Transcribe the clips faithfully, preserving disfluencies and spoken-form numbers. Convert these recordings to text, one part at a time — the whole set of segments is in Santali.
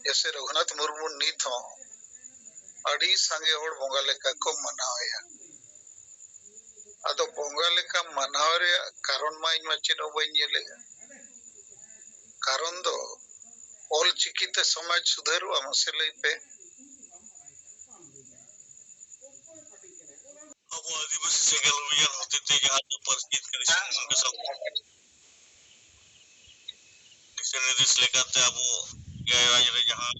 ᱡᱮᱥᱮ ᱨᱚᱜᱷᱩᱱᱟᱛᱷ ᱢᱩᱨᱢᱩ ᱱᱤᱛ ᱦᱚᱸ ᱟᱹᱰᱤ ᱥᱟᱸᱜᱮ ᱦᱚᱲ ᱵᱚᱸᱜᱟ ᱞᱮᱠᱟ ᱠᱚ ᱢᱟᱱᱟᱣᱮᱭᱟ᱾ ᱟᱫᱚ ᱵᱚᱸᱜᱟ ᱞᱮᱠᱟ ᱢᱟᱱᱟᱣ ᱨᱮᱭᱟᱜ ᱠᱟᱨᱚᱱ ᱢᱟ ᱤᱧ ᱢᱟ ᱪᱮᱫ ᱦᱚᱸ ᱵᱟᱹᱧ ᱧᱮᱞᱮᱜᱼᱟ᱾ ᱠᱟᱨᱚᱱ ᱫᱚ ᱚᱞ ᱪᱤᱠᱤ ᱛᱮ ᱥᱚᱢᱟᱡᱽ ᱥᱩᱫᱷᱟᱹᱨᱚᱜᱼᱟ, ᱢᱟᱥᱮ ᱞᱟᱹᱭ ᱯᱮ᱾ ᱟᱵᱚ ᱟᱹᱫᱤᱵᱟᱹᱥᱤ ᱥᱮᱸᱜᱮᱞ ᱚᱵᱷᱤᱭᱟᱱ ᱦᱚᱛᱮᱛᱮ ᱡᱟᱦᱟᱸ ᱫᱚ ᱯᱟᱹᱨᱥᱤ ᱡᱤᱛᱠᱟᱹᱨᱤ ᱥᱤᱫᱩ ᱢᱩᱱᱰᱟ ᱥᱟᱶᱛᱟ ᱫᱤᱥᱟᱹ ᱦᱩᱫᱤᱥ ᱞᱮᱠᱟᱛᱮ ᱟᱵᱚ ᱮᱭᱟᱭ ᱨᱟᱡᱽ ᱨᱮ ᱡᱟᱦᱟᱸ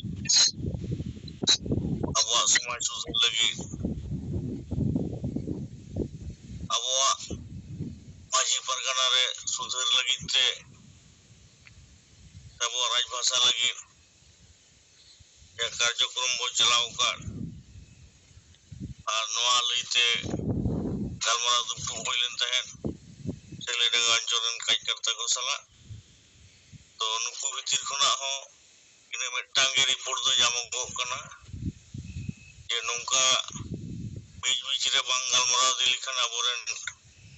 ᱟᱵᱚᱣᱟᱜ ᱥᱚᱢᱟᱡᱽ ᱥᱩᱥᱟᱹᱨ ᱞᱟᱹᱜᱤᱫ, ᱟᱵᱚᱣᱟᱜ ᱢᱟᱹᱡᱷᱤ ᱯᱟᱨᱜᱟᱱᱟ ᱨᱮ ᱥᱩᱫᱷᱟᱹᱨ ᱞᱟᱹᱜᱤᱫ ᱛᱮ, ᱟᱵᱚᱣᱟᱜ ᱨᱟᱡᱽ ᱵᱷᱟᱥᱟ ᱞᱟᱹᱜᱤᱫ ᱡᱟᱦᱟᱸ ᱠᱟᱨᱡᱚᱠᱨᱚᱢ ᱵᱚ ᱪᱟᱞᱟᱣ ᱟᱠᱟᱫ, ᱟᱨ ᱱᱚᱣᱟ ᱞᱟᱹᱭᱛᱮ ᱜᱟᱞᱢᱟᱨᱟᱣ ᱫᱩᱯᱲᱩᱵ ᱦᱩᱭ ᱞᱮᱱ ᱛᱟᱦᱮᱸᱫ ᱥᱮᱞᱮᱰᱟᱝᱜᱟ ᱚᱧᱪᱚᱞ ᱨᱮᱱ ᱠᱟᱡᱽᱠᱟᱨᱛᱟ ᱠᱚ ᱥᱟᱞᱟᱜ᱾ ᱛᱚ, ᱱᱩᱠᱩ ᱵᱷᱤᱛᱤᱨ ᱠᱷᱚᱱᱟᱜ ᱦᱚᱸ ᱤᱱᱟᱹ ᱢᱤᱫᱴᱟᱝ ᱜᱮ ᱨᱤᱯᱳᱨᱴ ᱫᱚ ᱧᱟᱢᱚᱜᱚᱜ ᱠᱟᱱᱟ ᱡᱮ ᱱᱚᱝᱠᱟ ᱵᱤᱪ ᱵᱤᱪ ᱨᱮ ᱵᱟᱝ ᱜᱟᱞᱢᱟᱨᱟᱣ ᱤᱫᱤ ᱞᱮᱠᱷᱟᱱ ᱟᱵᱚᱨᱮᱱ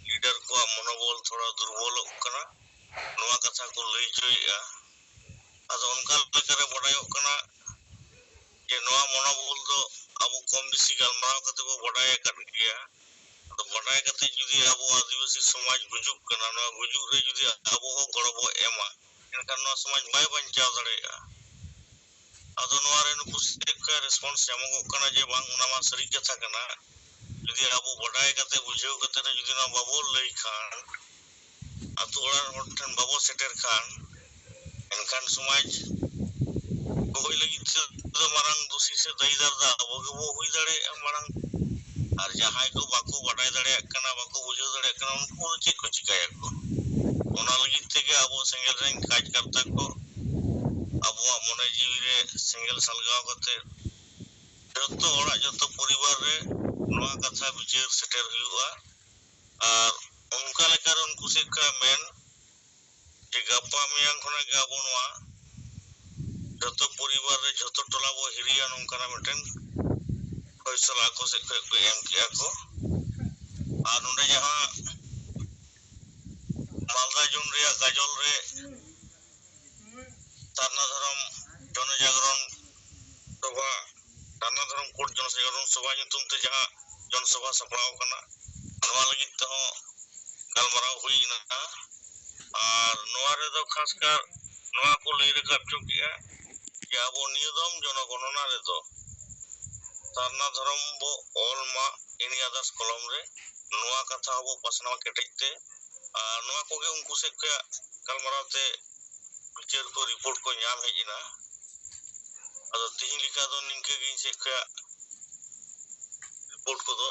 ᱞᱤᱰᱟᱨ ᱠᱚᱣᱟᱜ ᱢᱚᱱᱳᱵᱚᱞ ᱛᱷᱚᱲᱟ ᱫᱩᱨᱵᱚᱞᱚᱜ ᱠᱟᱱᱟ, ᱱᱚᱣᱟ ᱠᱟᱛᱷᱟ ᱠᱚ ᱞᱟᱹᱭ ᱦᱚᱪᱚᱭᱮᱫᱼᱟ᱾ ᱟᱫᱚ ᱚᱱᱠᱟ ᱞᱮᱠᱟᱨᱮ ᱵᱟᱰᱟᱭᱚᱜ ᱠᱟᱱᱟ ᱡᱮ ᱱᱚᱣᱟ ᱢᱚᱱᱳᱵᱚᱞ ᱫᱚ ᱟᱵᱚ ᱠᱚᱢ ᱵᱮᱥᱤ ᱜᱟᱞᱢᱟᱨᱟᱣ ᱠᱟᱛᱮ ᱵᱚ ᱵᱟᱰᱟᱭ ᱟᱠᱟᱫ ᱜᱮᱭᱟ᱾ ᱟᱫᱚ ᱵᱟᱰᱟᱭ ᱠᱟᱛᱮ ᱡᱩᱫᱤ ᱟᱵᱚ ᱟᱹᱫᱤᱵᱟᱹᱥᱤ ᱥᱚᱢᱟᱡᱽ ᱜᱩᱡᱩᱜ ᱠᱟᱱᱟ, ᱱᱚᱣᱟ ᱜᱩᱡᱩᱜ ᱨᱮ ᱡᱩᱫᱤ ᱟᱵᱚ ᱦᱚᱸ ᱜᱚᱲᱚ ᱵᱚ ᱮᱢᱟ, ᱮᱱᱠᱷᱟᱱ ᱱᱚᱣᱟ ᱥᱚᱢᱟᱡᱽ ᱵᱟᱭ ᱵᱟᱧᱪᱟᱣ ᱫᱟᱲᱮᱭᱟᱜᱼᱟ᱾ ᱟᱫᱚ ᱱᱚᱣᱟ ᱨᱮ ᱱᱩᱠᱩ ᱥᱮᱫ ᱠᱷᱚᱱ ᱨᱮᱥᱯᱚᱱᱥ ᱧᱟᱢᱚᱜᱚᱜ ᱠᱟᱱᱟ ᱡᱮ ᱵᱟᱝ, ᱚᱱᱟ ᱢᱟ ᱥᱟᱹᱨᱤ ᱠᱟᱛᱷᱟ ᱠᱟᱱᱟ᱾ ᱡᱩᱫᱤ ᱟᱵᱚ ᱵᱟᱰᱟᱭ ᱠᱟᱛᱮ ᱵᱩᱡᱷᱟᱹᱣ ᱠᱟᱛᱮ ᱨᱮ ᱡᱩᱫᱤ ᱱᱚᱣᱟ ᱵᱟᱵᱚ ᱞᱟᱹᱭ ᱠᱷᱟᱱ, ᱟᱛᱳ ᱚᱲᱟᱜ ᱨᱮᱱ ᱦᱚᱲ ᱴᱷᱮᱱ ᱵᱟᱵᱚ ᱥᱮᱴᱮᱨ ᱠᱷᱟᱱ, ᱮᱱᱠᱷᱟᱱ ᱥᱚᱢᱟᱡᱽ ᱫᱚᱦᱚᱭ ᱞᱟᱹᱜᱤᱫ ᱛᱮᱫᱚ ᱢᱟᱨᱟᱝ ᱫᱩᱥᱤ ᱥᱮ ᱫᱟᱹᱭᱤᱫᱟᱨ ᱫᱚ ᱟᱵᱚ ᱜᱮᱵᱚ ᱦᱩᱭ ᱫᱟᱲᱮᱭᱟᱜᱼᱟ ᱢᱟᱲᱟᱝ᱾ ᱟᱨ ᱡᱟᱦᱟᱸᱭ ᱠᱚ ᱵᱟᱠᱚ ᱵᱟᱰᱟᱭ ᱫᱟᱲᱮᱭᱟᱜ ᱠᱟᱱᱟ, ᱵᱟᱠᱚ ᱵᱩᱡᱷᱟᱹᱣ ᱫᱟᱲᱮᱭᱟᱜ ᱠᱟᱱᱟ, ᱩᱱᱠᱩ ᱫᱚ ᱪᱮᱫ ᱠᱚ ᱪᱤᱠᱟᱹᱭᱟᱠᱚ? ᱚᱱᱟ ᱞᱟᱹᱜᱤᱫ ᱛᱮᱜᱮ ᱟᱵᱚ ᱥᱮᱸᱜᱮᱞ ᱨᱮᱱ ᱠᱟᱡᱽᱠᱟᱨᱛᱟ ᱠᱚ ᱟᱵᱚᱣᱟᱜ ᱢᱚᱱᱮ ᱡᱤᱣᱤ ᱨᱮ ᱥᱮᱸᱜᱮᱞ ᱥᱟᱞᱜᱟᱣ ᱠᱟᱛᱮ ᱡᱚᱛᱚ ᱚᱲᱟᱜ, ᱡᱚᱛᱚ ᱯᱚᱨᱤᱵᱟᱨ ᱨᱮ ᱱᱚᱣᱟ ᱠᱟᱛᱷᱟ ᱵᱤᱪᱟᱹᱨ ᱥᱮᱴᱮᱨ ᱦᱩᱭᱩᱜᱼᱟ᱾ ᱟᱨ ᱚᱱᱠᱟ ᱞᱮᱠᱟᱨᱮ ᱩᱱᱠᱩ ᱥᱮᱫ ᱠᱷᱚᱱ ᱢᱮᱱ ᱡᱮ ᱜᱟᱯᱟ ᱢᱮᱭᱟᱝ ᱠᱷᱚᱱᱟᱜ ᱜᱮ ᱟᱵᱚ ᱱᱚᱣᱟ ᱡᱚᱛᱚ ᱯᱚᱨᱤᱵᱟᱨ ᱨᱮ, ᱡᱚᱛᱚ ᱴᱚᱞᱟ ᱵᱚ ᱦᱤᱨᱤᱭᱟ, ᱱᱚᱝᱠᱟᱱᱟᱜ ᱢᱤᱫᱴᱮᱱ ᱯᱷᱚᱭᱥᱟᱞᱟ ᱟᱠᱚ ᱥᱮᱫ ᱠᱷᱚᱱ ᱠᱚ ᱮᱢ ᱠᱮᱜᱼᱟ ᱠᱚ᱾ ᱟᱨ ᱱᱚᱰᱮ ᱡᱟᱦᱟᱸ ᱢᱟᱞᱫᱟ ᱡᱳᱱ ᱨᱮᱭᱟᱜ ᱜᱟᱡᱚᱞ ᱨᱮ ᱥᱟᱨᱱᱟ ᱫᱷᱚᱨᱚᱢ ᱡᱚᱱᱚᱡᱟᱜᱽᱨᱚᱱ ᱥᱚᱵᱷᱟ ᱧᱩᱛᱩᱢ ᱛᱮ ᱡᱟᱦᱟᱸ ᱡᱚᱱ ᱥᱚᱵᱷᱟ ᱥᱟᱯᱲᱟᱣ ᱟᱠᱟᱱᱟ, ᱱᱚᱣᱟ ᱞᱟᱹᱜᱤᱫ ᱛᱮᱦᱚᱸ ᱜᱟᱞᱢᱟᱨᱟᱣ ᱦᱩᱭ ᱮᱱᱟ᱾ ᱟᱨ ᱱᱚᱣᱟ ᱨᱮᱫᱚ ᱠᱷᱟᱥ ᱠᱟᱨ ᱱᱚᱣᱟ ᱠᱚ ᱞᱟᱹᱭ ᱨᱟᱠᱟᱵ ᱦᱚᱪᱚ ᱠᱮᱜᱼᱟ ᱡᱮ ᱟᱵᱚ ᱱᱤᱭᱟᱹ ᱫᱚᱢ ᱡᱚᱱᱚᱜᱚᱱᱚᱱᱟ ᱨᱮᱫᱚ ᱥᱟᱨᱱᱟ ᱫᱷᱚᱨᱚᱢ ᱵᱚ ᱚᱞ ᱢᱟ, ᱮᱱᱤ ᱟᱫᱟᱨᱥ ᱠᱚᱞᱚᱢ ᱨᱮ ᱱᱚᱣᱟ ᱠᱟᱛᱷᱟ ᱦᱚᱸᱵᱚ ᱯᱟᱥᱱᱟᱣ ᱠᱮᱴᱮᱡ ᱛᱮ᱾ ᱟᱨ ᱱᱚᱣᱟ ᱠᱚᱜᱮ ᱩᱱᱠᱩ ᱥᱮᱫ ᱠᱷᱚᱱᱟᱜ ᱜᱟᱞᱢᱟᱨᱟᱣ ᱛᱮ ᱵᱤᱪᱟᱹᱨ ᱠᱚ, ᱨᱤᱯᱳᱨᱴ ᱠᱚ ᱧᱟᱢ ᱦᱮᱡ ᱮᱱᱟ᱾ ᱟᱫᱚ ᱛᱤᱦᱤᱧ ᱞᱮᱠᱟ ᱫᱚ ᱱᱤᱝᱠᱟᱹ ᱜᱮ ᱤᱧ ᱥᱮᱫ ᱠᱷᱚᱱᱟᱜ ᱨᱤᱯᱳᱨᱴ ᱠᱚᱫᱚ᱾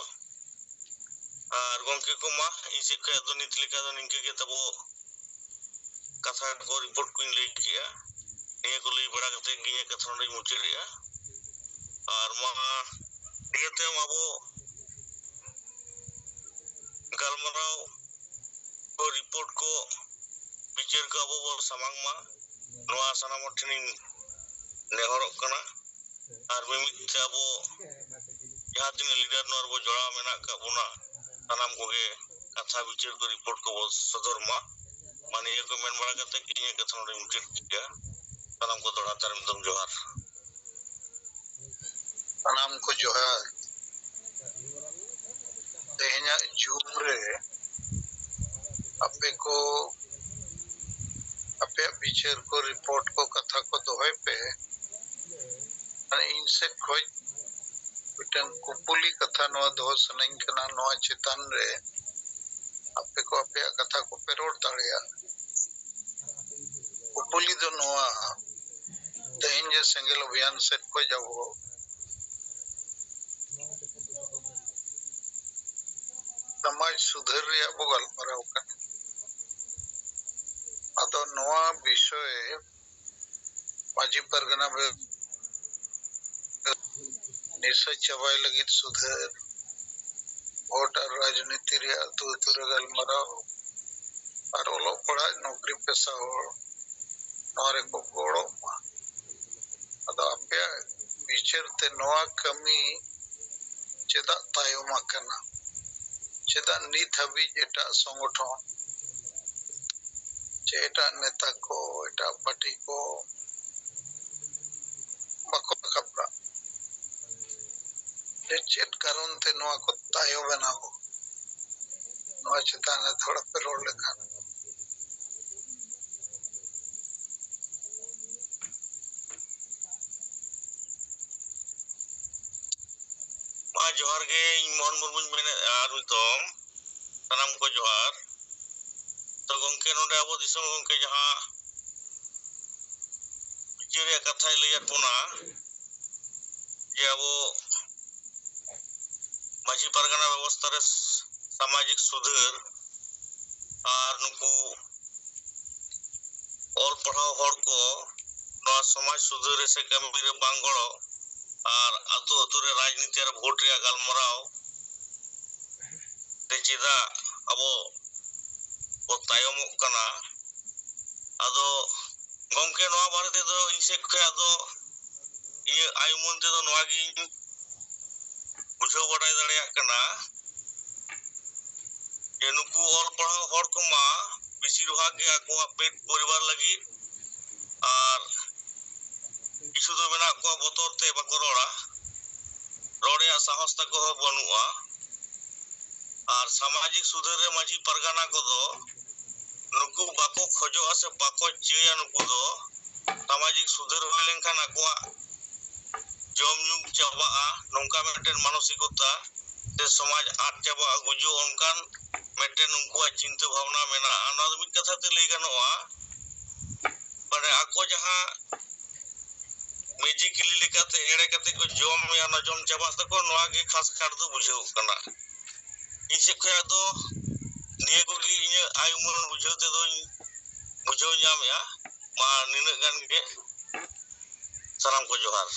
ᱟᱨ ᱜᱚᱢᱠᱮ ᱠᱚ, ᱢᱟ ᱤᱧ ᱥᱮᱫ ᱠᱷᱚᱱᱟᱜ ᱫᱚ ᱱᱤᱛ ᱞᱮᱠᱟ ᱫᱚ ᱱᱤᱝᱠᱟᱹ ᱜᱮ ᱛᱟᱵᱚ ᱠᱟᱛᱷᱟ ᱠᱚ, ᱨᱤᱯᱳᱨᱴ ᱠᱚᱧ ᱞᱟᱹᱭ ᱠᱮᱜᱼᱟ᱾ ᱱᱤᱭᱟᱹ ᱠᱚ ᱞᱟᱹᱭ ᱵᱟᱲᱟ ᱠᱟᱛᱮ ᱜᱮ ᱤᱧᱟᱹᱜ ᱠᱟᱛᱷᱟ ᱱᱚᱰᱮᱧ ᱢᱩᱪᱟᱹᱫᱮᱜᱼᱟ᱾ ᱟᱨ ᱢᱟ ᱱᱤᱭᱟᱹ ᱛᱟᱭᱚᱢ ᱟᱵᱚ ᱜᱟᱞᱢᱟᱨᱟᱣ ᱠᱚ, ᱨᱤᱯᱳᱨᱴ ᱠᱚ, ᱵᱤᱪᱟᱹᱨ ᱠᱚ ᱟᱵᱚ ᱵᱚᱱ ᱥᱟᱢᱟᱝ ᱢᱟ, ᱱᱚᱣᱟ ᱥᱟᱱᱟᱢ ᱦᱚᱲ ᱴᱷᱮᱱᱤᱧ ᱱᱮᱦᱚᱨᱚᱜ ᱠᱟᱱᱟ᱾ ᱟᱨ ᱢᱤᱢᱤᱫ ᱛᱮ ᱟᱵᱚ ᱡᱟᱦᱟᱸ ᱛᱤᱱᱟᱹᱜ ᱞᱤᱰᱟᱨ ᱱᱚᱣᱟ ᱨᱮᱵᱚ ᱡᱚᱲᱟᱣ ᱢᱮᱱᱟᱜ ᱟᱠᱟᱫ ᱵᱚᱱᱟ, ᱥᱟᱱᱟᱢ ᱠᱚᱜᱮ ᱠᱟᱛᱷᱟ, ᱵᱤᱪᱟᱹᱨ ᱠᱚ, ᱨᱤᱯᱳᱨᱴ ᱠᱚᱵᱚ ᱥᱚᱫᱚᱨ ᱢᱟ᱾ ᱢᱟ ᱱᱤᱭᱟᱹ ᱠᱚ ᱢᱮᱱ ᱵᱟᱲᱟ ᱠᱟᱛᱮ ᱜᱮ ᱤᱧᱟᱹᱜ ᱠᱟᱛᱷᱟ ᱱᱚᱰᱮᱧ ᱢᱩᱪᱟᱹᱫ ᱠᱮᱫᱟ᱾ ᱥᱟᱱᱟᱢ ᱠᱚ ᱫᱚᱦᱲᱟ ᱛᱮ ᱟᱨ ᱢᱤᱫ ᱫᱚᱢ ᱡᱚᱦᱟᱨ᱾ ᱥᱟᱱᱟᱢ ᱠᱚ ᱡᱚᱦᱟᱨ᱾ ᱛᱮᱦᱮᱧᱟᱜ ᱡᱩᱢ ᱨᱮ ᱟᱯᱮ ᱠᱚ ᱟᱯᱮᱭᱟᱜ ᱵᱤᱪᱟᱹᱨ ᱠᱚ, ᱨᱤᱯᱳᱨᱴ ᱠᱚ, ᱠᱟᱛᱷᱟ ᱠᱚ ᱫᱚᱦᱚᱭ ᱯᱮ᱾ ᱢᱟᱱᱮ, ᱤᱧ ᱥᱮᱫ ᱠᱷᱚᱡ ᱢᱤᱫᱴᱟᱝ ᱠᱩᱯᱩᱞᱤ ᱠᱟᱛᱷᱟ ᱱᱚᱣᱟ ᱫᱚᱦᱚ ᱥᱟᱱᱟᱧ ᱠᱟᱱᱟ, ᱱᱚᱣᱟ ᱪᱮᱛᱟᱱ ᱨᱮ ᱟᱯᱮ ᱠᱚ ᱟᱯᱮᱭᱟᱜ ᱠᱟᱛᱷᱟ ᱠᱚᱯᱮ ᱨᱚᱲ ᱫᱟᱲᱮᱭᱟᱜᱼᱟ᱾ ᱠᱩᱯᱩᱞᱤ ᱫᱚ ᱱᱚᱣᱟ, ᱛᱮᱦᱮᱧ ᱡᱮ ᱥᱮᱸᱜᱮᱞ ᱚᱵᱷᱤᱭᱟᱱ ᱥᱮᱫ ᱠᱷᱚᱡ ᱟᱵᱚ ᱥᱚᱢᱟᱡᱽ ᱥᱩᱫᱷᱟᱹᱨ ᱨᱮᱭᱟᱜ ᱵᱚ ᱜᱟᱞᱢᱟᱨᱟᱣ ᱠᱟᱱᱟ, ᱟᱫᱚ ᱱᱚᱣᱟ ᱵᱤᱥᱚᱭ ᱢᱟᱹᱡᱷᱤ ᱯᱟᱨᱜᱟᱱᱟ ᱵᱮ-, ᱱᱤᱥᱟᱹ ᱪᱟᱵᱟᱭ ᱞᱟᱹᱜᱤᱫ ᱥᱩᱫᱷᱟᱹᱨ, ᱵᱷᱳᱴ ᱟᱨ ᱨᱟᱡᱽᱱᱤᱛᱤ ᱨᱮᱭᱟᱜ ᱟᱹᱛᱩ ᱟᱹᱛᱩ ᱨᱮ ᱜᱟᱞᱢᱟᱨᱟᱣ, ᱟᱨ ᱚᱞᱚᱜ ᱯᱟᱲᱦᱟᱜ, ᱱᱚᱠᱨᱤ ᱯᱮᱥᱟ ᱦᱚᱲ ᱱᱚᱣᱟ ᱨᱮᱠᱚ ᱜᱚᱲᱚᱜ ᱢᱟ᱾ ᱟᱫᱚ ᱟᱯᱮᱭᱟᱜ ᱵᱤᱪᱟᱹᱨ ᱛᱮ ᱱᱚᱣᱟ ᱠᱟᱹᱢᱤ ᱪᱮᱫᱟᱜ ᱛᱟᱭᱚᱢ ᱟᱠᱟᱱᱟ? ᱪᱮᱫᱟᱜ ᱱᱤᱛ ᱦᱟᱹᱵᱤᱡ ᱮᱴᱟᱜ ᱥᱚᱝᱜᱚᱴᱷᱚᱱ ᱪᱮ ᱮᱴᱟᱜ ᱱᱮᱛᱟ ᱠᱚ, ᱮᱴᱟᱜ ᱯᱟᱨᱴᱤ ᱠᱚ ᱵᱟᱠᱚ ᱨᱟᱠᱟᱵ ᱠᱟᱜ? ᱡᱮ ᱪᱮᱫ ᱠᱟᱨᱚᱱ ᱛᱮ ᱱᱚᱣᱟ ᱠᱚ ᱛᱟᱭᱚᱢ ᱮᱱᱟ ᱵᱚ, ᱱᱚᱣᱟ ᱪᱮᱛᱟᱱ ᱨᱮ ᱛᱷᱚᱲᱟ ᱯᱮ ᱨᱚᱲ ᱞᱮᱠᱷᱟᱱ᱾ ᱢᱟ ᱡᱚᱦᱟᱨ ᱜᱮ, ᱤᱧ ᱢᱳᱦᱚᱱ ᱢᱩᱨᱢᱩᱧ ᱢᱮᱱᱮᱫᱼᱟ, ᱟᱨ ᱱᱤᱛᱚᱝ ᱥᱟᱱᱟᱢ ᱠᱚ ᱡᱚᱦᱟᱨ᱾ ᱛᱚ ᱜᱚᱢᱠᱮ, ᱱᱚᱰᱮ ᱟᱵᱚ ᱫᱤᱥᱚᱢ ᱜᱚᱢᱠᱮ ᱡᱟᱦᱟᱸ ᱵᱤᱪᱟᱹᱨ ᱨᱮᱭᱟᱜ ᱠᱟᱛᱷᱟᱭ ᱞᱟᱹᱭᱟᱫ ᱵᱚᱱᱟ, ᱡᱮ ᱟᱵᱚ ᱢᱟᱹᱡᱷᱤ ᱯᱟᱨᱜᱟᱱᱟ ᱵᱮᱵᱚᱥᱛᱷᱟ ᱨᱮ ᱥᱟᱢᱟᱡᱤᱠ ᱥᱩᱫᱷᱟᱹᱨ ᱟᱨ ᱱᱩᱠᱩ ᱚᱞ ᱯᱟᱲᱦᱟᱣ ᱦᱚᱲ ᱠᱚ ᱱᱚᱣᱟ ᱥᱚᱢᱟᱡᱽ ᱥᱩᱫᱷᱟᱹᱨ ᱨᱮ ᱥᱮ ᱠᱟᱹᱢᱤ ᱨᱮ ᱵᱟᱝ ᱜᱚᱲᱚ, ᱟᱨ ᱟᱹᱛᱩ ᱟᱹᱛᱩ ᱨᱮ ᱨᱟᱡᱽᱱᱤᱛᱤ ᱟᱨ ᱵᱷᱳᱴ ᱨᱮᱭᱟᱜ ᱜᱟᱞᱢᱟᱨᱟᱣ ᱛᱮ ᱪᱮᱫᱟᱜ ᱟᱵᱚ ᱵᱚ ᱛᱟᱭᱚᱢᱚᱜ ᱠᱟᱱᱟ? ᱟᱫᱚ ᱜᱚᱢᱠᱮ, ᱱᱚᱣᱟ ᱵᱟᱨᱮ ᱛᱮᱫᱚ ᱤᱧ ᱥᱮᱫ ᱠᱷᱚᱱ ᱟᱫᱚ ᱤᱧᱟᱹᱜ ᱟᱭ ᱩᱢᱟᱹᱱ ᱛᱮᱫᱚ ᱱᱚᱣᱟ ᱜᱤᱧ ᱵᱩᱡᱷᱟᱹᱣ ᱵᱟᱰᱟᱭ ᱫᱟᱲᱮᱭᱟᱜ ᱠᱟᱱᱟ ᱡᱮ ᱱᱩᱠᱩ ᱚᱞ ᱯᱟᱲᱦᱟᱣ ᱦᱚᱲ ᱠᱚᱢᱟ ᱵᱮᱥᱤᱨ ᱵᱷᱟᱜᱽ ᱜᱮ ᱟᱠᱚᱣᱟᱜ ᱯᱮᱴ ᱯᱚᱨᱤᱵᱟᱨ ᱞᱟᱹᱜᱤᱫ ᱟᱨ ᱠᱤᱪᱷᱩ ᱫᱚ ᱢᱮᱱᱟᱜ ᱠᱚᱣᱟ ᱵᱚᱛᱚᱨ ᱛᱮ ᱵᱟᱠᱚ ᱨᱚᱲᱟ, ᱨᱚᱲ ᱨᱮᱭᱟᱜ ᱥᱟᱦᱚᱥ ᱛᱟᱠᱚ ᱦᱚᱸ ᱵᱟᱹᱱᱩᱜᱼᱟ᱾ ᱟᱨ ᱥᱟᱢᱟᱡᱤᱠ ᱥᱩᱫᱷᱟᱹᱨ ᱨᱮ ᱢᱟᱹᱡᱷᱤ ᱯᱟᱨᱜᱟᱱᱟ ᱠᱚᱫᱚ ᱱᱩᱠᱩ ᱵᱟᱠᱚ ᱠᱷᱚᱡᱚᱜᱼᱟ ᱥᱮ ᱵᱟᱠᱚ ᱪᱟᱹᱭᱟ᱾ ᱱᱩᱠᱩ ᱫᱚ ᱥᱟᱢᱟᱡᱤᱠ ᱥᱩᱫᱷᱟᱹᱨ ᱦᱩᱭ ᱞᱮᱱᱠᱷᱟᱱ ᱟᱠᱚᱣᱟᱜ ᱡᱚᱢ ᱧᱩ ᱪᱟᱵᱟᱜᱼᱟ, ᱱᱚᱝᱠᱟ ᱢᱤᱫᱴᱮᱱ ᱢᱟᱱᱚᱥᱤᱠᱚᱛᱟ ᱥᱮ ᱥᱚᱢᱟᱡᱽ ᱟᱫ ᱪᱟᱵᱟᱜᱼᱟ, ᱜᱩᱡᱩᱜ, ᱚᱱᱠᱟᱱ ᱢᱤᱫᱴᱮᱱ ᱩᱱᱠᱩᱣᱟᱜ ᱪᱤᱱᱛᱟᱹ ᱵᱷᱟᱵᱽᱱᱟ ᱢᱮᱱᱟᱜᱼᱟ᱾ ᱱᱚᱣᱟ ᱫᱚ ᱢᱤᱫ ᱠᱟᱛᱷᱟ ᱛᱮ ᱞᱟᱹᱭ ᱜᱟᱱᱚᱜᱼᱟ, ᱢᱟᱱᱮ ᱟᱠᱚ ᱡᱟᱦᱟᱸ ᱢᱮᱡᱤᱠᱮᱞᱤ ᱞᱮᱠᱟᱛᱮ ᱮᱲᱮ ᱠᱟᱛᱮ ᱠᱚ ᱡᱚᱢᱮᱜᱼᱟ, ᱚᱱᱟ ᱡᱚᱢ ᱪᱟᱵᱟᱜ ᱛᱟᱠᱚ, ᱱᱚᱣᱟ ᱜᱮ ᱠᱷᱟᱥ ᱠᱟᱨ ᱫᱚ ᱵᱩᱡᱷᱟᱹᱣᱚᱜ ᱠᱟᱱᱟ᱾ ᱤᱧ ᱥᱮᱫ ᱠᱷᱚᱱ ᱫᱚ ᱱᱤᱭᱟᱹ ᱠᱚᱜᱮ ᱤᱧᱟᱹᱜ ᱟᱭ ᱩᱢᱟᱹᱱ ᱵᱩᱡᱷᱟᱹᱣ ᱛᱮᱫᱚᱧ ᱵᱩᱡᱷᱟᱹᱣ ᱧᱟᱢᱮᱜᱼᱟ᱾ ᱢᱟ ᱱᱤᱱᱟᱹᱜ ᱜᱟᱱ ᱜᱮ, ᱥᱟᱱᱟᱢ ᱠᱚ ᱡᱚᱦᱟᱨ᱾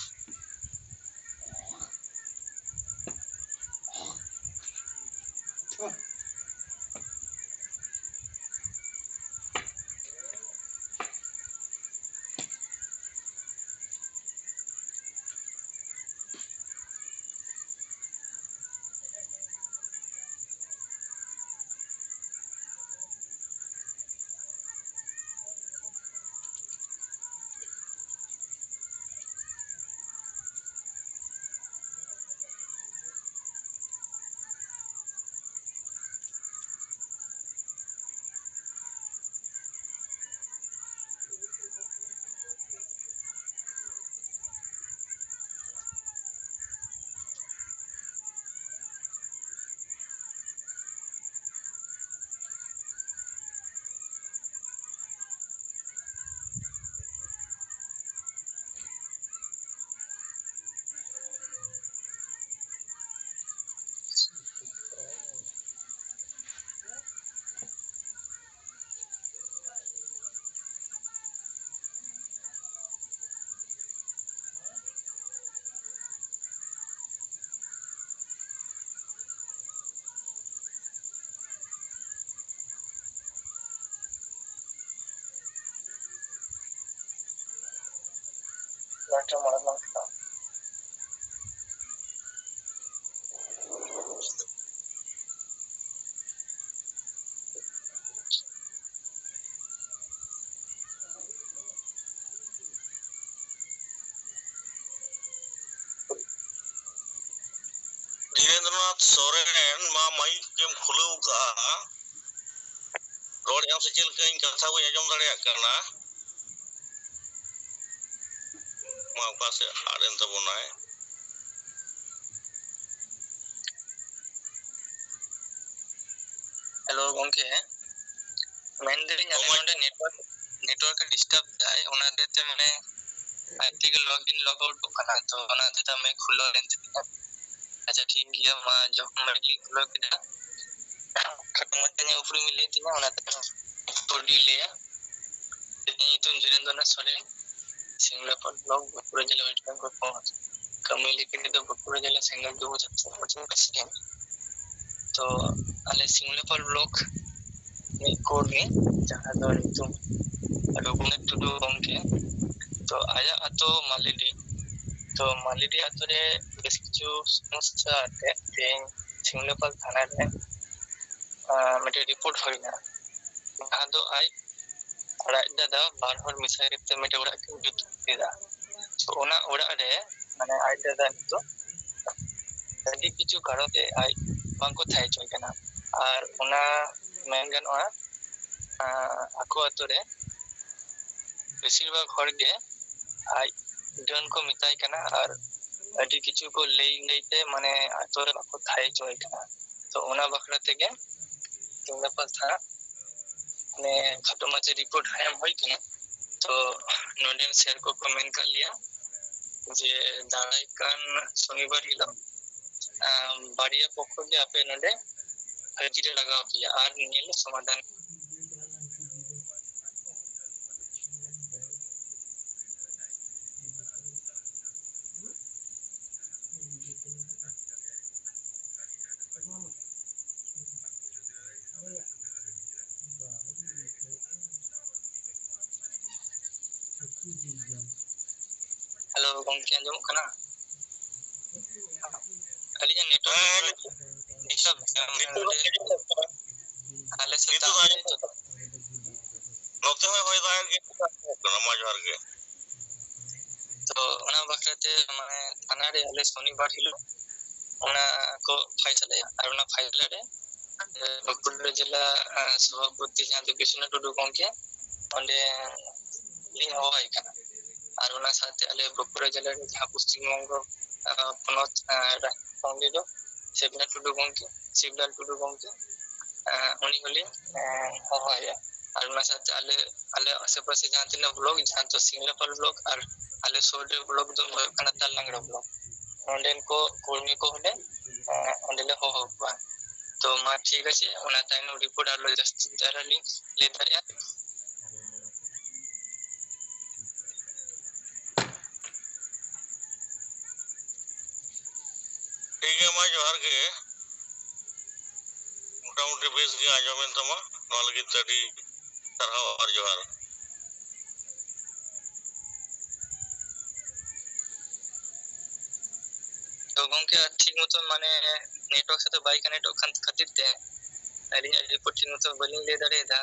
ᱵᱟᱨ ᱴᱷᱮᱱ ᱢᱚᱬᱮ ᱵᱟᱝ ᱠᱟᱱᱟ᱾ ᱫᱷᱤᱨᱮᱱᱫᱨᱚᱱᱟᱛᱷ ᱥᱚᱨᱮᱱ, ᱢᱟ ᱢᱟᱭᱤᱠ ᱮᱢ ᱠᱷᱩᱞᱟᱹᱣ ᱠᱟᱜᱼᱟ᱾ ᱨᱚᱲᱮᱫ ᱟᱢ ᱥᱮ ᱪᱮᱫ ᱞᱮᱠᱟ? ᱤᱧ ᱠᱟᱛᱷᱟ ᱵᱟᱹᱧ ᱟᱸᱡᱚᱢ ᱫᱟᱲᱮᱭᱟᱜ ᱠᱟᱱᱟ᱾ ᱢᱟ ᱚᱠᱟ ᱥᱮᱫ ᱟᱫ ᱮᱱ ᱛᱟᱵᱚᱱᱟᱭ? ᱦᱮᱞᱳ ᱜᱚᱝᱠᱮ, ᱢᱮᱱᱫᱟᱞᱤᱧ ᱟᱞᱮ ᱚᱢᱚᱭ- ᱱᱚᱰᱮ network, network ᱮ disturb ᱫᱟᱭ, ᱚᱱᱟ ᱦᱚᱛᱮᱡ ᱛᱮ ᱢᱟᱱᱮ ᱟᱡ ᱛᱮᱜᱮ log in log out ᱚᱜ ᱠᱟᱱᱟ, ᱛᱚ ᱚᱱᱟ ᱦᱚᱛᱮᱡ ᱛᱮ ᱢᱟᱭᱤᱠ ᱠᱷᱩᱞᱟᱹᱣ ᱞᱮᱱ ᱛᱟᱵᱤᱱᱟ᱾ ᱟᱪᱪᱷᱟ ᱴᱷᱤᱠ ᱜᱮᱭᱟ, ᱢᱟ ᱡᱚᱠᱷᱚᱱ ᱢᱟᱭᱤᱠ ᱞᱤᱧ ᱠᱷᱩᱞᱟᱹᱣ ᱠᱮᱫᱟ, ᱠᱷᱟᱴᱚ ᱢᱟᱪᱷᱟ ᱧᱚᱜ ᱩᱯᱨᱩᱢ ᱤᱧ ᱞᱟᱹᱭ ᱛᱤᱧᱟ, ᱚᱱᱟᱛᱮ ᱦᱩᱰᱤᱧ ᱞᱟᱹᱭᱟ᱾ ᱤᱧᱟᱹᱜ ᱧᱩᱛᱩᱢ ᱫᱷᱤᱨᱮᱱᱫᱨᱚᱱᱟᱛᱷ ᱥᱚᱨᱮᱱ, ᱥᱤᱢᱞᱟᱯᱟᱞ block, ᱵᱟᱸᱠᱩᱲᱟ ᱡᱮᱞᱟ, West Bengal ᱯᱚᱱᱚᱛ᱾ ᱠᱟᱹᱢᱤ ᱞᱮᱠᱟ ᱛᱮᱫᱚ ᱵᱟᱸᱠᱩᱲᱟ ᱡᱮᱞᱟ ᱥᱮᱸᱜᱮᱞ ᱫᱩᱣᱟᱹ ᱪᱟᱛᱚᱢ president᱾ ᱛᱚ ᱟᱞᱮ ᱥᱤᱢᱞᱟᱯᱟᱞ block ᱢᱤᱫ ᱠᱚᱨᱢᱤ, ᱡᱟᱦᱟᱸ ᱫᱚ ᱧᱩᱛᱩᱢ ᱨᱚᱜᱷᱩᱱᱟᱛᱷ ᱴᱩᱰᱩ ᱜᱚᱢᱠᱮ, ᱛᱚ ᱟᱭᱟᱜ ᱟᱛᱳ ᱢᱟᱞᱤᱰᱤ᱾ ᱛᱚ ᱢᱟᱞᱤᱰᱤ ᱟᱛᱳ ᱨᱮ ᱵᱮᱥ ᱠᱤᱪᱷᱩ ᱥᱚᱢᱚᱥᱥᱟ ᱟᱛᱮ ᱛᱮᱦᱮᱧ ᱥᱤᱢᱞᱟᱯᱟᱞ ᱛᱷᱟᱱᱟ ᱨᱮ, ᱟᱸ, ᱢᱤᱫᱴᱮᱱ report ᱦᱩᱭᱱᱟ, ᱡᱟᱦᱟᱸ ᱫᱚ ᱟᱡ ᱟᱨ ᱟᱡ ᱫᱟᱫᱟ ᱵᱟᱨ ᱦᱚᱲ ᱢᱮᱥᱟ ᱠᱟᱛᱮ ᱢᱤᱫᱴᱮᱱ ᱚᱲᱟᱜ ᱠᱤᱱ ᱡᱩᱛ ᱠᱮᱫᱟ᱾ ᱛᱚ ᱚᱱᱟ ᱚᱲᱟᱜ ᱨᱮ ᱢᱟᱱᱮ ᱟᱡ ᱫᱟᱫᱟ ᱱᱤᱛᱚᱜ ᱟᱹᱰᱤ ᱠᱤᱪᱷᱩ ᱠᱟᱨᱚᱱ ᱛᱮ ᱟᱡ ᱵᱟᱝᱠᱚ ᱛᱟᱦᱮᱸ ᱦᱚᱪᱚᱭ ᱠᱟᱱᱟ᱾ ᱟᱨ ᱚᱱᱟ ᱢᱮᱱ ᱜᱟᱱᱚᱜᱼᱟ, ᱟᱸ, ᱟᱠᱚ ᱟᱛᱳ ᱨᱮ ᱵᱮᱥᱤᱨ ᱵᱷᱟᱜᱽ ᱦᱚᱲ ᱜᱮ ᱟᱡ ᱰᱟᱹᱱ ᱠᱚ ᱢᱮᱛᱟᱭ ᱠᱟᱱᱟ ᱟᱨ ᱟᱹᱰᱤ ᱠᱤᱪᱷᱩ ᱠᱚ ᱞᱟᱹᱭ ᱞᱟᱹᱭ ᱛᱮ ᱢᱟᱱᱮ ᱟᱛᱳ ᱨᱮ ᱵᱟᱠᱚ ᱛᱟᱦᱮᱸ ᱦᱚᱪᱚᱭ ᱠᱟᱱᱟ᱾ ᱛᱚ ᱚᱱᱟ ᱵᱟᱠᱷᱨᱟ ᱛᱮᱜᱮ ᱛᱮᱦᱮᱧ ᱜᱟᱯᱟ ᱛᱷᱟᱱᱟ ᱢᱟᱱᱮ ᱠᱷᱟᱴᱚ ᱢᱟᱪᱷᱟ report ᱮᱢ ᱦᱩᱭ ᱠᱟᱱᱟ᱾ ᱛᱚ ᱱᱚᱰᱮᱱ sir ᱠᱚᱠᱚ ᱢᱮᱱ ᱠᱟᱜ ᱞᱮᱭᱟ ᱡᱮ ᱫᱟᱨᱟᱭ ᱠᱟᱱ ᱥᱚᱱᱤᱵᱟᱨ ᱦᱤᱞᱳᱜ, ᱟᱸ, ᱵᱟᱨᱭᱟ ᱯᱚᱠᱷᱚ ᱜᱮ ᱟᱯᱮ ᱱᱚᱰᱮ ᱦᱟᱹᱡᱨᱤ ᱞᱟᱜᱟᱣ ᱯᱮᱭᱟ ᱟᱨ ᱱᱤᱭᱟᱹ ᱞᱮ ᱥᱚᱢᱟᱫᱷᱟᱱ᱾ ᱦᱮᱞᱳ, ᱜᱚᱢᱠᱮ, ᱟᱸᱡᱚᱢᱚᱜ ᱠᱟᱱᱟ? ᱟᱹᱞᱤᱧᱟᱜ network ᱦᱮᱸ, ᱰᱤᱥᱴᱟᱵ ᱮᱫᱟ᱾ ᱱᱤᱛᱚᱜ ᱫᱚ ᱟᱸᱡᱚᱢᱚᱜ ᱠᱟᱱᱟ᱾ ᱟᱞᱮ ᱥᱮᱫ ᱱᱤᱛᱚᱜ ᱫᱚ ᱫᱟᱜ ᱟᱸᱡᱚᱢᱚᱜ ᱠᱟᱱᱟ᱾ ᱱᱚᱛᱮ ᱦᱚᱸᱭ ᱦᱚᱭ ᱫᱟᱜ ᱜᱮ, ᱟᱸᱡᱚᱢᱚᱜ ᱠᱟᱱᱟ᱾ ᱢᱟ ᱡᱚᱦᱟᱨ ᱜᱮ᱾ ᱛᱚ, ᱚᱱᱟ ᱵᱟᱠᱷᱨᱟ ᱛᱮ, ᱢᱟᱱᱮ, ᱛᱷᱟᱱᱟ ᱨᱮ ᱟᱞᱮ ᱥᱚᱱᱤᱵᱟᱨ ᱦᱤᱞᱳᱜ ᱚᱱᱟ ᱠᱚ ᱯᱷᱟᱭᱥᱟᱞᱟᱭᱟ᱾ ᱟᱨ ᱚᱱᱟ ᱯᱷᱟᱭᱥᱟᱞᱟ ᱨᱮ, ᱮ, ᱵᱟᱸᱠᱩᱲᱟ ᱡᱮᱞᱟ, ᱮ, ᱥᱚᱵᱷᱟᱯᱚᱛᱤ ᱡᱟᱦᱟᱸ ᱫᱚ ᱵᱤᱥᱱᱩ ᱴᱩᱰᱩ ᱜᱚᱢᱠᱮ, ᱚᱸᱰᱮ ᱞᱤᱧ ᱦᱚᱦᱚᱣᱟᱭ ᱠᱟᱱᱟ᱾ ᱟᱨ ᱚᱱᱟ ᱥᱟᱶᱛᱮ ᱟᱞᱮ ᱵᱟᱸᱠᱩᱲᱟ ᱡᱮᱞᱟ ᱨᱮ ᱡᱟᱦᱟᱸ ᱯᱚᱥᱪᱤᱢ ᱵᱚᱝᱜᱚ, ᱮ, ᱯᱚᱱᱚᱛ, ᱮ, ᱨᱮ ᱚᱸᱰᱮ ᱫᱚ ᱥᱤᱵᱽᱞᱟᱞ ᱴᱩᱰᱩ ᱜᱚᱢᱠᱮ, ᱥᱤᱵᱽᱞᱟᱞ ᱴᱩᱰᱩ ᱜᱚᱢᱠᱮ, ᱮ, ᱩᱱᱤ ᱦᱚᱸᱞᱤᱧ, ᱮ, ᱦᱚᱦᱚᱣᱟᱭᱟ᱾ ᱟᱨ ᱚᱱᱟ ᱥᱟᱶᱛᱮ ᱟᱞᱮ, ᱟᱞᱮ ᱟᱥᱮ ᱯᱟᱥᱮ ᱡᱟᱦᱟᱸ ᱛᱤᱱᱟᱹᱜ block, ᱡᱟᱦᱟᱸ ᱫᱚ ᱥᱤᱢᱞᱟᱯᱟᱞ block ᱟᱨ ᱟᱞᱮ ᱥᱩᱨ ᱨᱮ block ᱫᱚ ᱦᱩᱭᱩᱜ ᱠᱟᱱᱟ ᱛᱟᱞ ᱞᱟᱝᱲᱟ block᱾ ᱚᱸᱰᱮᱱ ᱠᱚ ᱠᱚᱨᱢᱤ ᱠᱚ ᱦᱚᱸᱞᱮ, ᱮ, ᱚᱸᱰᱮ ᱞᱮ ᱦᱚᱦᱚ ᱠᱚᱣᱟ᱾ ᱛᱚ ᱢᱟ ᱴᱷᱤᱠ ᱟᱪᱷᱮ, ᱚᱱᱟ ᱛᱟᱭᱱᱚᱢ report ᱟᱨ ᱞᱮ ᱡᱟᱹᱥᱛᱤ ᱫᱷᱟᱨᱟ ᱞᱤᱧ ᱞᱟᱹᱭ ᱫᱟᱲᱮᱭᱟᱜᱼᱟ᱾ ᱴᱷᱤᱠ ᱜᱮᱭᱟ, ᱢᱟ ᱡᱚᱦᱟᱨ ᱜᱮ᱾ ᱢᱚᱴᱟᱢᱩᱴᱤ ᱵᱮᱥ ᱜᱮ ᱟᱸᱡᱚᱢᱮᱱ ᱛᱟᱢᱟ, ᱱᱚᱣᱟ ᱞᱟᱹᱜᱤᱫ ᱛᱮ ᱟᱹᱰᱤ ᱥᱟᱨᱦᱟᱣ ᱟᱨ ᱡᱚᱦᱟᱨ᱾ ᱛᱚ ᱜᱚᱝᱠᱮ, ᱴᱷᱤᱠ ᱢᱚᱛᱚ ᱢᱟᱱᱮ network ᱥᱟᱛᱮ ᱵᱟᱭ connectᱚᱜ ᱠᱟᱱ ᱠᱷᱟᱹᱛᱤᱨ ᱛᱮ ᱟᱹᱞᱤᱧᱟᱜ report ᱴᱷᱤᱠ ᱢᱚᱛᱚ ᱵᱟᱹᱞᱤᱧ ᱞᱟᱹᱭ ᱫᱟᱲᱮᱭᱟᱫᱟ᱾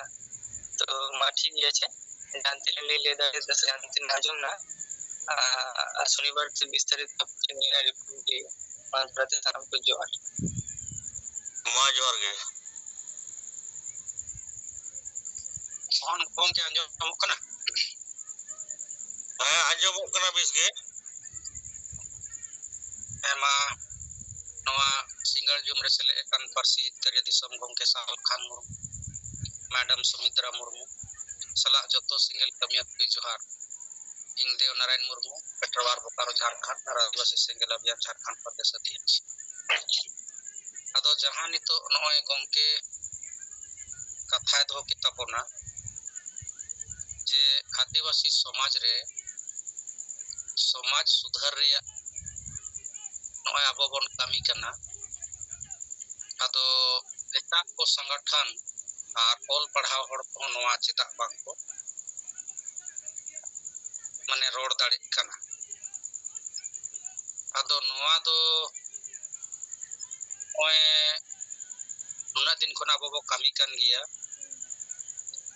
ᱛᱚ ᱢᱟ ᱴᱷᱤᱠ ᱜᱮᱭᱟ, ᱪᱮᱫ ᱡᱟᱦᱟᱸ ᱛᱤᱱᱟᱹᱜ ᱞᱤᱧ ᱞᱟᱹᱭ ᱫᱟᱲᱮᱭᱟᱫᱟ ᱥᱮ ᱡᱟᱦᱟᱸ ᱛᱤᱱᱟᱹᱜ ᱟᱸᱡᱚᱢ ᱱᱟ, ᱟᱨ ᱥᱚᱱᱤᱵᱟᱨ ᱵᱤᱥᱛᱟᱨᱤᱛ ᱵᱷᱟᱵᱛᱮ ᱱᱤᱭᱟᱹ report ᱞᱤᱧ ᱞᱟᱹᱭᱟ᱾ ᱢᱟ ᱛᱟᱦᱞᱮ ᱥᱟᱱᱟᱢ ᱠᱚ ᱡᱚᱦᱟᱨ᱾ ᱢᱟ ᱡᱚᱦᱟᱨ ᱜᱮ᱾ ᱦᱚᱸ, ᱜᱚᱝᱠᱮ, ᱟᱸᱡᱚᱢᱚᱜ ᱠᱟᱱᱟ? ᱦᱮᱸ, ᱟᱸᱡᱚᱢᱚᱜ ᱠᱟᱱᱟ ᱵᱮᱥ ᱜᱮ᱾ ᱦᱮᱸ, ᱢᱟ, ᱱᱚᱣᱟ ᱥᱤᱸᱜᱟᱲ ᱡᱩᱢ ᱨᱮ ᱥᱮᱞᱮᱫ ᱟᱠᱟᱱ ᱯᱟᱹᱨᱥᱤ ᱦᱤᱛᱠᱟᱹᱨᱤᱭᱟᱹ ᱫᱤᱥᱚᱢ ᱜᱚᱢᱠᱮ ᱥᱟᱞᱠᱷᱟᱱ ᱢᱩᱨᱢᱩ, ᱢᱮᱰᱟᱢ ᱥᱩᱢᱤᱛᱨᱟ ᱢᱩᱨᱢᱩ ᱥᱟᱞᱟᱜ ᱡᱚᱛᱚ ᱥᱤᱸᱜᱮᱞ ᱠᱟᱹᱢᱤᱭᱟᱹ ᱠᱚ ᱡᱚᱦᱟᱨ᱾ ᱤᱧ ᱫᱮᱣ ᱱᱟᱨᱟᱭᱚᱱ ᱢᱩᱨᱢᱩ, ᱯᱮᱴᱨᱳᱣᱟᱨ ᱵᱳᱠᱟᱨᱳ ᱡᱷᱟᱲᱠᱷᱚᱸᱰ ᱟᱨ ᱟᱹᱫᱤᱵᱟᱹᱥᱤ ᱥᱮᱸᱜᱮᱞ ᱚᱵᱷᱤᱭᱟᱱ ᱡᱷᱟᱲᱠᱷᱚᱸᱰ ᱯᱨᱚᱫᱮᱥ ᱟᱹᱫᱤᱵᱟᱹᱥᱤ᱾ ᱟᱫᱚ ᱡᱟᱦᱟᱸ ᱱᱤᱛᱚᱜ ᱱᱚᱜᱼᱚᱭ ᱜᱚᱢᱠᱮ ᱠᱟᱛᱷᱟᱭ ᱫᱚᱦᱚ ᱠᱮᱫ ᱛᱟᱵᱚᱱᱟ ᱡᱮ ᱟᱹᱫᱤᱵᱟᱹᱥᱤ ᱥᱚᱢᱟᱡᱽ ᱨᱮ ᱥᱚᱢᱟᱡᱽ ᱥᱩᱫᱷᱟᱹᱨ ᱨᱮᱭᱟᱜ ᱱᱚᱜᱼᱚᱭ ᱟᱵᱚ ᱵᱚᱱ ᱠᱟᱹᱢᱤ ᱠᱟᱱᱟ᱾ ᱟᱫᱚ ᱮᱴᱟᱜ ᱠᱚ ᱥᱚᱝᱜᱚᱴᱷᱚᱱ ᱟᱨ ᱚᱞ ᱯᱟᱲᱦᱟᱣ ᱦᱚᱲ ᱠᱚᱦᱚᱸ ᱱᱚᱣᱟ ᱪᱮᱫᱟᱜ ᱵᱟᱝ ᱠᱚ ᱢᱟᱱᱮ ᱨᱚᱲ ᱫᱟᱲᱮᱜ ᱠᱟᱱᱟ? ᱟᱫᱚ ᱱᱚᱣᱟ ᱫᱚ ᱱᱚᱜᱼᱚᱭ ᱱᱩᱱᱟᱹᱜ ᱫᱤᱱ ᱠᱷᱚᱱ ᱟᱵᱚ ᱵᱚ ᱠᱟᱹᱢᱤ ᱠᱟᱱ ᱜᱮᱭᱟ᱾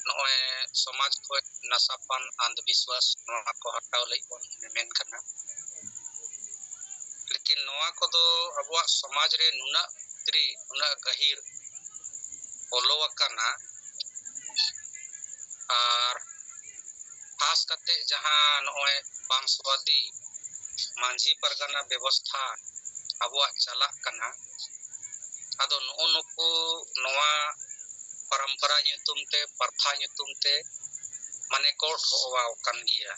ᱱᱚᱜᱼᱚᱭ ᱥᱚᱢᱟᱡᱽ ᱠᱷᱚᱱ ᱱᱟᱥᱟᱯᱟᱱ ᱟᱱᱫᱷ ᱵᱤᱥᱣᱟᱥ ᱱᱚᱣᱟ ᱠᱚ ᱦᱟᱴᱟᱣ ᱞᱟᱹᱜᱤᱫ ᱵᱚᱱ ᱢᱮᱢᱮᱱ ᱠᱟᱱᱟ᱾ ᱞᱮᱠᱤᱱ ᱱᱚᱣᱟ ᱠᱚᱫᱚ ᱟᱵᱚᱣᱟᱜ ᱥᱚᱢᱟᱡᱽ ᱨᱮ ᱱᱩᱱᱟᱹᱜ ᱵᱷᱤᱛᱨᱤ, ᱱᱩᱱᱟᱹᱜ ᱜᱟᱹᱦᱤᱨ ᱵᱚᱞᱚ ᱟᱠᱟᱱᱟ᱾ ᱟᱨ ᱠᱷᱟᱥ ᱠᱟᱛᱮ ᱡᱟᱦᱟᱸ ᱱᱚᱜᱼᱚᱭ ᱵᱟᱝᱥᱣᱟᱫᱤ ᱢᱟᱹᱡᱷᱤ ᱯᱟᱨᱜᱟᱱᱟ ᱵᱮᱵᱚᱥᱛᱷᱟ ᱟᱵᱚᱣᱟᱜ ᱪᱟᱞᱟᱜ ᱠᱟᱱᱟ, ᱟᱫᱚ ᱱᱩᱜᱼᱩ ᱱᱩᱠᱩ ᱱᱚᱣᱟ ᱯᱚᱨᱚᱢᱯᱚᱨᱟ ᱧᱩᱛᱩᱢ ᱛᱮ, ᱯᱨᱚᱛᱷᱟ ᱧᱩᱛᱩᱢ ᱛᱮ ᱢᱟᱱᱮ ᱠᱚ ᱰᱷᱚᱣᱟᱣ ᱠᱟᱱ ᱜᱮᱭᱟ᱾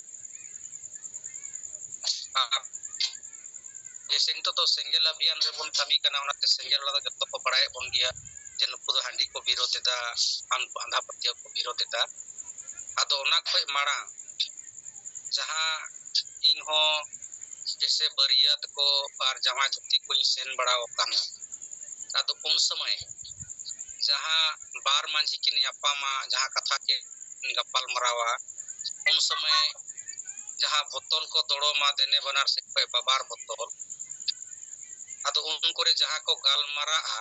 ᱟᱨ ᱡᱮᱥᱮ ᱱᱤᱛᱚᱜ ᱫᱚ ᱥᱮᱸᱜᱮᱞ ᱚᱵᱷᱤᱭᱟᱱ ᱨᱮᱵᱚᱱ ᱠᱟᱹᱢᱤ ᱠᱟᱱᱟ, ᱚᱱᱟᱛᱮ ᱥᱮᱸᱜᱮᱞ ᱚᱲᱟᱜ ᱫᱚ ᱡᱚᱛᱚ ᱠᱚ ᱵᱟᱲᱟᱭᱮᱫ ᱵᱚᱱ ᱜᱮᱭᱟ ᱡᱮ ᱱᱩᱠᱩ ᱫᱚ ᱦᱟᱺᱰᱤ ᱠᱚ ᱵᱤᱨᱳᱫ ᱮᱫᱟ, ᱟᱱ-, ᱟᱸᱫᱷᱟ ᱯᱟᱹᱛᱭᱟᱹᱣ ᱠᱚ ᱵᱤᱨᱳᱫ ᱮᱫᱟ᱾ ᱟᱫᱚ ᱚᱱᱟ ᱠᱷᱚᱡ ᱢᱟᱲᱟᱝ ᱡᱟᱦᱟᱸ ᱤᱧ ᱦᱚᱸ ᱡᱮᱥᱮ ᱵᱟᱹᱨᱭᱟᱹᱛ ᱠᱚ ᱟᱨ ᱡᱟᱶᱟᱭ ᱫᱷᱩᱛᱤ ᱠᱚᱧ ᱥᱮᱱ ᱵᱟᱲᱟ ᱟᱠᱟᱱᱟ, ᱟᱫᱚ ᱩᱱ ᱥᱚᱢᱚᱭ ᱡᱟᱦᱟᱸ ᱵᱟᱨ ᱢᱟᱹᱡᱷᱤ ᱠᱤᱱ ᱧᱟᱯᱟᱢᱟ, ᱡᱟᱦᱟᱸ ᱠᱟᱛᱷᱟ ᱠᱤᱱ ᱜᱟᱯᱟᱞ ᱢᱟᱨᱟᱣᱟ, ᱩᱱ ᱥᱚᱢᱚᱭ ᱡᱟᱦᱟᱸ ᱵᱚᱛᱚᱞ ᱠᱚ ᱫᱚᱲᱚᱢᱟ ᱫᱮᱱᱮ ᱵᱟᱱᱟᱨ ᱥᱮᱫ ᱠᱷᱚᱡ ᱵᱟᱵᱟᱨ ᱵᱚᱛᱚᱞ, ᱟᱫᱚ ᱩᱱ ᱠᱚᱨᱮ ᱡᱟᱦᱟᱸ ᱠᱚ ᱜᱟᱞᱢᱟᱨᱟᱜᱼᱟ,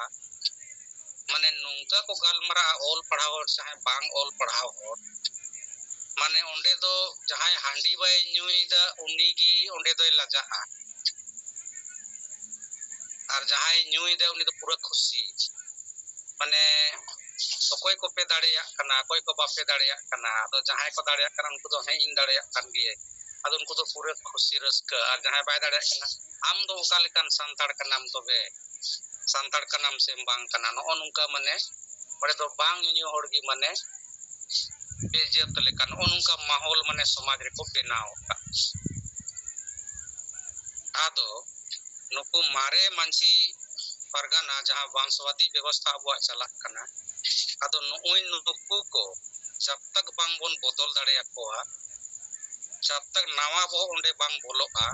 ᱢᱟᱱᱮ ᱱᱚᱝᱠᱟ ᱠᱚ ᱜᱟᱞᱢᱟᱨᱟᱜᱼᱟ, ᱚᱞ ᱯᱟᱲᱦᱟᱣ ᱦᱚᱲ ᱪᱟᱦᱮ ᱵᱟᱝ ᱚᱞ ᱯᱟᱲᱦᱟᱣ ᱦᱚᱲ, ᱢᱟᱱᱮ ᱚᱸᱰᱮ ᱫᱚ ᱡᱟᱦᱟᱸᱭ ᱦᱟᱺᱰᱤ ᱵᱟᱭ ᱧᱩᱭᱮᱫᱟ ᱩᱱᱤᱜᱮ ᱚᱸᱰᱮ ᱫᱚᱭ ᱞᱟᱡᱟᱜᱼᱟ᱾ ᱟᱨ ᱡᱟᱦᱟᱸᱭ ᱧᱩᱭᱮᱫᱟ ᱩᱱᱤ ᱫᱚ ᱯᱩᱨᱟᱹ ᱠᱷᱩᱥᱤ᱾ ᱢᱟᱱᱮ ᱚᱠᱚᱭ ᱠᱚᱯᱮ ᱫᱟᱲᱮᱭᱟᱜ ᱠᱟᱱᱟ, ᱚᱠᱚᱭ ᱠᱚ ᱵᱟᱯᱮ ᱫᱟᱲᱮᱭᱟᱜ ᱠᱟᱱᱟ, ᱟᱫᱚ ᱡᱟᱦᱟᱸᱭ ᱠᱚ ᱫᱟᱲᱮᱭᱟᱜ ᱠᱟᱱᱟ ᱩᱱᱠᱩ ᱫᱚ ᱦᱮᱸ ᱤᱧ ᱫᱟᱲᱮᱭᱟᱜ ᱠᱟᱱ ᱜᱤᱭᱟᱹᱧ, ᱟᱫᱚ ᱩᱱᱠᱩ ᱫᱚ ᱯᱩᱨᱟᱹ ᱠᱷᱩᱥᱤ ᱨᱟᱹᱥᱠᱟᱹ᱾ ᱟᱨ ᱡᱟᱦᱟᱸᱭ ᱵᱟᱭ ᱫᱟᱲᱮᱭᱟᱜ ᱠᱟᱱᱟ, ᱟᱢ ᱫᱚ ᱚᱠᱟ ᱞᱮᱠᱟᱱ ᱥᱟᱱᱛᱟᱲ ᱠᱟᱱᱟᱢ ᱛᱚᱵᱮ, ᱥᱟᱱᱛᱟᱲ ᱠᱟᱱᱟᱢ ᱥᱮᱢ ᱵᱟᱝ ᱠᱟᱱᱟ, ᱱᱚᱜᱼᱚ ᱱᱚᱝᱠᱟ ᱢᱟᱱᱮ ᱚᱸᱰᱮ ᱫᱚ ᱵᱟᱝ ᱧᱩᱧᱩ ᱦᱚᱲ ᱜᱮ ᱢᱟᱱᱮ ᱵᱮᱡᱮᱛ ᱞᱮᱠᱟ ᱱᱚᱜᱼᱚ ᱱᱚᱝᱠᱟ ᱢᱟᱦᱚᱞ ᱢᱟᱱᱮ ᱥᱚᱢᱟᱡᱽ ᱨᱮᱠᱚ ᱵᱮᱱᱟᱣ ᱟᱠᱟᱫ᱾ ᱟᱫᱚ ᱱᱩᱠᱩ ᱢᱟᱨᱮ ᱢᱟᱹᱡᱷᱤ ᱯᱟᱨᱜᱟᱱᱟ ᱡᱟᱦᱟᱸ ᱵᱚᱝᱥᱣᱟᱫᱤ ᱵᱮᱵᱚᱥᱛᱷᱟ ᱟᱵᱚᱣᱟᱜ ᱪᱟᱞᱟᱜ ᱠᱟᱱᱟ, ᱟᱫᱚ ᱱᱩᱜᱼᱩᱭ ᱱᱩᱠᱩ ᱠᱚ ᱡᱟᱵ ᱛᱟᱠ ᱵᱟᱝ ᱵᱚᱱ ᱵᱚᱫᱚᱞ ᱫᱟᱲᱮᱭᱟᱠᱚᱣᱟ, ᱡᱟᱵ ᱛᱟᱠ ᱱᱟᱣᱟ ᱵᱚᱦᱚᱜ ᱚᱸᱰᱮ ᱵᱟᱝ ᱵᱚᱞᱚᱜᱼᱟ,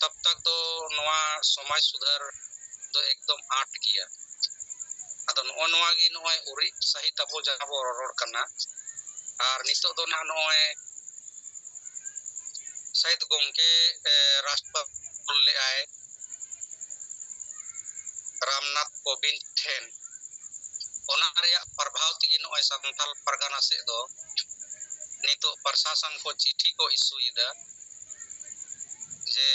ᱛᱟᱵ ᱛᱟᱠ ᱫᱚ ᱱᱚᱣᱟ ᱥᱚᱢᱟᱡᱽ ᱥᱩᱫᱷᱟᱹᱨ ᱫᱚ ᱮᱠᱫᱚᱢ ᱟᱸᱴ ᱜᱮᱭᱟ᱾ ᱟᱫᱚ ᱱᱚᱜᱼᱚ ᱱᱚᱣᱟ ᱜᱮ ᱱᱚᱜᱼᱚᱭ ᱩᱨᱤᱡ ᱥᱟᱹᱦᱤᱛ ᱟᱵᱚ ᱡᱟᱦᱟᱸ ᱵᱚ ᱨᱚᱨᱚᱲ ᱠᱟᱱᱟ, ᱟᱨ ᱱᱤᱛᱚᱜ ᱫᱚ ᱱᱟᱦᱟᱜ ᱱᱚᱜᱼᱚᱭ ᱥᱟᱹᱦᱤᱛ ᱜᱚᱢᱠᱮ, ᱮ, ᱨᱟᱥᱴᱨᱚᱯᱚᱛᱤ ᱞᱮᱫᱟᱭ ᱨᱟᱢᱱᱟᱛᱷ ᱠᱳᱵᱤᱱᱫ ᱴᱷᱮᱱ᱾ ᱚᱱᱟ ᱨᱮᱭᱟᱜ ᱯᱨᱚᱵᱷᱟᱣ ᱛᱮᱜᱮ ᱱᱚᱜᱼᱚᱭ ᱥᱟᱱᱛᱟᱞ ᱯᱟᱨᱜᱟᱱᱟ ᱥᱮᱫ ᱫᱚ ᱱᱤᱛᱚᱜ ᱯᱨᱚᱥᱟᱥᱚᱱ ᱠᱚ ᱪᱤᱴᱷᱤ ᱠᱚ ᱤᱥᱩᱭᱮᱫᱟ ᱡᱮ,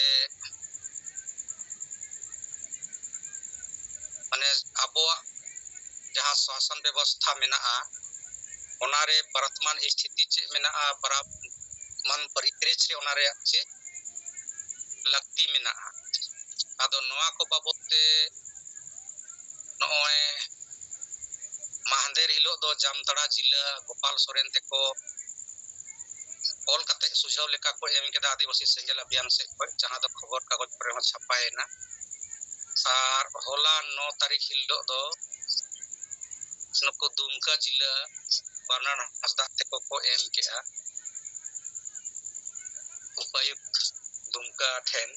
ᱢᱟᱱᱮ, ᱟᱵᱚᱣᱟᱜ ᱡᱟᱦᱟᱸ ᱥᱟᱥᱚᱱ ᱵᱮᱵᱚᱥᱛᱷᱟ ᱢᱮᱱᱟᱜᱼᱟ, ᱚᱱᱟᱨᱮ ᱵᱚᱨᱛᱚᱢᱟᱱ ᱥᱛᱷᱤᱛᱤ ᱪᱮᱫ ᱢᱮᱱᱟᱜᱼᱟ, ᱵᱚᱨᱛᱚᱢᱟᱱ ᱯᱚᱨᱤᱯᱨᱮᱠᱷ ᱨᱮ ᱚᱱᱟ ᱨᱮᱭᱟᱜ ᱪᱮᱫ ᱞᱟᱹᱠᱛᱤ ᱢᱮᱱᱟᱜᱼᱟ᱾ ᱟᱫᱚ ᱱᱚᱣᱟ ᱠᱚ ᱵᱟᱵᱚᱛ ᱛᱮ ᱱᱚᱜᱼᱚᱭ ᱢᱟᱦᱫᱮᱨ ᱦᱤᱞᱳᱜ ᱫᱚ ᱡᱟᱢᱛᱟᱲᱟ ᱡᱤᱞᱟᱹ ᱜᱳᱯᱟᱞ ᱥᱚᱨᱮᱱ ᱛᱮᱠᱚ ᱚᱞ ᱠᱟᱛᱮ ᱥᱩᱡᱷᱟᱹᱣ ᱞᱮᱠᱟ ᱠᱚ ᱮᱢ ᱠᱮᱫᱟ ᱟᱹᱫᱤᱵᱟᱹᱥᱤ ᱥᱮᱸᱜᱮᱞ ᱚᱵᱷᱤᱭᱟᱱ ᱥᱮᱫ ᱠᱷᱚᱱ, ᱡᱟᱦᱟᱸ ᱫᱚ ᱠᱷᱚᱵᱚᱨ ᱠᱟᱜᱚᱡᱽ ᱠᱚᱨᱮ ᱦᱚᱸ ᱪᱷᱟᱯᱟᱭᱮᱱᱟ᱾ ᱟᱨ ᱦᱚᱞᱟ ᱱᱚ ᱛᱟᱹᱨᱤᱠᱷ ᱦᱤᱞᱳᱜ ᱫᱚ ᱱᱩᱠᱩ ᱫᱩᱢᱠᱟ ᱡᱤᱞᱟᱹ ᱵᱟᱱᱟᱨ ᱦᱟᱸᱥᱫᱟ ᱛᱮᱠᱚ ᱠᱚ ᱮᱢ ᱠᱮᱜᱼᱟ ᱩᱯᱟᱭᱩᱠᱛ ᱫᱩᱢᱠᱟ ᱴᱷᱮᱱ᱾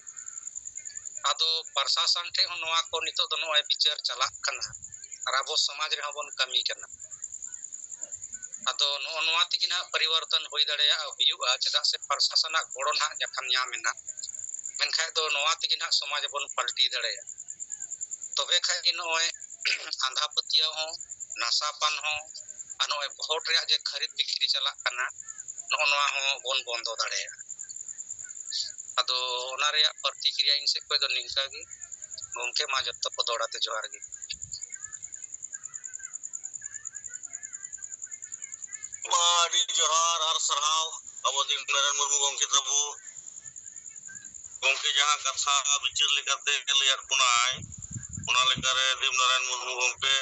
ᱟᱫᱚ ᱯᱨᱚᱥᱟᱥᱚᱱ ᱴᱷᱮᱱ ᱦᱚᱸ ᱱᱚᱣᱟ ᱠᱚ ᱱᱤᱛᱚᱜ ᱫᱚ ᱱᱚᱜᱼᱚᱭ ᱵᱤᱪᱟᱹᱨ ᱪᱟᱞᱟᱜ ᱠᱟᱱᱟ ᱟᱨ ᱟᱵᱚ ᱥᱚᱢᱟᱡᱽ ᱨᱮᱦᱚᱸ ᱵᱚᱱ ᱠᱟᱹᱢᱤ ᱠᱟᱱᱟ᱾ ᱟᱫᱚ ᱱᱚᱜᱼᱚ ᱱᱚᱣᱟ ᱛᱮᱜᱮ ᱱᱟᱦᱟᱜ ᱯᱚᱨᱤᱵᱚᱨᱛᱚᱱ ᱦᱩᱭ ᱫᱟᱲᱮᱭᱟᱜᱼᱟ, ᱦᱩᱭᱩᱜᱼᱟ, ᱪᱮᱫᱟᱜ ᱥᱮ ᱯᱨᱚᱥᱟᱥᱚᱱᱟᱜ ᱜᱚᱲᱚ ᱱᱟᱦᱟᱜ ᱡᱚᱠᱷᱚᱱ ᱧᱟᱢ ᱮᱱᱟ, ᱢᱮᱱᱠᱷᱟᱡ ᱫᱚ ᱱᱚᱣᱟ ᱛᱮᱜᱮ ᱱᱟᱦᱟᱜ ᱥᱚᱢᱟᱡᱽ ᱵᱚᱱ ᱯᱟᱞᱴᱤ ᱫᱟᱲᱮᱭᱟᱜᱼᱟ᱾ ᱛᱚᱵᱮ ᱠᱷᱟᱡ ᱜᱮ ᱱᱚᱜᱼᱚᱭ ᱟᱸᱫᱷᱟ ᱯᱟᱹᱛᱭᱟᱹᱣ ᱦᱚᱸ, ᱱᱟᱥᱟ ᱯᱟᱱ ᱦᱚᱸ, ᱟᱨ ᱱᱚᱜᱼᱚᱭ ᱵᱷᱳᱴ ᱨᱮᱭᱟᱜ ᱡᱮ ᱠᱷᱟᱹᱨᱤᱫ ᱵᱤᱠᱨᱤ ᱪᱟᱞᱟᱜ ᱠᱟᱱᱟ, ᱱᱚᱜᱼᱚ ᱱᱚᱣᱟ ᱦᱚᱸ ᱵᱚᱱ ᱵᱚᱱᱫᱚ ᱫᱟᱲᱮᱭᱟᱜᱼᱟ᱾ ᱟᱫᱚ ᱚᱱᱟ ᱨᱮᱭᱟᱜ ᱯᱨᱚᱛᱤᱠᱨᱤᱭᱟ ᱤᱧ ᱥᱮᱫ ᱠᱷᱚᱱ ᱫᱚ ᱱᱤᱝᱠᱟ ᱜᱮ᱾ ᱜᱚᱢᱠᱮ, ᱢᱟ ᱡᱚᱛᱚ ᱠᱚ ᱫᱚᱦᱲᱟ ᱛᱮ ᱡᱚᱦᱟᱨ ᱜᱮ᱾ ᱢᱟ ᱟᱹᱰᱤ ᱡᱚᱦᱟᱨ ᱟᱨ ᱥᱟᱨᱦᱟᱣ ᱟᱵᱚ ᱫᱤᱱ ᱱᱟᱨᱟᱭᱚᱱ ᱢᱩᱨᱢᱩ ᱜᱚᱢᱠᱮ ᱛᱟᱵᱚ᱾ ᱜᱚᱢᱠᱮ ᱡᱟᱦᱟᱸ ᱠᱟᱛᱷᱟ ᱵᱤᱪᱟᱹᱨ ᱞᱮᱠᱟᱛᱮ ᱞᱟᱹᱭᱟᱫ ᱵᱚᱱᱟᱭ, ᱚᱱᱟ ᱞᱮᱠᱟᱨᱮ ᱫᱤᱱ ᱱᱟᱨᱟᱭᱚᱱ ᱢᱩᱨᱢᱩ ᱜᱚᱢᱠᱮ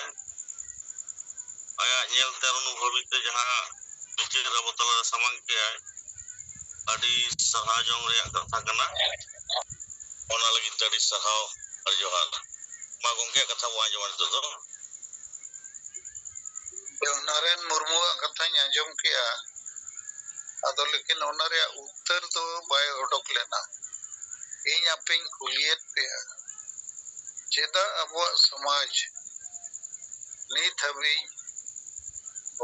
ᱟᱭᱟᱜ ᱧᱮᱞ ᱛᱮ ᱟᱨ ᱚᱱᱩᱵᱷᱚᱵᱤ ᱛᱮ ᱡᱟᱦᱟᱸ ᱵᱤᱪᱟᱹᱨ ᱟᱵᱚ ᱛᱟᱞᱟᱨᱮ ᱥᱟᱢᱟᱝ ᱠᱮᱜᱼᱟᱭ, ᱟᱹᱰᱤ ᱥᱟᱨᱦᱟᱣ ᱡᱚᱝ ᱨᱮᱭᱟᱜ ᱠᱟᱛᱷᱟ ᱠᱟᱱᱟ᱾ ᱚᱱᱟ ᱞᱟᱹᱜᱤᱫ ᱛᱮ ᱟᱹᱰᱤ ᱥᱟᱨᱦᱟᱣ ᱟᱨ ᱡᱚᱦᱟᱨ᱾ ᱢᱟ ᱜᱚᱢᱠᱮᱭᱟᱜ ᱠᱟᱛᱷᱟ ᱵᱚᱱ ᱟᱸᱡᱚᱢᱟ ᱱᱤᱛᱚᱜ ᱫᱚ᱾ ᱱᱟᱨᱮᱱ ᱢᱩᱨᱢᱩᱣᱟᱜ ᱠᱟᱛᱷᱟᱧ ᱟᱸᱡᱚᱢ ᱠᱮᱜᱼᱟ, ᱟᱫᱚ ᱞᱮᱠᱤᱱ ᱚᱱᱟ ᱨᱮᱭᱟᱜ ᱩᱛᱛᱚᱨ ᱫᱚ ᱵᱟᱭ ᱚᱰᱚᱠ ᱞᱮᱱᱟ᱾ ᱤᱧ ᱟᱯᱮᱧ ᱠᱩᱞᱤᱭᱮᱫ ᱯᱮᱭᱟ, ᱪᱮᱫᱟᱜ ᱟᱵᱚᱣᱟᱜ ᱥᱚᱢᱟᱡᱽ ᱱᱤᱛ ᱦᱟᱹᱵᱤᱡ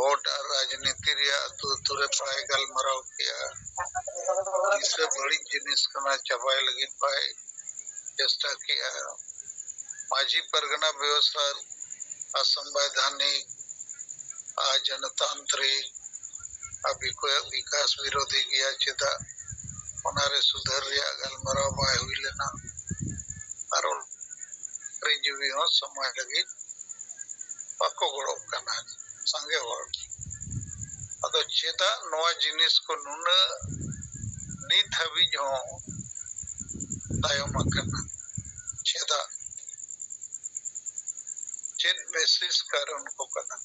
ᱵᱷᱳᱴ ᱟᱨ ᱨᱟᱡᱽᱱᱤᱛᱤ ᱨᱮᱭᱟᱜ ᱟᱹᱛᱩ ᱟᱹᱛᱩ ᱨᱮ ᱵᱟᱭ ᱜᱟᱞᱢᱟᱨᱟᱣ ᱠᱮᱜᱼᱟ᱾ ᱱᱤᱥᱟᱹ ᱵᱟᱹᱲᱤᱡ ᱡᱤᱱᱤᱥ ᱠᱟᱱᱟ, ᱪᱟᱵᱟᱭ ᱞᱟᱹᱜᱤᱫ ᱵᱟᱭ ᱪᱮᱥᱴᱟ ᱠᱮᱜᱼᱟ᱾ ᱢᱟᱹᱡᱷᱤ ᱯᱟᱨᱜᱟᱱᱟ ᱵᱮᱵᱚᱥᱛᱷᱟ ᱚᱥᱟᱝᱵᱤᱫᱷᱟᱱᱤᱠ ᱟᱨ ᱡᱚᱱᱚᱛᱟᱱᱛᱨᱤᱠ ᱟᱨ ᱵᱤᱠᱚᱭ-, ᱵᱤᱠᱟᱥ ᱵᱤᱨᱳᱫᱷᱤ ᱜᱮᱭᱟ᱾ ᱪᱮᱫᱟᱜ ᱚᱱᱟᱨᱮ ᱥᱩᱫᱷᱟᱹᱨ ᱨᱮᱭᱟᱜ ᱜᱟᱞᱢᱟᱨᱟᱣ ᱵᱟᱭ ᱦᱩᱭ ᱞᱮᱱᱟ? ᱟᱨ ᱚᱱ-, ᱟᱹᱨᱤᱡᱤᱵᱤ ᱦᱚᱸ ᱥᱚᱢᱟᱡᱽ ᱞᱟᱹᱜᱤᱫ ᱵᱟᱠᱚ ᱜᱚᱲᱚᱜ ᱠᱟᱱᱟ ᱥᱟᱸᱜᱮ ᱦᱚᱲ᱾ ᱟᱫᱚ ᱪᱮᱫᱟᱜ ᱱᱚᱣᱟ ᱡᱤᱱᱤᱥ ᱠᱚ ᱱᱩᱱᱟᱹᱜ ᱱᱤᱛ ᱦᱟᱹᱵᱤᱡ ᱦᱚᱸ ᱛᱟᱭᱚᱢ ᱟᱠᱟᱱᱟ? ᱪᱮᱫᱟᱜ? ᱪᱮᱫ ᱵᱮᱥᱤᱥ ᱠᱟᱨᱚᱱ ᱠᱚ ᱠᱟᱱᱟ?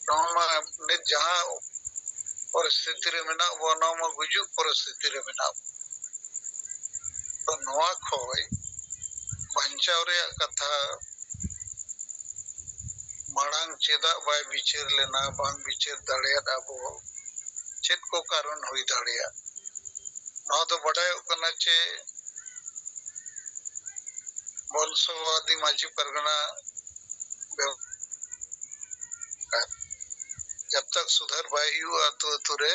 ᱱᱚᱣᱟ ᱢᱟ ᱱᱤᱛ ᱡᱟᱦᱟᱸ ᱯᱚᱨᱤᱥᱛᱷᱤᱛᱤ ᱨᱮ ᱢᱮᱱᱟᱜ ᱵᱚᱱᱟ, ᱱᱚᱣᱟ ᱢᱟ ᱜᱩᱡᱩᱜ ᱯᱚᱨᱤᱥᱛᱷᱤᱛᱤ ᱨᱮ ᱢᱮᱱᱟᱜ ᱵᱚᱱᱟ᱾ ᱛᱚ ᱱᱚᱣᱟ ᱠᱷᱚᱡ ᱵᱟᱧᱪᱟᱣ ᱨᱮᱭᱟᱜ ᱠᱟᱛᱷᱟ, ᱢᱟᱲᱟᱝ ᱪᱮᱫᱟᱜ ᱵᱟᱭ ᱵᱤᱪᱟᱹᱨ ᱞᱮᱱᱟ, ᱵᱟᱝ ᱵᱤᱪᱟᱹᱨ ᱫᱟᱲᱮᱭᱟᱫ ᱟᱵᱚ, ᱪᱮᱫ ᱠᱚ ᱠᱟᱨᱚᱱ ᱦᱩᱭ ᱫᱟᱲᱮᱭᱟᱜ? ᱱᱚᱣᱟ ᱫᱚ ᱵᱟᱰᱟᱭᱚᱜ ᱠᱟᱱᱟ ᱪᱮ ᱵᱚᱝᱥᱚᱣᱟᱫᱤ ᱢᱟᱹᱡᱷᱤ ᱯᱟᱨᱜᱟᱱᱟ ᱵᱮᱣ-, ᱡᱟᱵ ᱛᱟᱠ ᱥᱩᱫᱷᱟᱨ ᱵᱟᱭ ᱦᱩᱭᱩᱜᱼᱟ, ᱟᱹᱛᱩ ᱟᱹᱛᱩ ᱨᱮ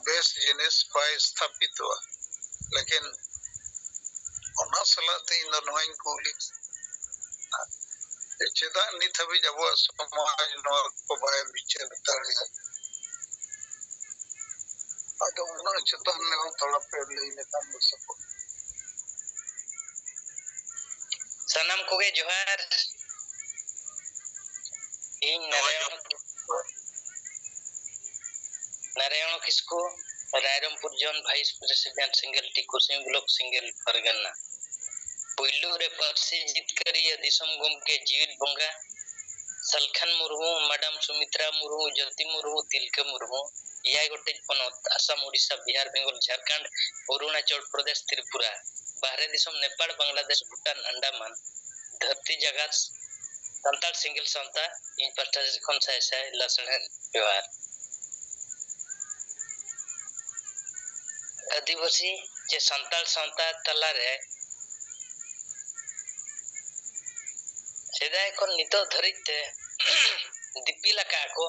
ᱵᱮᱥ ᱡᱤᱱᱤᱥ ᱵᱟᱭ ᱥᱛᱷᱟᱯᱤᱛᱚᱜᱼᱟ᱾ ᱞᱮᱠᱤᱱ ᱚᱱᱟ ᱥᱟᱞᱟᱜ ᱛᱮ ᱤᱧ ᱫᱚ ᱱᱚᱣᱟᱧ ᱠᱩᱞᱤ, ᱪᱮᱫᱟᱜ ᱱᱤᱛ ᱦᱟᱹᱵᱤᱡ ᱟᱵᱚᱣᱟᱜ ᱥᱚᱢᱟᱡᱽ ᱱᱚᱣᱟ ᱠᱚ ᱵᱟᱭ ᱵᱤᱪᱟᱹᱨ ᱫᱟᱲᱮᱭᱟᱜ? ᱟᱫᱚ ᱚᱱᱟ ᱪᱮᱛᱟᱱ ᱨᱮᱦᱚᱸ ᱛᱷᱚᱲᱟ ᱯᱮ ᱞᱟᱹᱭ ᱞᱮᱠᱷᱟᱱ ᱫᱚ ᱥᱟᱯᱚ-᱾ ᱥᱟᱱᱟᱢ ᱠᱚᱜᱮ ᱡᱚᱦᱟᱨ᱾ ᱤᱧ Narayan, Narayan Kisku, Rairangpur zone vice president ᱥᱤᱝᱜᱮᱞ ᱴᱤ ᱠᱩᱥᱤᱢ ᱵᱞᱚᱠ ᱥᱤᱝᱜᱮᱞ ᱯᱟᱨᱜᱟᱱᱟ᱾ ᱯᱩᱭᱞᱩ ᱨᱮ ᱯᱟᱹᱨᱥᱤ ᱡᱤᱛᱠᱟᱹᱨᱤᱭᱟᱹ ᱫᱤᱥᱚᱢ ᱜᱚᱢᱠᱮ ᱡᱤᱣᱤᱫ ᱵᱚᱸᱜᱟ ᱥᱟᱞᱠᱷᱟᱱ ᱢᱩᱨᱢᱩ, ᱢᱟᱰᱟᱢ ᱥᱩᱢᱤᱛᱨᱟ ᱢᱩᱨᱢᱩ, ᱡᱳᱛᱤ ᱢᱩᱨᱢᱩ, ᱛᱤᱞᱠᱟᱹ ᱢᱩᱨᱢᱩ, ᱮᱭᱟᱭ ᱜᱚᱴᱮᱡ ᱯᱚᱱᱚᱛ, ᱟᱥᱟᱢ, ᱳᱰᱤᱥᱟ, ᱵᱤᱦᱟᱨ, ᱵᱮᱝᱜᱚᱞ, ᱡᱷᱟᱲᱠᱷᱚᱸᱰ, ᱚᱨᱩᱬᱟᱪᱚᱞ ᱯᱨᱚᱫᱮᱥ, ᱛᱨᱤᱯᱩᱨᱟ, ᱵᱟᱦᱨᱮ ᱫᱤᱥᱚᱢ, ᱱᱮᱯᱟᱲ, ᱵᱟᱝᱞᱟᱫᱮᱥ, ᱵᱷᱩᱴᱟᱱ, ᱟᱱᱰᱟᱢᱟᱱ, ᱫᱷᱟᱹᱨᱛᱤ ᱡᱟᱠᱟᱛ ᱥᱟᱱᱛᱟᱲ ᱥᱤᱝᱜᱮᱞ ᱥᱟᱶᱛᱟ, ᱤᱧ ᱯᱟᱦᱴᱟ ᱥᱮᱫ ᱠᱷᱚᱱ ᱥᱟᱭ ᱥᱟᱭ ᱞᱟᱥᱟᱲᱦᱮᱫ ᱡᱚᱦᱟᱨ᱾ ᱟᱹᱫᱤᱵᱟᱹᱥᱤ ᱪᱮ ᱥᱟᱱᱛᱟᱲ ᱥᱟᱶᱛᱟ ᱛᱟᱞᱟᱨᱮ ᱥᱮᱫᱟᱭ ᱠᱷᱚᱱ ᱱᱤᱛᱚᱜ ᱫᱷᱟᱹᱨᱤᱡ ᱛᱮ ᱫᱤᱯᱤᱞ ᱟᱠᱟᱫᱼᱟ ᱠᱚ,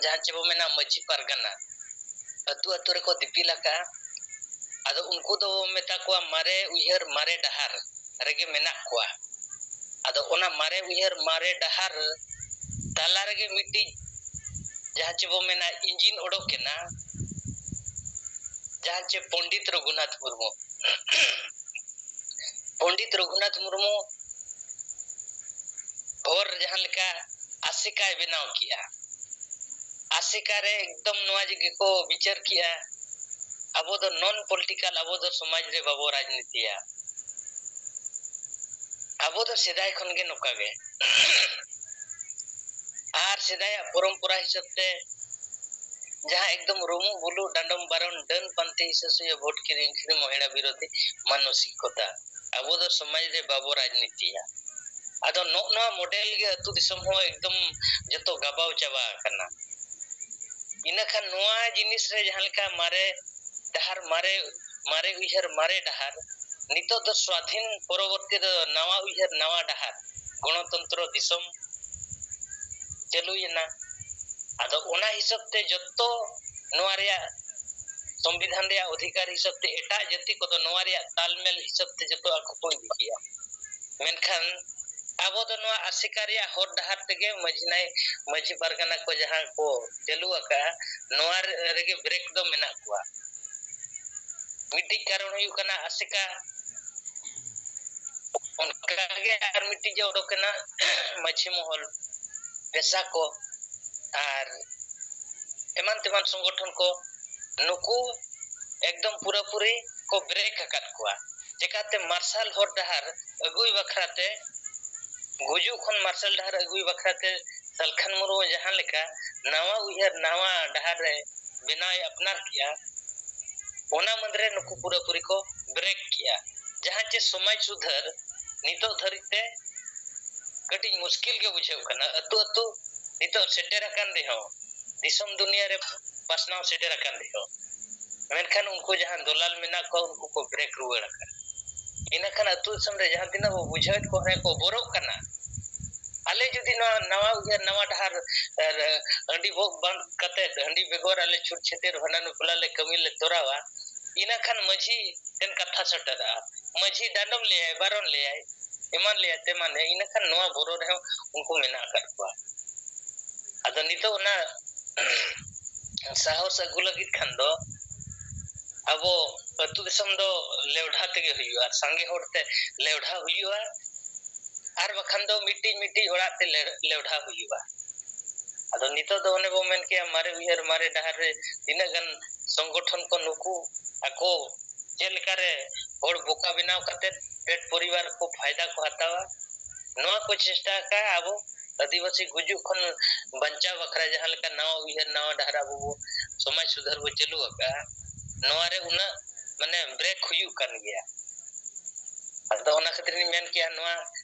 ᱡᱟᱦᱟᱸ ᱪᱮ ᱵᱚ ᱢᱮᱱᱟ ᱢᱟᱹᱡᱷᱤ ᱯᱟᱨᱜᱟᱱᱟ, ᱟᱹᱛᱩ ᱟᱹᱛᱩ ᱨᱮᱠᱚ ᱫᱤᱯᱤᱞ ᱟᱠᱟᱫᱼᱟ᱾ ᱟᱫᱚ ᱩᱱᱠᱩ ᱫᱚ ᱢᱮᱛᱟ ᱠᱚᱣᱟ ᱢᱟᱨᱮ ᱩᱭᱦᱟᱹᱨ ᱢᱟᱨᱮ ᱰᱟᱦᱟᱨ ᱨᱮᱜᱮ ᱢᱮᱱᱟᱜ ᱠᱚᱣᱟ᱾ ᱟᱫᱚ ᱚᱱᱟ ᱢᱟᱨᱮ ᱩᱭᱦᱟᱹᱨ ᱢᱟᱨᱮ ᱰᱟᱦᱟᱨ ᱛᱟᱞᱟ ᱨᱮᱜᱮ ᱢᱤᱫᱴᱤᱡ ᱡᱟᱦᱟᱸ ᱪᱮ ᱵᱚ ᱢᱮᱱᱟ engine ᱚᱰᱚᱠ ᱮᱱᱟ, ᱡᱟᱦᱟᱸ ᱪᱮ ᱯᱚᱱᱰᱤᱛ ᱨᱚᱜᱷᱩᱱᱟᱛᱷ ᱢᱩᱨᱢᱩ᱾ ᱯᱚᱱᱰᱤᱛ ᱨᱚᱜᱷᱩᱱᱟᱛᱷ ᱢᱩᱨᱢᱩ ᱦᱚᱨ ᱡᱟᱦᱟᱸ ᱞᱮᱠᱟ ᱟᱥᱮᱠᱟᱭ ᱵᱮᱱᱟᱣ ᱠᱮᱜᱼᱟ, ᱟᱥᱮᱠᱟ ᱨᱮ ᱮᱠᱫᱚᱢ ᱱᱚᱣᱟ ᱜᱮᱠᱚ ᱵᱤᱪᱟᱹᱨ ᱠᱮᱜᱼᱟ, ᱟᱵᱚ ᱫᱚ non political, ᱟᱵᱚ ᱫᱚ ᱥᱚᱢᱟᱡᱽ ᱨᱮ ᱵᱟᱵᱚ ᱨᱟᱡᱽᱱᱤᱛᱤᱭᱟ᱾ ᱟᱵᱚ ᱫᱚ ᱥᱮᱫᱟᱭ ᱠᱷᱚᱱ ᱜᱮ ᱱᱚᱝᱠᱟ ᱜᱮ᱾ ᱟᱨ ᱥᱮᱫᱟᱭᱟᱜ ᱯᱚᱨᱚᱢᱯᱚᱨᱟ ᱦᱤᱥᱟᱹᱵ ᱛᱮ ᱡᱟᱦᱟᱸ ᱮᱠᱫᱚᱢ ᱨᱩᱢᱩᱜ ᱵᱩᱞᱩᱜ ᱰᱟᱸᱰᱚᱢ ᱵᱟᱨᱚᱱ ᱰᱟᱹᱱ ᱯᱟᱱᱛᱮ ᱦᱤᱥᱟᱹ ᱥᱩᱭᱟᱹ ᱵᱷᱳᱴ ᱠᱤᱨᱤᱧ ᱟᱹᱠᱷᱨᱤᱧ ᱢᱚᱦᱮᱲᱟ ᱵᱤᱨᱳᱫᱷᱤ ᱢᱟᱱᱚᱥᱤᱠᱚᱛᱟ᱾ ᱟᱵᱚ ᱫᱚ ᱥᱚᱢᱟᱡᱽ ᱨᱮ ᱵᱟᱵᱚ ᱨᱟᱡᱽᱱᱤᱛᱤᱭᱟ᱾ ᱟᱫᱚ ᱱᱚᱜ ᱱᱚᱣᱟ model ᱜᱮ ᱟᱹᱛᱩ ᱫᱤᱥᱚᱢ ᱦᱚᱸ ᱮᱠᱫᱚᱢ ᱡᱚᱛᱚ ᱜᱟᱵᱟᱣ ᱪᱟᱵᱟ ᱟᱠᱟᱱᱟ᱾ ᱤᱱᱟᱹ ᱠᱷᱟᱱ ᱱᱚᱣᱟ ᱡᱤᱱᱤᱥ ᱨᱮ ᱡᱟᱦᱟᱸ ᱞᱮᱠᱟ ᱢᱟᱨᱮ ᱰᱟᱦᱟᱨ, ᱢᱟᱨᱮ, ᱢᱟᱨᱮ ᱩᱭᱦᱟᱹᱨ, ᱢᱟᱨᱮ ᱰᱟᱦᱟᱨ, ᱱᱤᱛᱚᱜ ᱫᱚ ᱥᱣᱟᱫᱷᱤᱱ ᱯᱚᱨᱚᱵᱚᱨᱛᱤ ᱨᱮ ᱱᱟᱣᱟ ᱩᱭᱦᱟᱹᱨ, ᱱᱟᱣᱟ ᱰᱟᱦᱟᱨ, ᱜᱚᱬᱚᱛᱚᱱᱛᱨᱚ ᱫᱤᱥᱚᱢ ᱪᱟᱹᱞᱩᱭᱮᱱᱟ᱾ ᱟᱫᱚ ᱚᱱᱟ ᱦᱤᱥᱟᱹᱵ ᱛᱮ ᱡᱚᱛᱚ ᱱᱚᱣᱟ ᱨᱮᱭᱟᱜ ᱥᱚᱝᱵᱤᱫᱷᱟᱱ ᱨᱮᱭᱟᱜ ᱚᱫᱷᱤᱠᱟᱨ ᱦᱤᱥᱟᱹᱵ ᱛᱮ ᱮᱴᱟᱜ ᱡᱟᱹᱛᱤ ᱠᱚᱫᱚ ᱱᱚᱣᱟ ᱨᱮᱭᱟᱜ ᱛᱟᱞᱢᱮᱞ ᱦᱤᱥᱟᱹᱵ ᱛᱮ ᱡᱚᱛᱚ ᱟᱠᱚ ᱠᱚ ᱤᱫᱤ ᱠᱮᱜᱼᱟ᱾ ᱢᱮᱱᱠᱷᱟᱱ ᱟᱵᱚ ᱫᱚ ᱱᱚᱣᱟ ᱟᱥᱮᱠᱟ ᱨᱮᱭᱟᱜ ᱦᱚᱨ ᱰᱟᱦᱟᱨ ᱛᱮᱜᱮ ᱢᱟᱹᱡᱷᱤ ᱱᱟᱭ-, ᱢᱟᱹᱡᱷᱤ ᱯᱟᱨᱜᱟᱱᱟ ᱠᱚ ᱡᱟᱦᱟᱸ ᱠᱚ ᱪᱟᱹᱞᱩ ᱟᱠᱟᱫᱼᱟ, ᱱᱚᱣᱟ ᱨᱮ-, ᱨᱮᱜᱮ break ᱫᱚ ᱢᱮᱱᱟᱜ ᱠᱚᱣᱟ᱾ ᱢᱤᱫᱴᱤᱡ ᱠᱟᱨᱚᱱ ᱦᱩᱭᱩᱜ ᱠᱟᱱᱟ ᱟᱥᱮᱠᱟ, ᱚᱱᱠᱟᱜᱮ ᱟᱨ ᱢᱤᱫᱴᱤᱡ ᱡᱮ ᱚᱰᱚᱠ ᱮᱱᱟ ᱢᱟᱹᱡᱷᱤ ᱢᱚᱦᱚᱞ, ᱯᱮᱥᱟ ᱠᱚ ᱟᱨ ᱮᱢᱟᱱ ᱛᱮᱢᱟᱱ ᱥᱚᱝᱜᱚᱴᱷᱚᱱ ᱠᱚ, ᱱᱩᱠᱩ ᱮᱠᱫᱚᱢ ᱯᱩᱨᱟᱹᱯᱩᱨᱤ ᱠᱚ break ᱟᱠᱟᱫ ᱠᱚᱣᱟ᱾ ᱪᱮᱠᱟᱛᱮ ᱢᱟᱨᱥᱟᱞ ᱦᱚᱨ ᱰᱟᱦᱟᱨ ᱟᱹᱜᱩᱭ ᱵᱟᱠᱷᱨᱟᱛᱮ, ᱜᱩᱡᱩᱜ ᱠᱷᱚᱱ ᱢᱟᱨᱥᱟᱞ ᱰᱟᱦᱟᱨ ᱟᱹᱜᱩᱭ ᱵᱟᱠᱷᱨᱟᱛᱮ ᱥᱟᱞᱠᱷᱟᱱ ᱢᱩᱨᱢᱩ ᱡᱟᱦᱟᱸ ᱞᱮᱠᱟ ᱱᱟᱣᱟ ᱩᱭᱦᱟᱹᱨ, ᱱᱟᱣᱟ ᱰᱟᱦᱟᱨ ᱨᱮ ᱵᱮᱱᱟᱣ ᱮ ᱟᱯᱱᱟᱨ ᱠᱮᱜᱼᱟ, ᱚᱱᱟ ᱢᱩᱫᱽᱨᱮ ᱱᱩᱠᱩ ᱯᱩᱨᱟᱹᱯᱩᱨᱤ ᱠᱚ break ᱠᱮᱜᱼᱟ᱾ ᱡᱟᱦᱟᱸ ᱪᱮ ᱥᱚᱢᱟᱡᱽ ᱥᱩᱫᱷᱟᱹᱨ ᱱᱤᱛᱚᱜ ᱫᱷᱟᱹᱨᱤᱡ ᱛᱮ ᱠᱟᱹᱴᱤᱡ ᱢᱩᱥᱠᱤᱞ ᱜᱮ ᱵᱩᱡᱷᱟᱹᱜ ᱠᱟᱱᱟ᱾ ᱟᱹᱛᱩ ᱟᱹᱛᱩ ᱱᱤᱛᱚᱜ ᱥᱮᱴᱮᱨ ᱟᱠᱟᱱ ᱨᱮᱦᱚᱸ, ᱫᱤᱥᱚᱢ ᱫᱩᱱᱤᱭᱟᱹ ᱨᱮ ᱯᱟᱥᱱᱟᱣ ᱥᱮᱴᱮᱨ ᱟᱠᱟᱱ ᱨᱮᱦᱚᱸ, ᱢᱮᱱᱠᱷᱟᱱ ᱩᱱᱠᱩ ᱡᱟᱦᱟᱸ ᱫᱚᱞᱟᱞ ᱢᱮᱱᱟᱜ ᱠᱚᱣᱟ, ᱩᱱᱠᱩ ᱠᱚ break ᱨᱩᱣᱟᱹᱲ ᱟᱠᱟᱱᱟ᱾ ᱤᱱᱟᱹ ᱠᱷᱟᱱ ᱟᱹᱛᱩ ᱫᱤᱥᱚᱢ ᱨᱮ ᱡᱟᱦᱟᱸ ᱛᱤᱱᱟᱹᱜ ᱵᱚ ᱵᱩᱡᱷᱟᱹᱣᱮᱫ ᱠᱚ ᱨᱮᱦᱚᱸ ᱠᱚ ᱵᱚᱨᱚᱜ ᱠᱟᱱᱟ᱾ ᱟᱞᱮ ᱡᱩᱫᱤ ᱱᱚᱣᱟ ᱱᱟᱣᱟ ᱩᱭᱦᱟᱹᱨ, ᱱᱟᱣᱟ ᱰᱟᱦᱟᱨ, ᱟᱨ ᱦᱟᱺᱰᱤ ᱵᱷᱳᱜᱽ ᱵᱟᱝ ᱠᱟᱛᱮ, ᱦᱟᱺᱰᱤ ᱵᱮᱜᱚᱨ ᱟᱞᱮ ᱪᱷᱩᱴ ᱪᱷᱟᱹᱛᱤᱨ ᱦᱟᱱᱟ ᱱᱩᱠᱩᱞᱟ ᱞᱮ ᱠᱟᱹᱢᱤ ᱞᱮ ᱛᱚᱨᱟᱣᱟ, ᱤᱱᱟᱹ ᱠᱷᱟᱱ ᱢᱟᱹᱡᱷᱤ ᱴᱷᱮᱱ ᱠᱟᱛᱷᱟ ᱥᱮᱴᱮᱨᱚᱜᱼᱟ᱾ ᱢᱟᱹᱡᱷᱤ ᱰᱟᱸᱰᱚᱢ ᱞᱮᱭᱟᱭ, ᱵᱟᱨᱚᱱ ᱞᱮᱭᱟᱭ, ᱮᱢᱟᱱ ᱞᱮᱭᱟᱭ, ᱛᱮᱢᱟᱱ ᱞᱮᱭᱟᱭ, ᱤᱱᱟᱹ ᱠᱷᱟᱱ ᱱᱚᱣᱟ ᱵᱚᱨᱚ ᱨᱮᱦᱚᱸ ᱩᱱᱠᱩ ᱢᱮᱱᱟᱜ ᱟᱠᱟᱫ ᱠᱚᱣᱟ᱾ ᱟᱫᱚ ᱱᱤᱛᱚᱜ ᱚᱱᱟ ᱥᱟᱦᱚᱥ ᱟᱹᱜᱩ ᱞᱟᱹᱜᱤᱫ ᱠᱷᱟᱱ ᱫᱚ ᱟᱵᱚ ᱟᱹᱛᱩ ᱫᱤᱥᱚᱢ ᱫᱚ ᱞᱮᱣᱰᱷᱟ ᱛᱮᱜᱮ ᱦᱩᱭᱩᱜᱼᱟ, ᱥᱟᱸᱜᱮ ᱦᱚᱲ ᱛᱮ ᱞᱮᱣᱰᱷᱟ ᱦᱩᱭᱩᱜᱼᱟ, ᱟᱨ ᱵᱟᱠᱷᱟᱱ ᱫᱚ ᱢᱤᱫᱴᱤᱡ ᱢᱤᱫᱴᱤᱡ ᱚᱲᱟᱜ ᱛᱮ ᱞᱮ-, ᱞᱮᱣᱰᱷᱟ ᱦᱩᱭᱩᱜᱼᱟ᱾ ᱟᱫᱚ ᱱᱤᱛᱚᱜ ᱫᱚ ᱚᱱᱮ ᱵᱚ ᱢᱮᱱ ᱠᱮᱜᱼᱟ, ᱢᱟᱨᱮ ᱩᱭᱦᱟᱹᱨ ᱢᱟᱨᱮ ᱰᱟᱦᱟᱨ ᱨᱮ ᱛᱤᱱᱟᱹᱜ ᱜᱟᱱ ᱥᱚᱝᱜᱚᱴᱷᱚᱱ ᱠᱚ ᱱᱩᱠᱩ ᱟᱠᱚ ᱪᱮᱫ ᱞᱮᱠᱟᱨᱮ ᱦᱚᱲ ᱵᱚᱠᱟ ᱵᱮᱱᱟᱣ ᱠᱟᱛᱮ ᱯᱮᱴ ᱯᱚᱨᱤᱵᱟᱨ ᱠᱚ ᱯᱷᱟᱭᱫᱟ ᱠᱚ ᱦᱟᱛᱟᱣᱟ, ᱱᱚᱣᱟ ᱠᱚ ᱪᱮᱥᱴᱟ ᱟᱠᱟᱫᱼᱟ ᱟᱵᱚ ᱟᱹᱫᱤᱵᱟᱹᱥᱤ ᱜᱩᱡᱩᱜ ᱠᱷᱚᱱ ᱵᱟᱧᱪᱟᱣ ᱵᱟᱠᱷᱨᱟ ᱡᱟᱦᱟᱸ ᱞᱮᱠᱟ ᱱᱟᱣᱟ ᱩᱭᱦᱟᱹᱨ, ᱱᱟᱣᱟ ᱰᱟᱦᱟᱨ ᱟᱵᱚ ᱵᱚ ᱥᱚᱢᱟᱡᱽ ᱥᱩᱫᱷᱟᱹᱨ ᱵᱚ ᱪᱟᱹᱞᱩ ᱟᱠᱟᱫᱼᱟ, ᱱᱚᱣᱟ ᱨᱮ ᱩᱱᱟᱹᱜ ᱢᱟᱱᱮ ᱵᱨᱮᱠ ᱦᱩᱭᱩᱜ ᱠᱟᱱ ᱜᱮᱭᱟ᱾ ᱟᱫᱚ ᱚᱱᱟ ᱠᱷᱟᱹᱛᱤᱨ ᱤᱧ ᱢᱮᱱ ᱠᱮᱜᱼᱟ, ᱱᱚᱣᱟ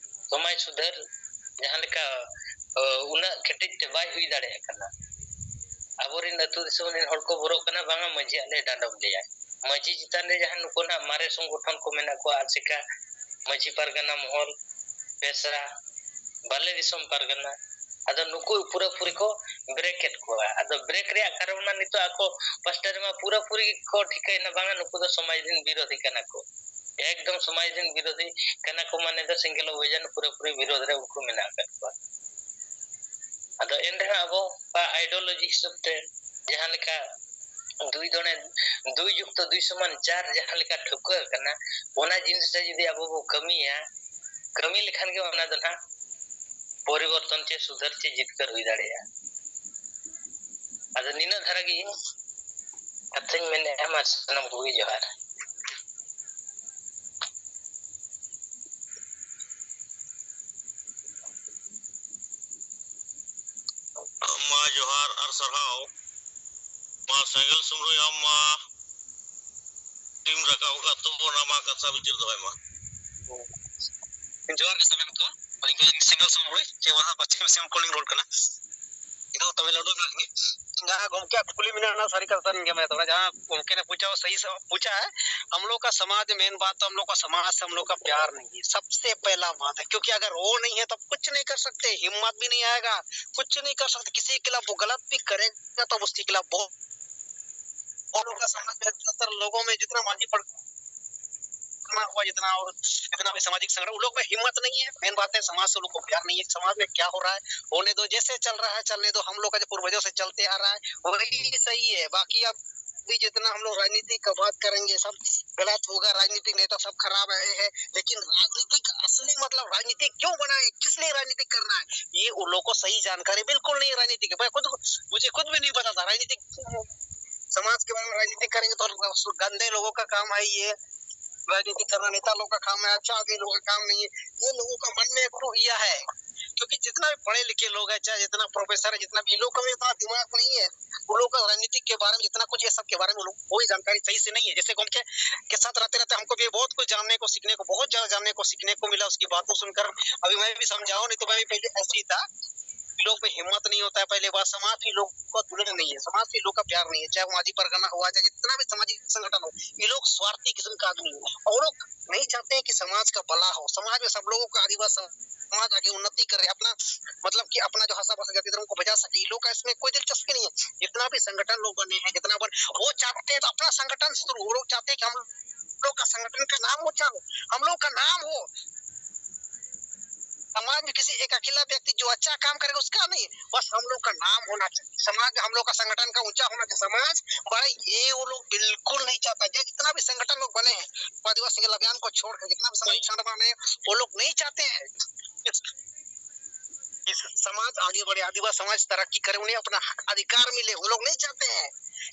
ᱥᱚᱢᱟᱡᱽ ᱥᱩᱫᱷᱟᱹᱨ ᱡᱟᱦᱟᱸ ᱞᱮᱠᱟ, ᱚ, ᱩᱱᱟᱹᱜ ᱠᱮᱴᱮᱡ ᱛᱮ ᱵᱟᱭ ᱦᱩᱭ ᱫᱟᱲᱮᱭᱟᱜ ᱠᱟᱱᱟ᱾ ᱟᱵᱚᱨᱮᱱ ᱟᱹᱛᱩ ᱫᱤᱥᱚᱢ ᱨᱮᱱ ᱦᱚᱲ ᱠᱚ ᱵᱚᱨᱚᱜ ᱠᱟᱱᱟ, ᱵᱟᱝᱟ ᱢᱟᱹᱡᱷᱤᱭᱟᱜ ᱞᱮ ᱰᱟᱸᱰᱚᱢ ᱞᱮᱭᱟ᱾ ᱢᱟᱹᱡᱷᱤ ᱪᱮᱛᱟᱱ ᱨᱮ ᱡᱟᱦᱟᱸ ᱱᱩᱠᱩ ᱱᱟᱜ ᱢᱟᱨᱮ ᱥᱚᱝᱜᱚᱴᱷᱚᱱ ᱠᱚ ᱢᱮᱱᱟᱜ ᱠᱚᱣᱟ, ᱟᱨ ᱪᱮᱠᱟ ᱢᱟᱹᱡᱷᱤ ᱯᱟᱨᱜᱟᱱᱟ ᱢᱚᱦᱚᱞ, ᱵᱮᱥᱨᱟ, ᱵᱟᱞᱮ ᱫᱤᱥᱚᱢ ᱯᱟᱨᱜᱟᱱᱟ, ᱟᱫᱚ ᱱᱩᱠᱩ ᱯᱩᱨᱟᱹᱯᱩᱨᱤ ᱠᱚ ᱵᱨᱮᱠ ᱮᱫ ᱠᱚᱣᱟ᱾ ᱟᱫᱚ ᱵᱨᱮᱠ ᱨᱮᱭᱟᱜ ᱠᱟᱨᱚᱱ ᱢᱟ ᱱᱤᱛᱚᱜ ᱟᱠᱚ ᱯᱟᱥᱴᱟ ᱨᱮᱢᱟ ᱯᱩᱨᱟᱹᱯᱩᱨᱤ ᱠᱚ ᱴᱷᱤᱠᱟᱹᱭᱮᱱᱟ, ᱵᱟᱝᱟ ᱱᱩᱠᱩ ᱫᱚ ᱥᱚᱢᱟᱡᱽ ᱨᱮᱱ ᱵᱤᱨᱳᱫᱷᱤ ᱠᱟᱱᱟ ᱠᱚ, ᱮᱠᱫᱚᱢ ᱥᱚᱢᱟᱡᱽ ᱨᱮᱱ ᱵᱤᱨᱳᱫᱷᱤ ᱠᱟᱱᱟ ᱠᱚ, ᱢᱟᱱᱮ ᱫᱚ ᱥᱮᱸᱜᱮᱞ ᱚᱵᱷᱤᱡᱟᱱ ᱯᱩᱨᱟᱹᱯᱩᱨᱤ ᱵᱤᱨᱳᱫᱷ ᱨᱮ ᱩᱱᱠᱩ ᱢᱮᱱᱟᱜ ᱟᱠᱟᱫ ᱠᱚᱣᱟ᱾ ᱟᱫᱚ ᱮᱱ ᱨᱮᱦᱚᱸ ᱟᱵᱚᱣᱟᱜ ideology ᱦᱤᱥᱟᱹᱵ ᱛᱮ ᱡᱟᱦᱟᱸ ᱞᱮᱠᱟ ᱫᱩᱭ ᱫᱚᱬᱮ ᱫᱩᱭ ᱡᱩᱠᱛᱚ ᱫᱩᱭ ᱥᱚᱢᱟᱱ ᱪᱟᱨ ᱡᱟᱦᱟᱸ ᱞᱮᱠᱟ ᱴᱷᱟᱹᱣᱠᱟᱹ ᱟᱠᱟᱱᱟ, ᱚᱱᱟ ᱡᱤᱱᱤᱥ ᱨᱮ ᱡᱩᱫᱤ ᱟᱵᱚ ᱵᱚ ᱠᱟᱹᱢᱤᱭᱟ, ᱠᱟᱹᱢᱤ ᱞᱮᱠᱷᱟᱱ ᱜᱮ ᱚᱱᱟ ᱫᱚ ᱱᱟᱦᱟᱜ ᱯᱚᱨᱤᱵᱚᱨᱛᱚᱱ ᱪᱮ ᱥᱩᱫᱷᱟᱹᱨ ᱪᱮ ᱡᱤᱛᱠᱟᱹᱨ ᱦᱩᱭ ᱫᱟᱲᱮᱭᱟᱜᱼᱟ᱾ ᱟᱫᱚ ᱱᱤᱱᱟᱹᱜ ᱫᱷᱟᱨᱟ ᱜᱮ ᱤᱧ ᱠᱟᱛᱷᱟᱧ ᱢᱮᱱᱮᱫᱼᱟ᱾ ᱢᱟ ᱥᱟᱱᱟᱢ ᱠᱚᱜᱮ ᱡᱚᱦᱟᱨ᱾ ᱢᱟ ᱡᱚᱦᱟᱨ ᱟᱨ ᱥᱟᱨᱦᱟᱣ᱾ ᱢᱟ ᱥᱮᱸᱜᱮᱞ ᱥᱩᱢᱨᱩᱭ, ᱟᱢ ᱢᱟ ᱴᱤᱢ ᱨᱟᱠᱟᱵ ᱟᱠᱟᱫ ᱛᱟᱵᱚᱱᱟ, ᱢᱟ ᱠᱟᱛᱷᱟ ᱵᱤᱪᱟᱹᱨ ᱫᱚᱦᱚᱭ ᱢᱟ᱾ ᱡᱚᱦᱟᱨ ᱜᱮ ᱥᱟᱱᱟᱢ ᱠᱚ᱾ ᱟᱹᱞᱤᱧ ᱫᱚ ᱥᱮᱸᱜᱮᱞ ᱥᱩᱢᱨᱩᱭ, ᱪᱮ ᱚᱱᱟ ᱯᱚᱪᱷᱤᱢ ᱥᱤᱝᱵᱷᱩᱢ ᱠᱷᱚᱱ ᱞᱤᱧ ᱨᱚᱲ ᱠᱟᱱᱟ᱾ ᱤᱧ ᱫᱚ ᱛᱟᱢᱤᱞᱱᱟᱲᱩ ᱨᱮ ᱢᱮᱱᱟᱜ ᱞᱤᱧᱟ᱾ ᱡᱟᱦᱟᱸ ᱜᱚᱢᱠᱮᱭᱟᱜ ᱠᱩᱠᱞᱤ ᱢᱮᱱᱟᱜᱼᱟ, ᱚᱱᱟ ᱥᱟᱹᱨᱤ ᱠᱟᱛᱷᱟ ᱠᱟᱱ ᱜᱮᱭᱟ᱾ ᱢᱮᱱ ᱛᱷᱚᱲᱟ ᱡᱟᱦᱟᱸ ᱜᱚᱢᱠᱮ ᱱᱮ ᱯᱩᱪᱷᱟ, ᱥᱟᱹᱦᱤ ᱥᱟᱵ ᱯᱩᱪᱷᱟ ᱦᱮ᱾ ᱦᱟᱢ ᱞᱳᱜ ᱠᱟ ᱥᱚᱢᱟᱡᱽ, ᱢᱮᱱ ᱵᱟᱛ ᱛᱚ ᱦᱟᱢ ᱞᱳᱜ ᱠᱟ ᱥᱚᱢᱟᱡᱽ ᱥᱮ ᱦᱟᱢ ᱞᱳᱜ ᱠᱟ ᱯᱭᱟᱨ ᱱᱟᱦᱤ ᱦᱮ, ᱥᱚᱵᱥᱮ ᱯᱮᱦᱞᱟ ᱵᱟᱛ ᱦᱮ, ᱠᱭᱩᱸᱠᱤ ᱟᱜᱟᱨ ᱣᱳ ᱱᱟᱦᱤ ᱦᱮ ᱛᱚ ᱠᱩᱪᱷ ᱱᱟᱦᱤ ᱠᱟᱨ ᱥᱟᱠᱛᱮ, ᱦᱤᱢᱢᱟᱛ ᱵᱷᱤ ᱱᱟᱦᱤ ᱟᱭᱮᱜᱟ, ᱠᱩᱪᱷ ᱱᱟᱦᱤ ᱠᱟᱨ ᱥᱟᱠᱛᱮ, ᱠᱤᱥᱤ ᱠᱮ ᱠᱷᱤᱞᱟᱯ ᱣᱳ ᱜᱟᱞᱟᱛ ᱵᱷᱤ ᱠᱟᱨᱮᱜᱟ ᱛᱚ ᱩᱥᱠᱮ ᱠᱷᱤᱞᱟᱯ ᱵᱚ، ᱦᱟᱢ ᱞᱳᱜ ᱠᱟ ᱥᱚᱢᱟᱡᱽ ᱢᱮ ᱡᱟᱫᱟᱛᱟᱨ ᱞᱳᱜᱳ ᱢᱮ ᱡᱤᱛᱱᱟ ᱢᱟᱹᱡᱷᱤ ᱯᱟᱨᱜᱟᱱᱟ ᱦᱩᱣᱟ, ᱡᱤᱛᱱᱟ ᱚᱨ ᱡᱤᱛᱱᱟ ᱵᱷᱤ ᱥᱟᱢᱟᱡᱤᱠ ᱥᱚᱝᱜᱚᱴᱷᱚᱱ ᱩᱱ ᱞᱳᱜ ᱢᱮ ᱦᱤᱢᱢᱟᱛ ᱱᱟᱦᱤ ᱦᱮ, ᱢᱮᱱ ᱵᱟᱛ ᱦᱮ ᱥᱚᱢᱟᱡᱽ ᱥᱮ ᱞᱳᱜ ᱠᱚ ᱯᱭᱟᱨ ᱱᱟᱦᱤ ᱦᱮ, ᱥᱚᱢᱟᱡᱽ ᱢᱮ ᱠᱭᱟ ᱦᱳ ᱨᱟᱦᱟ ᱦᱮ, ᱦᱳᱱᱮ ᱫᱳ, ᱡᱮᱥᱮ ᱪᱟᱞ ᱨᱟᱦᱟ ᱦᱮ ᱪᱟᱞᱱᱮ ᱫᱳ, ᱦᱟᱢ ᱞᱳᱜ ᱠᱟ ᱡᱚ ᱯᱩᱨᱵᱚᱡᱳ ᱥᱮ ᱪᱟᱞᱛᱮ ᱟ ᱨᱟᱦᱟ ᱦᱮ ᱣᱚᱦᱤ ᱥᱟᱦᱤ ᱦᱮ, ᱵᱟᱠᱤ ᱟᱵ ᱵᱷᱤ ᱡᱤᱛᱱᱟ ᱦᱟᱢ ᱞᱳᱜ ᱨᱟᱡᱽᱱᱤᱛᱤ ᱠᱟ ᱵᱟᱛ ᱠᱟᱨᱮᱝᱜᱮ ᱥᱟᱵ ᱜᱟᱞᱟᱛ ᱦᱳᱜᱟ, ᱨᱟᱡᱽᱱᱤᱛᱤᱠ ᱱᱮᱛᱟ ᱥᱟᱵ ᱠᱷᱟᱨᱟᱵ ᱦᱮ, ᱞᱮᱠᱤᱱ ᱨᱟᱡᱽᱱᱤᱛᱤᱠ ᱟᱥᱞᱤ ᱢᱚᱛᱞᱚᱵ ᱨᱟᱡᱽᱱᱤᱛᱤᱠ ᱠᱭᱳᱸ ᱵᱟᱱᱟ ᱦᱮ, ᱠᱤᱥᱞᱤᱭᱮ ᱨᱟᱡᱽᱱᱤᱛᱤᱠ ᱠᱟᱨᱱᱟ ᱦᱮ, ᱭᱮ ᱩᱱ ᱞᱳᱜ ᱠᱚ ᱥᱟᱦᱤ ᱡᱟᱱᱠᱟᱨᱤ ᱵᱤᱞᱠᱩᱞ ᱱᱟᱦᱤ ᱦᱮ, ᱨᱟᱡᱽᱱᱤᱛᱤᱠ ᱠᱮ ᱵᱟᱨᱮ ᱠᱩᱪᱷ ᱢᱩᱡᱷᱮ ᱠᱷᱩᱫ ᱵᱷᱤ ᱱᱟᱦᱤ ᱯᱟᱛᱟ ᱛᱷᱟ, ᱨᱟᱡᱽᱱᱤᱛᱤᱠ ᱥᱚᱢᱟᱡᱽ ᱠᱮ ᱵᱟᱨᱮ ᱢᱮ ᱨᱟᱡᱽᱱᱤᱛᱤᱠ ᱠᱟᱨᱮᱝᱜᱮ ᱛᱚ ᱜᱟᱱᱫᱮ ᱞᱳᱜᱳ ᱠᱟ ᱠᱟᱢ ᱦᱮ ᱭᱮ, ᱨᱟᱡᱽᱱᱤᱛᱤᱠ ᱠᱟᱨᱱᱟ ᱱᱮᱛᱟ ᱞᱳᱜ ᱠᱟ ᱠᱟᱢ ᱦᱮ, ᱟᱪᱷᱟ ᱟᱫᱢᱤ ᱞᱳᱜ ᱠᱟ ᱠᱟᱢ ᱱᱟᱦᱤ ᱦᱮ, ᱭᱮ ᱞᱳᱜᱳ ᱠᱟ ᱢᱚᱱ ᱢᱮ ᱠᱷᱩ ᱤᱭᱟ ᱦᱮ, ᱠᱭᱩᱸᱠᱤ ᱡᱤᱛᱱᱟ ᱵᱷᱤ ᱯᱟᱲᱷᱮ ᱞᱤᱠᱷᱮ ᱞᱳᱜ ᱦᱮ ᱪᱟᱦᱮ ᱡᱤᱛᱱᱟ ᱯᱨᱚᱯᱷᱮᱥᱚᱨ ᱦᱮ ᱡᱤᱛᱱᱟ ᱵᱷᱤ ᱞᱳᱜ ᱠᱟ ᱢᱮ ᱤᱛᱱᱟ ᱫᱤᱢᱟᱜᱽ ᱱᱟᱦᱤ ᱦᱮ, ᱩᱱ ᱞᱳᱜ ᱠᱟ ᱨᱟᱡᱽᱱᱤᱛᱤᱠ ᱠᱮ ᱵᱟᱨᱮ ᱢᱮ ᱡᱤᱛᱱᱟ ᱠᱩᱪᱷ ᱭᱮ ᱥᱟᱵ ᱠᱮ ᱵᱟᱨᱮ ᱢᱮ ᱩᱱ ᱞᱳᱜ ᱠᱳᱭ ᱡᱟᱱᱠᱟᱨᱤ ᱥᱟᱦᱤ ᱥᱮ ᱱᱟᱦᱤ ᱦᱮ, ᱡᱮᱥᱮ ᱜᱚᱢᱠᱮ ᱠᱮ ᱥᱟᱛᱷ ᱨᱮᱦᱛᱮ ᱨᱮᱦᱛᱮ ᱦᱟᱢᱠᱳ ᱵᱷᱤ ᱵᱚᱦᱩᱛ ᱠᱩᱪᱷ ᱡᱟᱱᱱᱮ ᱠᱚ ᱥᱤᱠᱷᱱᱮ ᱠᱚ ᱵᱚᱦᱩᱛ ᱡᱟᱫᱟ ᱡᱟᱱᱱᱮ ᱠᱚ ᱥᱤᱠᱷᱱᱮ ᱠᱚ ᱢᱤᱞᱟ, ᱩᱥᱠᱤ ᱵᱟᱛ ᱠᱳ ᱥᱩᱱᱠᱟᱨ ᱟᱵᱷᱤ ᱢᱮ ᱵᱷᱤ ᱥᱟᱢᱡᱷᱟᱣ ᱱᱟᱦᱤ ᱛᱳ ᱢᱮ ᱵᱷᱤ ᱯᱮᱦᱞᱮ ᱮᱥᱮ ᱦᱤ ᱛᱷᱟ ᱞᱳᱜ ᱢᱮ ᱦᱤᱢᱢᱚᱛ ᱱᱟᱦᱤ ᱦᱳᱛᱟ ᱦᱮ ᱯᱮᱦᱞᱮ ᱵᱟᱨ ᱥᱚᱢᱟᱡᱽ ᱥᱮ ᱞᱳᱜ ᱠᱟ ᱫᱩᱞᱟᱹᱲ ᱱᱟᱦᱤ ᱦᱮ, ᱥᱚᱢᱟᱡᱽ ᱥᱮ ᱞᱳᱜ ᱠᱟ ᱯᱭᱟᱨ ᱱᱟᱦᱤ ᱦᱮ, ᱪᱟᱦᱮ ᱢᱟᱹᱡᱷᱤ ᱯᱟᱨᱜᱟᱱᱟ ᱦᱩᱣᱟ ᱪᱟᱦᱮ ᱡᱤᱛᱱᱟ ᱵᱷᱤ ᱥᱟᱢᱟᱡᱤᱠ ᱥᱚᱝᱜᱚᱴᱷᱚᱱ ᱦᱳ, ᱭᱮ ᱞᱳᱜ ᱥᱣᱟᱨᱛᱷᱤ ᱠᱤᱥᱢ ᱠᱟ ᱟᱫᱢᱤ ᱦᱮ, ᱚ ᱞᱳᱜ ᱱᱟᱦᱤ ᱪᱟᱦᱛᱮ ᱦᱮ ᱠᱤ ᱥᱚᱢᱟᱡᱽ ᱠᱟ ᱵᱷᱟᱞᱟ ᱦᱳ, ᱥᱚᱢᱟᱡᱽ ᱢᱮ ᱥᱟᱵ ᱞᱳᱜ ᱠᱟ ᱟᱫᱢᱤ ᱵᱷᱟᱥᱟ ᱥᱚᱢᱟᱡᱽ ᱟᱜᱮ ᱩᱱᱱᱚᱛᱤ ᱠᱟᱨᱮ, ᱟᱯᱱᱟ ᱢᱚᱛᱞᱚᱵ ᱠᱤ ᱟᱯᱱᱟ ᱡᱳ ᱵᱷᱟᱥᱟ ᱵᱷᱟᱥᱟ ᱡᱟᱹᱛᱤ ᱫᱷᱚᱨᱚᱢ ᱠᱳ ᱵᱟᱪᱟ ᱥᱟᱠᱮ, ᱤᱱ ᱞᱳᱜ ᱠᱟ ᱤᱥᱢᱮ ᱠᱳᱭ ᱫᱤᱞᱪᱟᱥᱯᱤ ᱱᱟᱦᱤ ᱦᱮ. जितना भी संगठन लोग बने हैं, जितना बन वो चाहते हैं तो अपना संगठन शुरू हो, लोग चाहते हैं कि हम लोग का संगठन का नाम ऊंचा हो, हम लोग का नाम हो, समाज में किसी एक अकेला व्यक्ति जो अच्छा काम करेगा उसका नहीं, बस हम लोग का नाम होना चाहिए, समाज में हम लोग का संगठन का ऊंचा होना चाहिए, समाज बढ़े, ये वो लोग बिल्कुल नहीं चाहता। ये जितना भी संगठन लोग बने हैं आदिवासी के अभियान को छोड़कर, जितना भी संगठन बने हैं, वो लोग नहीं चाहते हैं कि समाज आगे बढ़े, आदिवासी समाज तरक्की करे, उन्हें अपना हक अधिकार मिले, वो लोग नहीं चाहते हैं।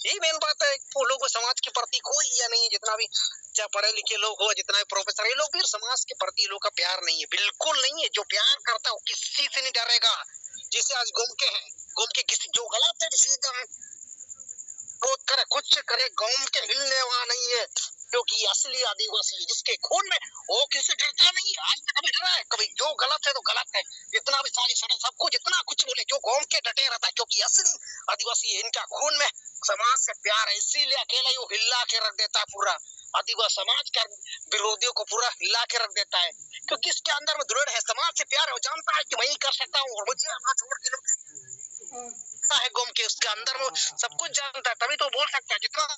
यही मेन बात है। वो लोग समाज के प्रति कोई ये नहीं है, जितना भी चाहे पढ़े लिखे लोग हो, जितना भी प्रोफेसर, ये लोग भी समाज के प्रति ये लोग का प्यार नहीं है, बिल्कुल नहीं है। जो प्यार करता है वो किसी से नहीं डरेगा। जैसे आज गोमके हैं, गोमके किसी जो गलत है सीधा है, वो करे कुछ करे, गोमके हिलने वाला नहीं है। जो कि असली आदिवासी है, जिसके खून में, वो किसी से डरता नहीं है, आज तक कभी डरा है? कभी। जो गलत है तो गलत है, जितना भी साजिश है, सबको जितना कुछ बोले, जो घूम के डटे रहता है, क्योंकि असली आदिवासी है, इनका खून में समाज से प्यार है, इसीलिए अकेला ही वो हिला के रख देता है पूरा आदिवासी समाज का, विरोधियों को पूरा हिला के रख देता है, क्योंकि इसके अंदर में दृढ़ है, समाज से प्यार है, वो जानता है कि मैं ही कर सकता हूँ और मुझे अपना छोड़ के लोग है घूम के उसके अंदर वो सब कुछ जानता है, तभी तो बोल सकता है। जितना घूम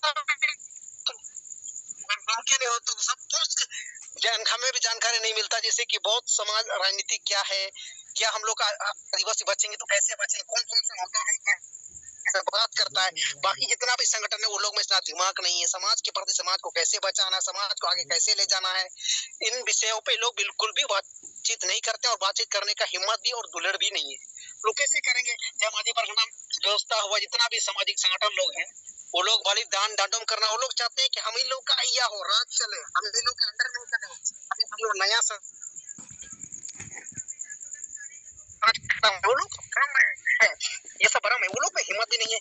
के नहीं हो तो सब कुछ जान, हमें भी जानकारी नहीं मिलता, जैसे कि बहुत समाज राजनीति क्या है, क्या हम लोग का आदिवासी बचेंगे तो कैसे बचेंगे, कौन कौन सा मुद्दा है, कैसे बात करता है। बाकी जितना भी संगठन है, वो लोग में इतना दिमाग नहीं है, समाज के प्रति समाज को कैसे बचाना है, समाज को आगे कैसे ले जाना है, इन विषयों पे लोग बिल्कुल भी बातचीत नहीं करते और बातचीत करने का हिम्मत भी और दुलड़ भी नहीं है। लोग कैसे करेंगे जब आदि पर हम व्यवस्था हुआ, जितना भी सामाजिक संगठन लोग हैं, वो लोग भले दान डांडम करना, वो लोग चाहते हैं कि हम ही लोग का या हो, राज चले, हम ही लोग के अंडर में चले, अभी हम लोग नया सा वो लोग भ्रम में है, ये सब भ्रम है, वो लोग में हिम्मत भी नहीं है।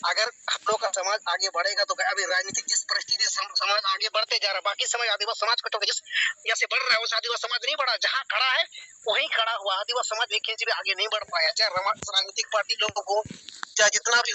अगर हम लोग का समाज आगे बढ़ेगा तो अभी राजनीतिक जिस परिस्थिति से हम समाज आगे बढ़ते जा रहा है, बाकी समाज आदिवासी समाज को छोड़ के जिस जैसे बढ़ रहा है, उस आदिवासी समाज नहीं बढ़ा, जहाँ खड़ा है वहीं खड़ा हुआ। आदिवासी समाज एक इंच भी आगे नहीं बढ़ पाया, चाहे रमा- राजनीतिक पार्टी लोगों को, चाहे जितना भी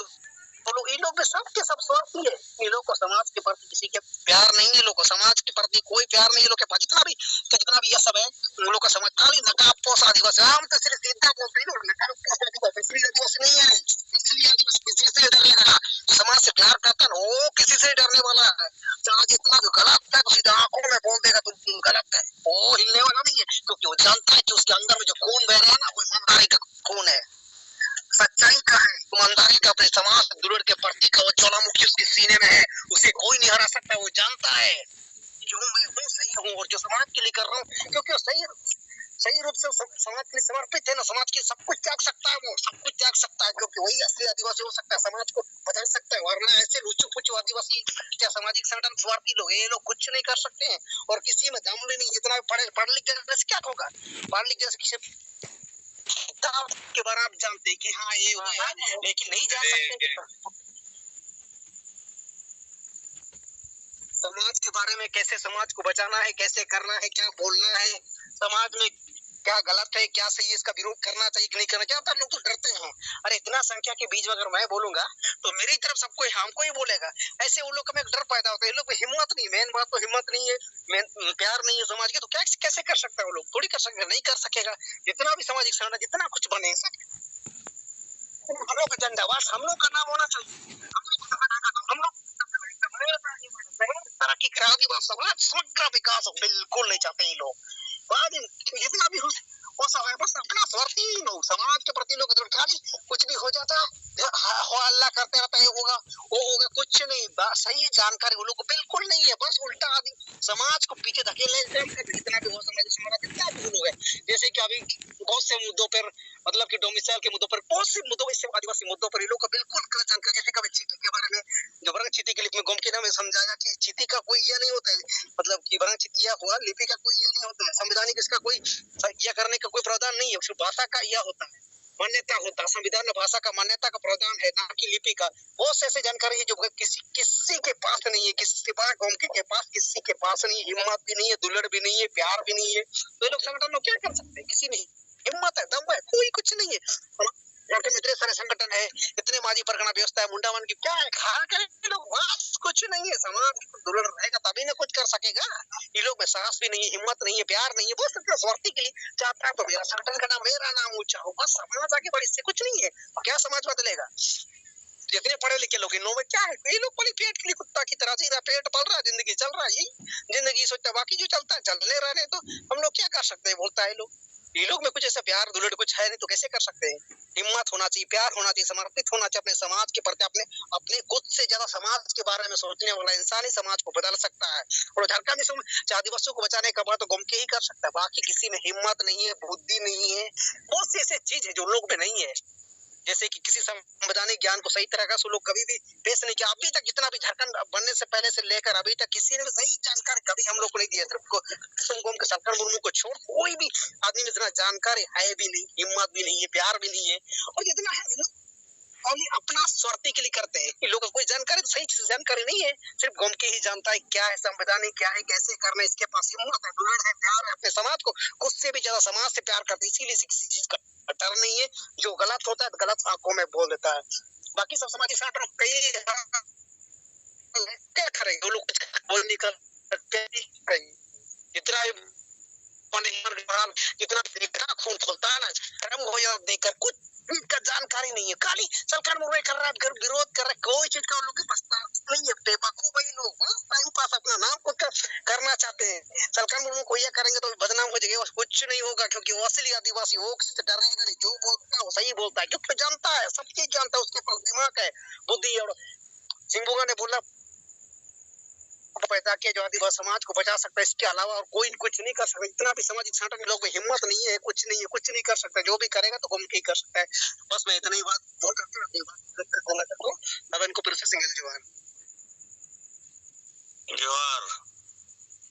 वो लोग, इन लोग के सब के सब स्वार्थी है। इन लोग को समाज के प्रति किसी के प्यार नहीं है, लोग को समाज के प्रति कोई प्यार नहीं है, लोग के पास जितना भी, जितना भी यह सब है, उन लोग का समाज खाली नकाब पोश आदिवासी। हम तो सिर्फ सीधा बोलते हैं, लोग नकाब पोश आदिवासी, असली आदिवासी नहीं है, असली आदिवासी किसी से डरेगा? जो समाज से प्यार करता है ना, वो किसी से डरने वाला है? चाहे जितना भी गलत है, तो सीधा आंखों में बोल देगा, तुम गलत है, वो हिलने वाला नहीं है, क्योंकि वो जानता है कि उसके अंदर में जो खून बह रहा है ना, वो ईमानदारी का खून है, सच्चाई का है, ईमानदारी का, अपने समाज से दुलड़ के प्रति का वो ज्वालामुखी उसके सीने में है, उसे कोई नहीं हरा सकता, वो जानता है जो मैं हूँ सही हूँ और जो समाज के लिए कर रहा हूँ, क्योंकि वो सही सही रूप से सम- समाज के लिए समर्पित है ना, समाज के सब कुछ त्याग सकता है, वो सब कुछ त्याग सकता है, क्योंकि वही असली आदिवासी हो सकता है, समाज को बदल सकता है। वरना ऐसे लुचू पुचू आदिवासी क्या सामाजिक संगठन स्वार्थी लोग, ये लोग कुछ नहीं कर सकते हैं और किसी में दम भी नहीं। जितना भी पढ़े पढ़ लिख जाने से क्या होगा? पढ़ लिख जाने से किसी किताब के बारे आप जानते हैं कि हाँ ये वो है, लेकिन नहीं जा सकते हैं। समाज के बारे में, कैसे समाज को बचाना है, कैसे करना है, क्या बोलना है, समाज में क्या गलत है, क्या सही है, इसका विरोध करना चाहिए कि नहीं करना चाहिए। ज्यादातर लोग तो डरते हैं। अरे, इतना संख्या के बीच में अगर मैं बोलूंगा तो मेरी तरफ सबको हमको ही बोलेगा। ऐसे उन लोग में एक डर पैदा होता है। इन लोग में हिम्मत नहीं, मेन बात तो हिम्मत नहीं है, मेन प्यार नहीं है समाज के। तो क्या, कैसे कर सकता है वो लोग? थोड़ी कर सकेगा, नहीं कर सकेगा। जितना भी सामाजिक संगठन, जितना कुछ बने, सब हम लोग का झंडा, बस हम लोग का नाम होना चाहिए। हम लोग का झंडा, हम लोग तरक्की करा दी, बस समाज समग्र विकास बिल्कुल नहीं चाहते ये लोग। बाद में जितना भी हो, वो सब है, बस अपना स्वार्थी लोग, समाज के प्रति लोग खाली कुछ भी हो जाता है, हा-, हा-, हो अल्लाह करते रहता है, ये होगा, वो होगा, कुछ नहीं। बस सही जानकारी उन लोग को बिल्कुल नहीं है, बस उल्टा आदमी समाज को पीछे धकेलने का, जितना भी हो समाज, समाज जितना भी लोग है, जैसे कि अभी बहुत से मुद्दों पर, मतलब कि डोमिसाइल के मुद्दों पर, बहुत से मुद्दों, इससे आदिवासी मुद्दों पर ये लोग को बिल्कुल गलत जानकारी। जैसे कि अभी चीटी के बारे में, जो वर्णन चीटी के लिपि में गोमकी ने हमें समझाया कि चीटी का कोई यह नहीं होता है, मतलब कि वर्णन चीटी यह हुआ, लिपि का कोई यह नहीं होता है, संवैधानिक इसका कोई यह करने का कोई प्रावधान नहीं है, सिर्फ भाषा का यह होता है, मान्यता होता है। संविधान में भाषा का मान्यता का प्रावधान है, ना कि लिपि का। बहुत से ऐसे जानकारी है जो किसी, किसी के पास नहीं है, किसी के पास, गोमकी के पास, किसी के पास नहीं है, हिम्मत भी नहीं है, दुलड़ भी नहीं है, प्यार भी नहीं है। तो ये लोग संगठन लोग क्या कर सकते हैं? किसी नहीं हिम्मत है, दम है, कोई कुछ नहीं है। झारखंड में इतने सारे संगठन है, इतने माझी परगना व्यवस्था है, मुंडा मन की क्या है, खा के लोग, बस कुछ नहीं है। समाज को दुलड़ रहेगा तभी ना कुछ कर सकेगा। ये लोग में साहस भी नहीं है, हिम्मत नहीं है, प्यार नहीं है, बस इतना स्वार्थी के लिए चाहता है तो मेरा संगठन का नाम, मेरा नाम ऊंचा हो, बस समाज आगे बढ़े, इससे कुछ नहीं है। और क्या समाज बदलेगा? जितने पढ़े लिखे लोग, इन लोगों में क्या है? ये लोग पली पेट के लिए कुत्ता की तरह जी रहा, पेट पल रहा है, जिंदगी चल रहा है, यही जिंदगी सोचता है, बाकी जो चलता है चलने रहने। तो हम लोग क्या कर सकते हैं, बोलता है लोग। ये लोग में कुछ ऐसा प्यार दुलड़ कुछ है नहीं, तो कैसे कर सकते हैं? हिम्मत होना चाहिए, प्यार होना चाहिए, समर्पित होना चाहिए अपने समाज के प्रति। अपने, अपने खुद से ज्यादा समाज के बारे में सोचने वाला इंसान ही समाज को बदल सकता है। और झारखंड में से आदिवासियों को बचाने का बात तो गोमकी ही कर सकता है, बाकी किसी में हिम्मत नहीं है, बुद्धि नहीं है, बहुत सी ऐसी चीज है जो लोग में नहीं है। जैसे कि किसी संवैधानिक ज्ञान को सही तरह का से लोग कभी भी पेश नहीं किया। अभी तक जितना भी झारखंड बनने से पहले से लेकर अभी तक किसी ने भी सही जानकारी कभी हम लोग को नहीं दिया। सिर्फ को, कुसुम गोम के सरकार मुर्मू को छोड़ कोई भी आदमी में इतना जानकारी है भी नहीं, हिम्मत भी नहीं है, प्यार भी नहीं है। और जितना है ना, खाली अपना स्वार्थी के लिए करते हैं। इन लोगों को कोई जानकारी, सही जानकारी नहीं है। सिर्फ गोमकी ही जानता है क्या है संविधान, क्या है, कैसे करना है। इसके पास हिम्मत है, दुलड़ है, प्यार है अपने समाज को। खुद से भी ज्यादा समाज से प्यार करते हैं, इसीलिए इसे किसी चीज का डर नहीं है। जो गलत होता है तो गलत आंखों में बोल देता है। बाकी सब समाजी संगठन कई, क्या करेंगे वो लोग, कुछ बोल नहीं कर सकते। जितना भी, जितना देखा खून खौलता है ना, कर्म हो या देखकर कुछ इनका जानकारी नहीं है। खाली सरकार मुर्मू कर रहा है, विरोध कर रहा है, कोई चीज का उन लोग के पास नहीं है। बेवकूफ है ये लोग, बस टाइम पास अपना नाम खुद का करना चाहते हैं। सरकार मुर्मू को ये करेंगे तो बदनाम हो जाएगा, बस कुछ नहीं होगा, क्योंकि वो असली आदिवासी वो किसी से डरेगा नहीं। जो बोलता है वो सही बोलता है, क्योंकि वो जानता है, सब चीज जानता है, उसके पास दिमाग है, बुद्धि है। और सिंगुगा ने बोला पैदा किया जो आदिवासी समाज को बचा सकता है, इसके अलावा और कोई कुछ नहीं कर सकता। इतना भी सामाजिक संगठन के लोग में हिम्मत नहीं है, कुछ नहीं है, कुछ नहीं कर सकता। जो भी करेगा तो गोमकी ही कर सकता है। बस मैं इतना ही बात बोल करके अपनी बात खत्म करना चाहता हूँ। अब इनको फिर से सिंगल जोहार। जोहार।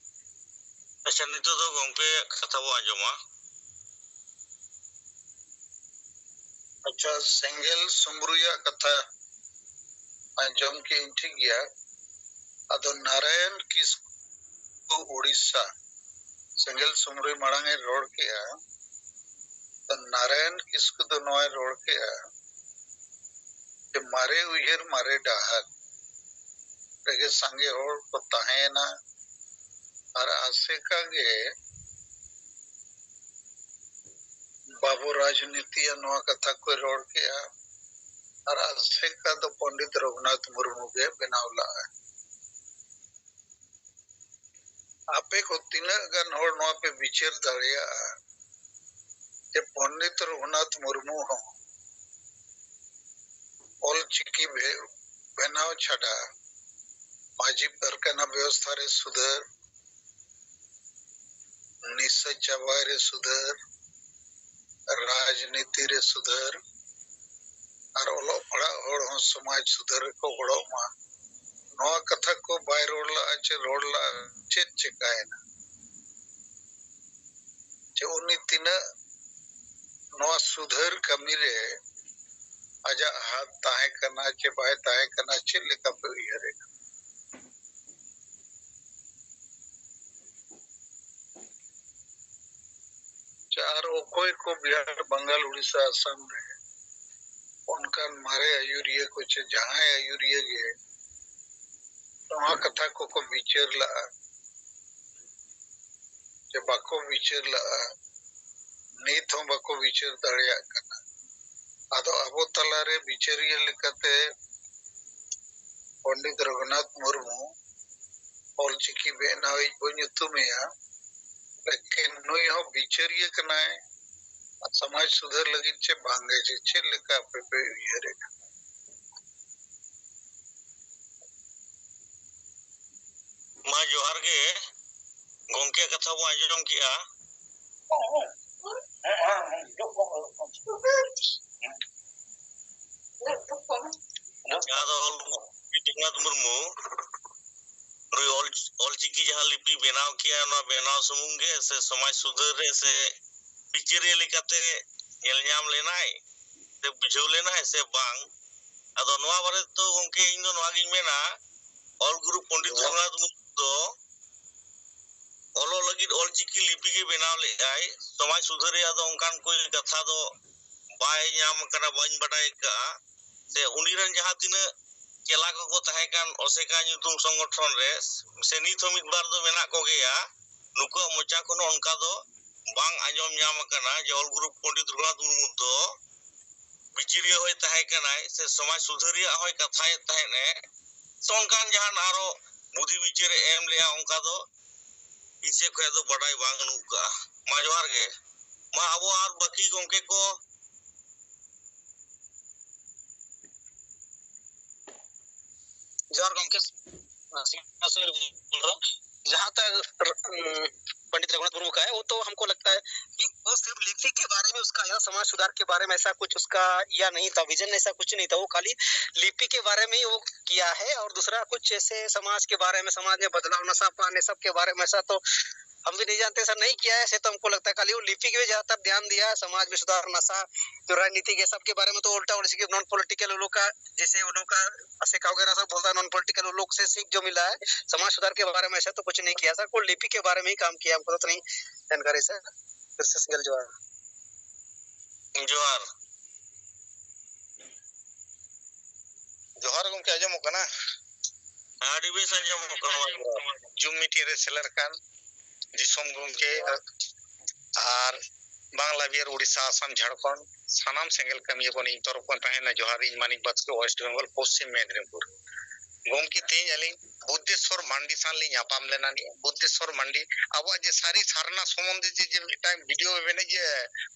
ᱟᱪᱪᱷᱟ, ᱱᱤᱛᱚᱜ ᱫᱚ ᱜᱚᱢᱠᱮᱭᱟᱜ ᱠᱟᱛᱷᱟ ᱵᱚ ᱟᱸᱡᱚᱢᱟ᱾ ᱟᱪᱪᱷᱟ, ᱥᱮᱸᱜᱮᱞ ᱥᱩᱢᱨᱩᱭᱟᱜ ᱠᱟᱛᱷᱟ ᱟᱸᱡᱚᱢ ᱠᱮᱜ ᱟᱹᱧ, ᱴᱷᱤᱠ ᱜᱮᱭᱟ᱾ ᱟᱫᱚ ᱱᱟᱨᱟᱭᱚᱱ ᱠᱤᱥᱠᱩ ᱩᱲᱤᱥᱥᱟ, ᱥᱮᱸᱜᱮᱞ ᱥᱩᱢᱨᱩᱭ ᱢᱟᱲᱟᱝ ᱮ ᱨᱚᱲ ᱠᱮᱜᱼᱟ᱾ ᱛᱚ ᱱᱟᱨᱟᱭᱚᱱ ᱠᱤᱥᱠᱩ ᱫᱚ ᱱᱚᱣᱟᱭ ᱨᱚᱲ ᱠᱮᱜᱼᱟ ᱡᱮ ᱢᱟᱨᱮ ᱩᱭᱦᱟᱹᱨ ᱢᱟᱨᱮ ᱰᱟᱦᱟᱨ ᱨᱮᱜᱮ ᱥᱟᱸᱜᱮ ᱦᱚᱲ ᱠᱚ ᱛᱟᱦᱮᱸᱭᱮᱱᱟ᱾ ᱟᱨ ᱟᱥᱮᱠᱟ ᱜᱮ ᱵᱟᱵᱚ ᱨᱟᱡᱽᱱᱤᱛᱤᱭᱟ ᱱᱚᱣᱟ ᱠᱟᱛᱷᱟ ᱠᱚᱭ ᱨᱚᱲ ᱠᱮᱜᱼᱟ᱾ ᱟᱨ ᱟᱥᱮᱠᱟ ᱫᱚ ᱯᱚᱱᱰᱤᱛ ᱨᱚᱜᱷᱩᱱᱟᱛᱷ ᱢᱩᱨᱢᱩ ᱜᱮ ᱵᱮᱱᱟᱣ ᱞᱟᱜᱼᱟ᱾ ᱟᱯᱮ ᱠᱚ ᱛᱤᱱᱟᱹᱜ ᱜᱟᱱ ᱦᱚᱲ ᱱᱚᱣᱟ ᱯᱮ ᱵᱤᱪᱟᱹᱨ ᱫᱟᱲᱮᱭᱟᱜᱼᱟ ᱡᱮ ᱯᱚᱱᱰᱤᱛ ᱨᱚᱜᱷᱩᱱᱟᱛᱷ ᱢᱩᱨᱢᱩ ᱦᱚᱸ ᱚᱞ ᱪᱤᱠᱤ ᱵᱮ-, ᱵᱮᱱᱟᱣ ᱪᱷᱟᱰᱟ ᱢᱟᱹᱡᱷᱤ ᱯᱟᱨᱜᱟᱱᱟ ᱵᱮᱵᱚᱥᱛᱷᱟ ᱨᱮ ᱥᱩᱫᱷᱟᱹᱨ, ᱱᱤᱥᱟᱹ ᱪᱟᱵᱟᱭ ᱨᱮ ᱥᱩᱫᱷᱟᱹᱨ, ᱨᱟᱡᱽᱱᱤᱛᱤ ᱨᱮ ᱥᱩᱫᱷᱟᱹᱨ, ᱟᱨ ᱚᱞᱚᱜ ᱯᱟᱲᱦᱟᱜ ᱦᱚᱲ ᱦᱚᱸ ᱥᱚᱢᱟᱡᱽ ᱥᱩᱫᱷᱟᱹᱨ ᱨᱮᱠᱚ ᱜᱚᱲᱚᱜ ᱢᱟ, ᱱᱚᱣᱟ ᱠᱟᱛᱷᱟ ᱠᱚ ᱵᱟᱭ ᱨᱚᱲ ᱞᱟᱜᱼᱟ ᱪᱮ ᱨᱚᱲ ᱞᱟᱜᱼᱟ, ᱪᱮᱫ ᱪᱮᱠᱟᱭᱮᱱᱟ? ᱡᱮ ᱩᱱᱤ ᱛᱤᱱᱟᱹᱜ ᱱᱚᱣᱟ ᱥᱩᱫᱷᱟᱹᱨ ᱠᱟᱹᱢᱤ ᱨᱮ ᱟᱡᱟᱜ ᱦᱟᱛ ᱛᱟᱦᱮᱸ ᱠᱟᱱᱟ ᱪᱮ ᱵᱟᱭ ᱛᱟᱦᱮᱸ ᱠᱟᱱᱟ, ᱪᱮᱫ ᱞᱮᱠᱟ ᱯᱮ ᱩᱭᱦᱟᱹᱨᱮᱫ? ᱪᱮ ᱟᱨ ᱚᱠᱚᱭ ᱠᱚ ᱵᱤᱦᱟᱨ, ᱵᱟᱝᱜᱟᱞ, ᱩᱲᱤᱥᱥᱟ, ᱟᱥᱟᱢ ᱨᱮ ᱚᱱᱠᱟᱱ ᱢᱟᱨᱮ ᱟᱹᱭᱩᱨᱤᱭᱟᱹ ᱠᱚ ᱪᱮ ᱡᱟᱦᱟᱸᱭ ᱟᱹᱭᱩᱨᱤᱭᱟᱹ ᱜᱮ ᱱᱚᱣᱟ ᱠᱟᱛᱷᱟ ᱠᱚᱠᱚ ᱵᱤᱪᱟᱹᱨ ᱞᱟᱜᱼᱟ ᱪᱮ ᱵᱟᱠᱚ ᱵᱤᱪᱟᱹᱨ ᱞᱟᱜᱼᱟ, ᱱᱤᱛ ᱦᱚᱸ ᱵᱟᱠᱚ ᱵᱤᱪᱟᱹᱨ ᱫᱟᱲᱮᱭᱟᱜ ᱠᱟᱱᱟ᱾ ᱟᱫᱚ ᱟᱵᱚ ᱛᱟᱞᱟᱨᱮ ᱵᱤᱪᱟᱹᱨᱤᱭᱟᱹ ᱞᱮᱠᱟᱛᱮ ᱯᱚᱱᱰᱤᱛ ᱨᱚᱜᱷᱩᱱᱟᱛᱷ ᱢᱩᱨᱢᱩ ᱚᱞᱪᱤᱠᱤ ᱵᱮᱱᱟᱣᱤᱡ ᱵᱚ ᱧᱩᱛᱩᱢᱮᱭᱟ, ᱞᱮᱠᱤᱱ ᱱᱩᱭ ᱦᱚᱸ ᱵᱤᱪᱟᱹᱨᱤᱭᱟᱹ ᱠᱟᱱᱟᱭ ᱥᱚᱢᱟᱡᱽ ᱥᱩᱫᱷᱟᱹᱨ ᱞᱟᱹᱜᱤᱫ ᱪᱮ ᱵᱟᱝᱜᱮ, ᱪᱮ ᱪᱮᱫ ᱞᱮᱠᱟ ᱟᱯᱮ ᱯᱮ ᱩᱭᱦᱟᱹᱨᱮᱫᱼᱟ? ᱢᱟ ᱡᱚᱦᱟᱨ ᱜᱮ, ᱜᱚᱝᱠᱮ ᱠᱟᱛᱷᱟ ᱵᱚ ᱟᱸᱡᱚᱢ ᱠᱮᱜᱼᱟ᱾ ᱡᱟᱦᱟᱸ ᱫᱚ ᱚᱞ-, ᱨᱚᱜᱷᱩᱱᱟᱛᱷ ᱢᱩᱨᱢᱩ ᱱᱩᱭ ᱚᱞ-, ᱚᱞᱪᱤᱠᱤ ᱡᱟᱦᱟᱸ ᱞᱤᱯᱤ ᱵᱮᱱᱟᱣ ᱠᱮᱜᱼᱟ, ᱱᱚᱣᱟ ᱵᱮᱱᱟᱣ ᱥᱩᱢᱩᱝ ᱜᱮ ᱥᱮ ᱥᱚᱢᱟᱡᱽ ᱥᱩᱫᱷᱟᱹᱨ ᱨᱮ ᱥᱮ ᱵᱤᱪᱟᱹᱨᱤᱭᱟᱹ ᱞᱮᱠᱟᱛᱮ ᱧᱮᱞ ᱧᱟᱢ ᱞᱮᱱᱟᱭ ᱥᱮ ᱵᱩᱡᱷᱟᱹᱣ ᱞᱮᱱᱟᱭ ᱥᱮ ᱵᱟᱝ? ᱟᱫᱚ ᱱᱚᱣᱟ ᱵᱟᱨᱮ ᱛᱮᱫᱚ ᱜᱚᱝᱠᱮ ᱤᱧ ᱫᱚ ᱱᱚᱣᱟ ᱜᱤᱧ ᱢᱮᱱᱟ, ᱚᱞ ᱜᱩᱨᱩ ᱯᱚᱱᱰᱤᱛ ᱨᱚᱜᱷᱩᱱᱟᱛᱷ ᱢᱩᱨᱢᱩ ᱫᱚ ᱚᱞᱚᱜ ᱞᱟᱹᱜᱤᱫ ᱚᱞᱪᱤᱠᱤ ᱞᱤᱯᱤ ᱜᱮ ᱵᱮᱱᱟᱣ ᱞᱮᱫᱟᱭ᱾ ᱥᱚᱢᱟᱡᱽ ᱥᱩᱫᱷᱟᱹᱨ ᱨᱮᱭᱟᱜ ᱫᱚ ᱚᱱᱠᱟᱱ ᱠᱚ ᱠᱟᱛᱷᱟ ᱫᱚ ᱵᱟᱭ ᱧᱟᱢ ᱟᱠᱟᱱᱟ, ᱵᱟᱹᱧ ᱵᱟᱰᱟᱭ ᱟᱠᱟᱫᱼᱟ᱾ ᱥᱮ ᱩᱱᱤ ᱨᱮᱱ ᱡᱟᱦᱟᱸ ᱛᱤᱱᱟᱹᱜ ᱪᱮᱞᱟ ᱠᱚᱠᱚ ᱛᱟᱦᱮᱸ ᱠᱟᱱ ᱚᱥᱮᱠᱟ ᱧᱩᱛᱩᱢ ᱥᱚᱝᱜᱚᱴᱷᱚᱱ ᱨᱮ, ᱥᱮ ᱱᱤᱛ ᱦᱚᱸ ᱢᱤᱫ ᱵᱟᱨ ᱫᱚ ᱢᱮᱱᱟᱜ ᱠᱚᱜᱮᱭᱟ, ᱱᱩᱠᱩᱣᱟᱜ ᱢᱚᱪᱟ ᱠᱷᱚᱱ ᱦᱚᱸ ᱚᱱᱠᱟ ᱫᱚ ᱵᱟᱝ ᱟᱸᱡᱚᱢ ᱧᱟᱢ ᱟᱠᱟᱱᱟ ᱡᱮ ᱚᱞ ᱜᱩᱨᱩ ᱯᱚᱱᱰᱤᱛ ᱨᱚᱜᱷᱩᱱᱟᱛᱷ ᱢᱩᱨᱢᱩ ᱫᱚ ᱵᱤᱪᱟᱹᱨᱤᱭᱟᱹ ᱦᱚᱸᱭ ᱛᱟᱦᱮᱸ ᱠᱟᱱᱟᱭ ᱥᱮ ᱥᱚᱢᱟᱡᱽ ᱥᱩᱫᱷᱟᱹᱨᱤᱭᱟᱹ ᱦᱚᱸᱭ ᱠᱟᱛᱷᱟᱭᱮᱫ ᱛᱟᱦᱮᱸᱫ ᱮ, ᱥᱮ ᱚᱱᱠᱟᱱ ᱡᱟᱦᱟᱱ ᱟᱨᱚ ᱵᱩᱫᱷᱤ ᱵᱤᱪᱟᱹᱨᱮ ᱮᱢ ᱞᱮᱜᱼᱟ, ᱚᱱᱠᱟ ᱫᱚ ᱤᱧ ᱥᱮᱫ ᱠᱷᱚᱱ ᱫᱚ ᱵᱟᱰᱟᱭ ᱵᱟᱝ ᱵᱟᱹᱱᱩᱜ ᱠᱟᱜᱼᱟ᱾ ᱢᱟ ᱡᱚᱦᱟᱨ ᱜᱮ᱾ ᱢᱟ ᱟᱵᱚ ᱟᱨ ᱵᱟᱹᱠᱤ ᱜᱚᱢᱠᱮ ᱠᱚ᱾ जोहार गमके, सिंह सोहेल बोल रहा हूँ। जहाँ तक र-, पंडित रघुनाथ मुर्मू का है, वो तो हमको लगता है कि वो सिर्फ लिपि के बारे में उसका या समाज सुधार के बारे में ऐसा कुछ उसका या नहीं था, विजन ऐसा कुछ नहीं था। वो खाली लिपि के बारे में ही वो किया है और दूसरा कुछ ऐसे समाज के बारे में, समाज में बदलाव, नशा पान, ये सब के बारे में ऐसा तो हम भी नहीं जानते, ऐसा नहीं किया है। ऐसे तो हमको लगता है खाली वो लिपि के भी ज्यादातर ध्यान दिया है, समाज में सुधार, नशा, जो राजनीति के, सबके बारे में तो उल्टा उल्टा, नॉन पॉलिटिकल उन लोग का, जैसे उन लोग का, ऐसे कहोगे ना सर, बोलता है नॉन पॉलिटिकल, उन लोग से सीख जो मिला है समाज सुधार के बारे में, ऐसा तो कुछ नहीं किया सर। को लिपि के बारे में ही काम किया, हमको तो नहीं जानकारी सर। फिर से सिंगल जोहार। ᱡᱚᱦᱟᱨ᱾ ᱡᱚᱦᱟᱨ ᱜᱚᱢᱠᱮ, ᱟᱸᱡᱚᱢᱚᱜ ᱠᱟᱱᱟ? ᱟᱹᱰᱤ ᱵᱮᱥ ᱟᱸᱡᱚᱢᱚᱜ ᱠᱟᱱᱟ᱾ ᱡᱩᱢ ᱢᱤᱴᱤᱝ ᱨᱮ ᱥᱮᱞᱮᱫ ᱟᱠᱟᱱ ᱫᱤᱥᱚᱢ ᱜᱚᱢᱠᱮ ᱟᱨ ᱵᱟᱝᱞᱟ ᱵᱤᱦᱟᱨ, ᱩᱲᱤᱥᱥᱟ, ᱟᱥᱟᱢ, ᱡᱷᱟᱲᱠᱷᱚᱸᱰ, ᱥᱟᱱᱟᱢ ᱥᱮᱸᱜᱮᱞ ᱠᱟᱹᱢᱤᱭᱟᱹ ᱠᱚ ᱤᱧ ᱛᱚᱨᱚᱯ ᱠᱷᱚᱱ ᱛᱟᱦᱮᱱᱟ ᱡᱚᱦᱟᱨ᱾ ᱤᱧ ᱢᱟᱱᱤᱠ ᱵᱟᱥᱠᱮ, ᱳᱭᱮᱥᱴ ᱵᱮᱝᱜᱚᱞ, ᱯᱚᱥᱪᱤᱢ ᱢᱮᱫᱽᱱᱤᱯᱩᱨ᱾ ᱜᱚᱢᱠᱮ, ᱛᱮᱦᱮᱧ ᱟᱹᱞᱤᱧ ᱵᱩᱫᱽᱫᱷᱮᱥᱥᱚᱨ ᱢᱟᱱᱰᱤ ᱥᱟᱶ ᱞᱤᱧ ᱧᱟᱯᱟᱢ ᱞᱮᱱᱟ᱾ ᱱᱤᱭᱟᱹ ᱵᱩᱫᱽᱫᱷᱮᱥᱥᱚᱨ ᱢᱟᱱᱰᱤ ᱟᱵᱚᱣᱟᱜ ᱡᱮ ᱥᱟᱹᱨᱤ ᱥᱟᱨᱱᱟ ᱥᱚᱢᱵᱚᱱᱫᱷᱮ ᱡᱮ, ᱡᱮ ᱢᱤᱫᱴᱟᱝ ᱵᱷᱤᱰᱤᱭᱳ ᱢᱮᱱᱮᱫ ᱡᱮ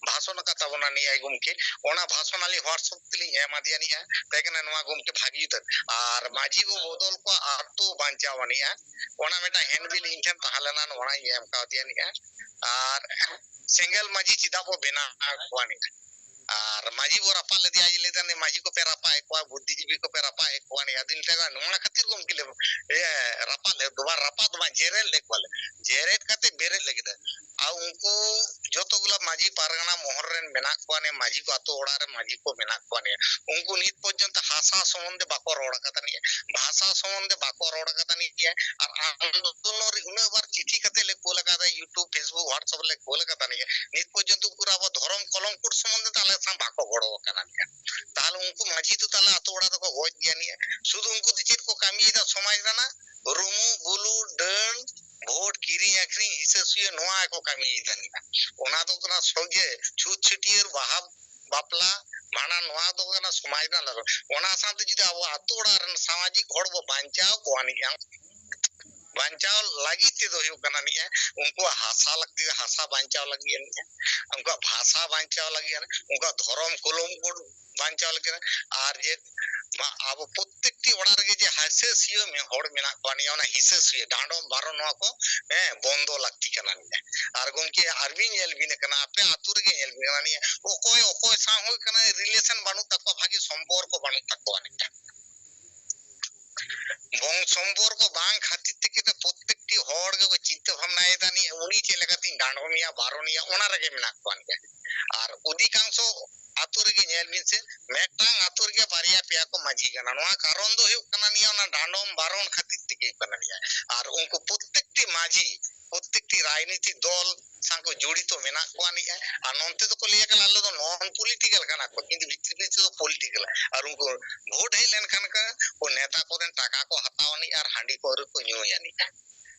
ᱵᱷᱟᱥᱚᱱ ᱟᱠᱟᱫ ᱛᱟᱵᱚᱱᱟ ᱱᱤᱭᱟᱹ ᱜᱚᱢᱠᱮ, ᱚᱱᱟ ᱵᱷᱟᱥᱚᱱ ᱟᱹᱞᱤᱧ WhatsApp ᱛᱮᱞᱤᱧ ᱮᱢ ᱟᱫᱮᱭᱟ ᱱᱤᱭᱟᱹ᱾ ᱛᱟᱦᱮᱸ ᱠᱟᱱᱟ ᱱᱚᱣᱟ ᱜᱚᱢᱠᱮ ᱵᱷᱟᱹᱜᱤ ᱩᱛᱟᱹᱨ᱾ ᱟᱨ ᱢᱟᱹᱡᱷᱤ ᱵᱚ ᱵᱚᱫᱚᱞ ᱠᱚᱣᱟ ᱟᱹᱛᱩ ᱵᱟᱧᱪᱟᱣ ᱟᱹᱱᱤᱡᱼᱟ, ᱚᱱᱟ ᱢᱤᱫᱴᱟᱝ ᱦᱮᱱᱰᱵᱤᱞ ᱤᱧ ᱴᱷᱮᱱ ᱛᱟᱦᱮᱸ ᱞᱮᱱᱟ, ᱱᱚᱣᱟᱧ ᱮᱢ ᱠᱟᱣᱫᱮᱭᱟ ᱱᱤᱭᱟᱹ᱾ ᱟᱨ ᱥᱮᱸᱜᱮᱞ ᱢᱟᱹᱡᱷᱤ ᱪᱮᱫᱟᱜ ᱵᱚ ᱵᱮᱱᱟᱣ ᱠᱚᱣᱟ ᱱᱤᱭᱟᱹ? ᱟᱨ ᱢᱟᱹᱡᱷᱤ ᱵᱚ ᱨᱟᱯᱟᱜ ᱞᱮᱫᱮᱭᱟ, ᱟᱡ ᱞᱟᱹᱭ ᱫᱟ, "ᱱᱤᱭᱟᱹ ᱢᱟᱹᱡᱷᱤ ᱠᱚᱯᱮ ᱨᱟᱯᱟᱜ ᱮᱫ ᱠᱚᱣᱟ, ᱵᱩᱫᱽᱫᱷᱤᱡᱤᱵᱤ ᱠᱚᱯᱮ ᱨᱟᱯᱟᱜ ᱮᱫ ᱠᱚᱣᱟ ᱱᱤᱭᱟᱹ᱾" ᱟᱫᱚᱧ ᱢᱮᱛᱟᱭ ᱠᱟᱱᱟ, "ᱱᱚᱣᱟ ᱠᱷᱟᱹᱛᱤᱨ ᱜᱚᱢᱠᱮ ᱞᱮ, ᱮ, ᱨᱟᱯᱟᱜ ᱞᱮᱫ ᱫᱚ ᱵᱟᱝ, ᱨᱟᱯᱟᱜ ᱫᱚ ᱵᱟᱝ, ᱡᱮᱨᱮᱫ ᱞᱮᱫ ᱠᱚᱣᱟᱞᱮ, ᱡᱮᱨᱮᱫ ᱠᱟᱛᱮ ᱵᱮᱨᱮᱫ ᱞᱟᱹᱜᱤᱫ ᱟᱨ ᱩᱱᱠᱩ ᱡᱚᱛᱚ ᱜᱩᱞᱟ ᱢᱟᱹᱡᱷᱤ ᱯᱟᱨᱜᱟᱱᱟ ᱢᱚᱦᱚᱞ ᱨᱮᱱ ᱢᱮᱱᱟᱜ ᱠᱚᱣᱟ, ᱱᱤᱭᱟᱹ ᱢᱟᱹᱡᱷᱤ ᱠᱚ ᱟᱛᱳ ᱚᱲᱟᱜ ᱨᱮ ᱢᱟᱹᱡᱷᱤ ᱠᱚ ᱢᱮᱱᱟᱜ ᱠᱚᱣᱟ ᱱᱤᱭᱟᱹ, ᱩᱱᱠᱩ ᱱᱤᱛ ᱯᱚᱨᱡᱚᱱᱛᱚ ᱦᱟᱥᱟ ᱥᱚᱢᱵᱚᱱᱫᱷᱮ ᱵᱟᱠᱚ ᱨᱚᱲ ᱟᱠᱟᱫᱟ ᱱᱤᱭᱟᱹ, ᱵᱷᱟᱥᱟ ᱥᱚᱢᱵᱚᱱᱫᱷᱮ ᱵᱟᱠᱚ ᱨᱚᱲ ᱟᱠᱟᱫᱟ ᱱᱤᱭᱟᱹ᱾ ᱟᱨ ᱟᱱᱫᱳᱞᱚᱱ ᱨᱮ ᱩᱱᱟᱹᱜ ᱵᱟᱨ ᱪᱤᱴᱷᱤ ᱠᱟᱛᱮ ᱞᱮ ᱠᱳᱞ ᱟᱠᱟᱫᱟ, YouTube, Facebook, WhatsApp ᱞᱮ ᱠᱳᱞ ᱟᱠᱟᱫᱟ ᱱᱤᱭᱟᱹ, ᱱᱤᱛ ᱯᱚᱨᱡᱚᱱᱛᱚ ᱩᱱᱠᱩ ᱟᱵᱚ ᱫᱷᱚᱨᱚᱢ ᱠᱚᱞᱚᱝ ᱠᱳᱰ ᱥᱚᱢᱵᱚᱱᱫᱷᱮ ᱫᱚ ᱟᱞᱮ ᱥᱟᱶ ᱵᱟᱠᱚ ᱜᱚᱲᱚ ᱟᱠᱟᱱᱟ ᱱᱤᱭᱟᱹ᱾ ᱛᱟᱦᱚᱞᱮ ᱩᱱᱠᱩ ᱢᱟᱹᱡᱷᱤ ᱫᱚ ᱛᱟᱦᱚᱞᱮ ᱟᱛᱳ ᱚᱲᱟᱜ ᱫᱚᱠᱚ ᱜᱚᱡ ᱜᱮᱭᱟ ᱱᱤᱭᱟᱹ᱾ ᱥᱩᱫᱷᱩ ᱩᱱᱠᱩ ᱫᱚ ᱪᱮᱫ ᱠᱚ ᱠᱟᱹᱢᱤᱭᱮᱫᱟ ᱥᱚᱢᱟᱡᱽ ᱨᱮᱱᱟᱜ? ᱨᱩᱢᱩ, ᱵᱩᱞᱩ, ᱰᱟᱹᱱ, ᱵᱷᱳᱴ, ᱠᱤᱨᱤᱧ ᱟᱹᱠᱷᱨᱤᱧ, ᱦᱤᱥᱟᱹ ᱥᱩᱭᱟᱹ, ᱱᱚᱣᱟ ᱜᱮᱠᱚ ᱠᱟᱹᱢᱤᱭᱮᱫᱟ ᱱᱤᱭᱟᱹ᱾ ᱚᱱᱟ ᱫᱚ ᱠᱟᱱᱟ ᱥᱚᱸᱜᱮ ᱪᱷᱩᱛ ᱪᱷᱟᱹᱴᱭᱟᱹᱨ, ᱵᱟᱦᱟ, ᱵᱟᱯᱞᱟ, ᱵᱷᱟᱸᱰᱟᱱ, ᱱᱚᱣᱟ ᱫᱚ ᱠᱟᱱᱟ ᱥᱚᱢᱟᱡᱽ ᱨᱮᱱᱟᱜ ᱞᱟᱹᱲᱦᱟᱹᱭ᱾ ᱚᱱᱟ ᱥᱟᱶᱛᱮ ᱡᱩᱫᱤ ᱟᱵᱚ ᱟᱛᱳ ᱚᱲᱟᱜ ᱨᱮᱱ ᱥᱟᱢᱟᱡᱤᱠ ᱦᱚᱲ ᱵᱚ ᱵᱟᱧᱪᱟᱣ ᱠᱚᱣᱟ ᱱᱤᱭᱟᱹ, ᱵᱟᱧᱪᱟᱣ ᱞᱟᱹᱜᱤᱫ ᱛᱮᱫᱚ ᱦᱩᱭᱩᱜ ᱠᱟᱱᱟ ᱱᱤᱭᱟᱹ, ᱩᱱᱠᱩᱣᱟᱜ ᱦᱟᱥᱟ ᱞᱟᱹᱠᱛᱤ, ᱦᱟᱥᱟ ᱵᱟᱧᱪᱟᱣ ᱞᱟᱹᱜᱤᱫ ᱱᱤᱭᱟᱹ, ᱩᱱᱠᱩᱣᱟᱜ ᱵᱷᱟᱥᱟ ᱵᱟᱧᱪᱟᱣ ᱞᱟᱹᱜᱤᱫ, ᱩᱱᱠᱩᱣᱟᱜ ᱫᱷᱚᱨᱚᱢ ᱠᱚᱞᱚᱢ ᱠᱳᱰ ᱵᱟᱧᱪᱟᱣ ᱞᱟᱹᱜᱤᱫ᱾ ᱟᱨ ᱡᱮ ᱢᱟ ᱟᱵᱚ ᱯᱨᱚᱛᱛᱮᱠᱴᱤ ᱚᱲᱟᱜ ᱨᱮᱜᱮ ᱡᱮ ᱦᱤᱥᱟᱹ ᱥᱩᱭᱟᱹ ᱢᱮ-, ᱦᱚᱲ ᱢᱮᱱᱟᱜ ᱠᱚᱣᱟ ᱱᱤᱭᱟᱹ, ᱚᱱᱟ ᱦᱤᱥᱟᱹ ᱥᱩᱭᱟᱹ ᱰᱟᱸᱰᱚᱢ ᱵᱟᱨᱚᱱ ᱱᱚᱣᱟ ᱠᱚ, ᱦᱮᱸ, ᱵᱚᱱᱫᱚ ᱞᱟᱹᱠᱛᱤ ᱠᱟᱱᱟ ᱱᱤᱭᱟᱹ᱾ ᱟᱨ ᱜᱚᱢᱠᱮ, ᱟᱨ ᱵᱤᱱ ᱧᱮᱞ ᱵᱤᱱ ᱠᱟᱱᱟ, ᱟᱯᱮ ᱟᱹᱛᱩ ᱨᱮᱜᱮ ᱧᱮᱞ ᱵᱤᱱ ᱠᱟᱱᱟ ᱱᱤᱭᱟᱹ, ᱚᱠᱚᱭ ᱚᱠᱚᱭ ᱥᱟᱶ ᱦᱩᱭᱩᱜ ᱠᱟᱱᱟ, ᱨᱤᱞᱮᱥᱚᱱ ᱵᱟᱹᱱᱩᱜ ᱛᱟᱠᱚᱣᱟ, ᱵᱷᱟᱜᱤ ᱥᱚᱢᱯᱚᱨᱠᱚ ᱵᱟᱹᱱᱩᱜ ᱛᱟᱠᱚᱣᱟ ᱱᱤᱭᱟᱹ᱾ ᱵᱚᱝ ᱥᱚᱢᱯᱚᱨᱠᱚ ᱵᱟᱝ ᱠᱷᱟᱹᱛᱤᱨ ᱛᱮᱜᱮ ᱛᱚ ᱯᱨᱚᱛᱛᱮᱠᱴᱤ ᱦᱚᱲ ᱜᱮᱠᱚ ᱪᱤᱱᱛᱟᱹ ᱵᱷᱟᱵᱽᱱᱟᱭᱮᱫᱟ ᱱᱤᱭᱟᱹ, ᱳ ᱰᱟᱸᱰᱚᱢᱮᱭᱟ, ᱵᱟᱨᱚᱱᱮᱭᱟ, ᱚᱱᱟ ᱨᱮᱜᱮ ᱢᱮᱱᱟᱜ ᱠᱚᱣᱟ ᱱᱤᱭᱟᱹ᱾ ᱟᱨ ᱚᱫᱷᱤᱠᱟᱝᱥᱚ ᱟᱛᱳ ᱨᱮᱜᱮ ᱧᱮᱞ ᱵᱤᱱ ᱥᱮ, ᱢᱤᱫᱴᱟᱝ ᱟᱛᱳ ᱨᱮᱜᱮ ᱵᱟᱨᱭᱟ ᱯᱮᱭᱟ ᱠᱚ ᱢᱟᱹᱡᱷᱤ ᱠᱟᱱᱟ᱾ ᱱᱚᱣᱟ ᱠᱟᱨᱚᱱ ᱫᱚ ᱦᱩᱭᱩᱜ ᱠᱟᱱᱟ ᱱᱤᱭᱟᱹ ᱚᱱᱟ ᱰᱟᱸᱰᱚᱢ ᱵᱟᱨᱚᱱ ᱠᱷᱟᱹᱛᱤᱨ ᱛᱮᱜᱮ ᱦᱩᱭᱩᱜ ᱠᱟᱱᱟ ᱱᱤᱭᱟᱹ᱾ ᱟᱨ ᱩᱱᱠᱩ ᱯᱨᱚᱛᱮᱠᱴᱤ ᱢᱟᱹᱡᱷᱤ, ᱯᱨᱚᱛᱮᱠᱴᱤ ᱨᱟᱡᱽᱱᱤᱛᱤ ᱫᱚᱞ ᱥᱟᱶ ᱠᱚ ᱡᱚᱲᱤᱛᱚ ᱢᱮᱱᱟᱜ ᱠᱚᱣᱟ ᱱᱤᱭᱟᱹ᱾ ᱟᱨ ᱱᱚᱱᱛᱮ ᱫᱚᱠᱚ ᱞᱟᱹᱭ ᱠᱟᱱᱟ ᱟᱞᱮ ᱫᱚ non political ᱠᱟᱱᱟ ᱠᱚ, ᱠᱤᱱᱛᱩ ᱵᱷᱤᱛᱨᱤ ᱵᱷᱤᱛᱨᱤ ᱫᱚ political᱾ ᱟᱨ ᱩᱱᱠᱩ ᱵᱷᱳᱴ ᱦᱮᱡ ᱞᱮᱱᱠᱷᱟᱱ ᱠᱚ ᱱᱮᱛᱟ ᱠᱚᱨᱮᱱ ᱴᱟᱠᱟ ᱠᱚ ᱦᱟᱛᱟᱣ ᱟᱹᱱᱤᱡ ᱟᱨ ᱦᱟᱺᱰᱤ ᱯᱟᱹᱣᱨᱟᱹ ᱠᱚ ᱧᱩᱭ ᱟᱹᱱᱤᱡ᱾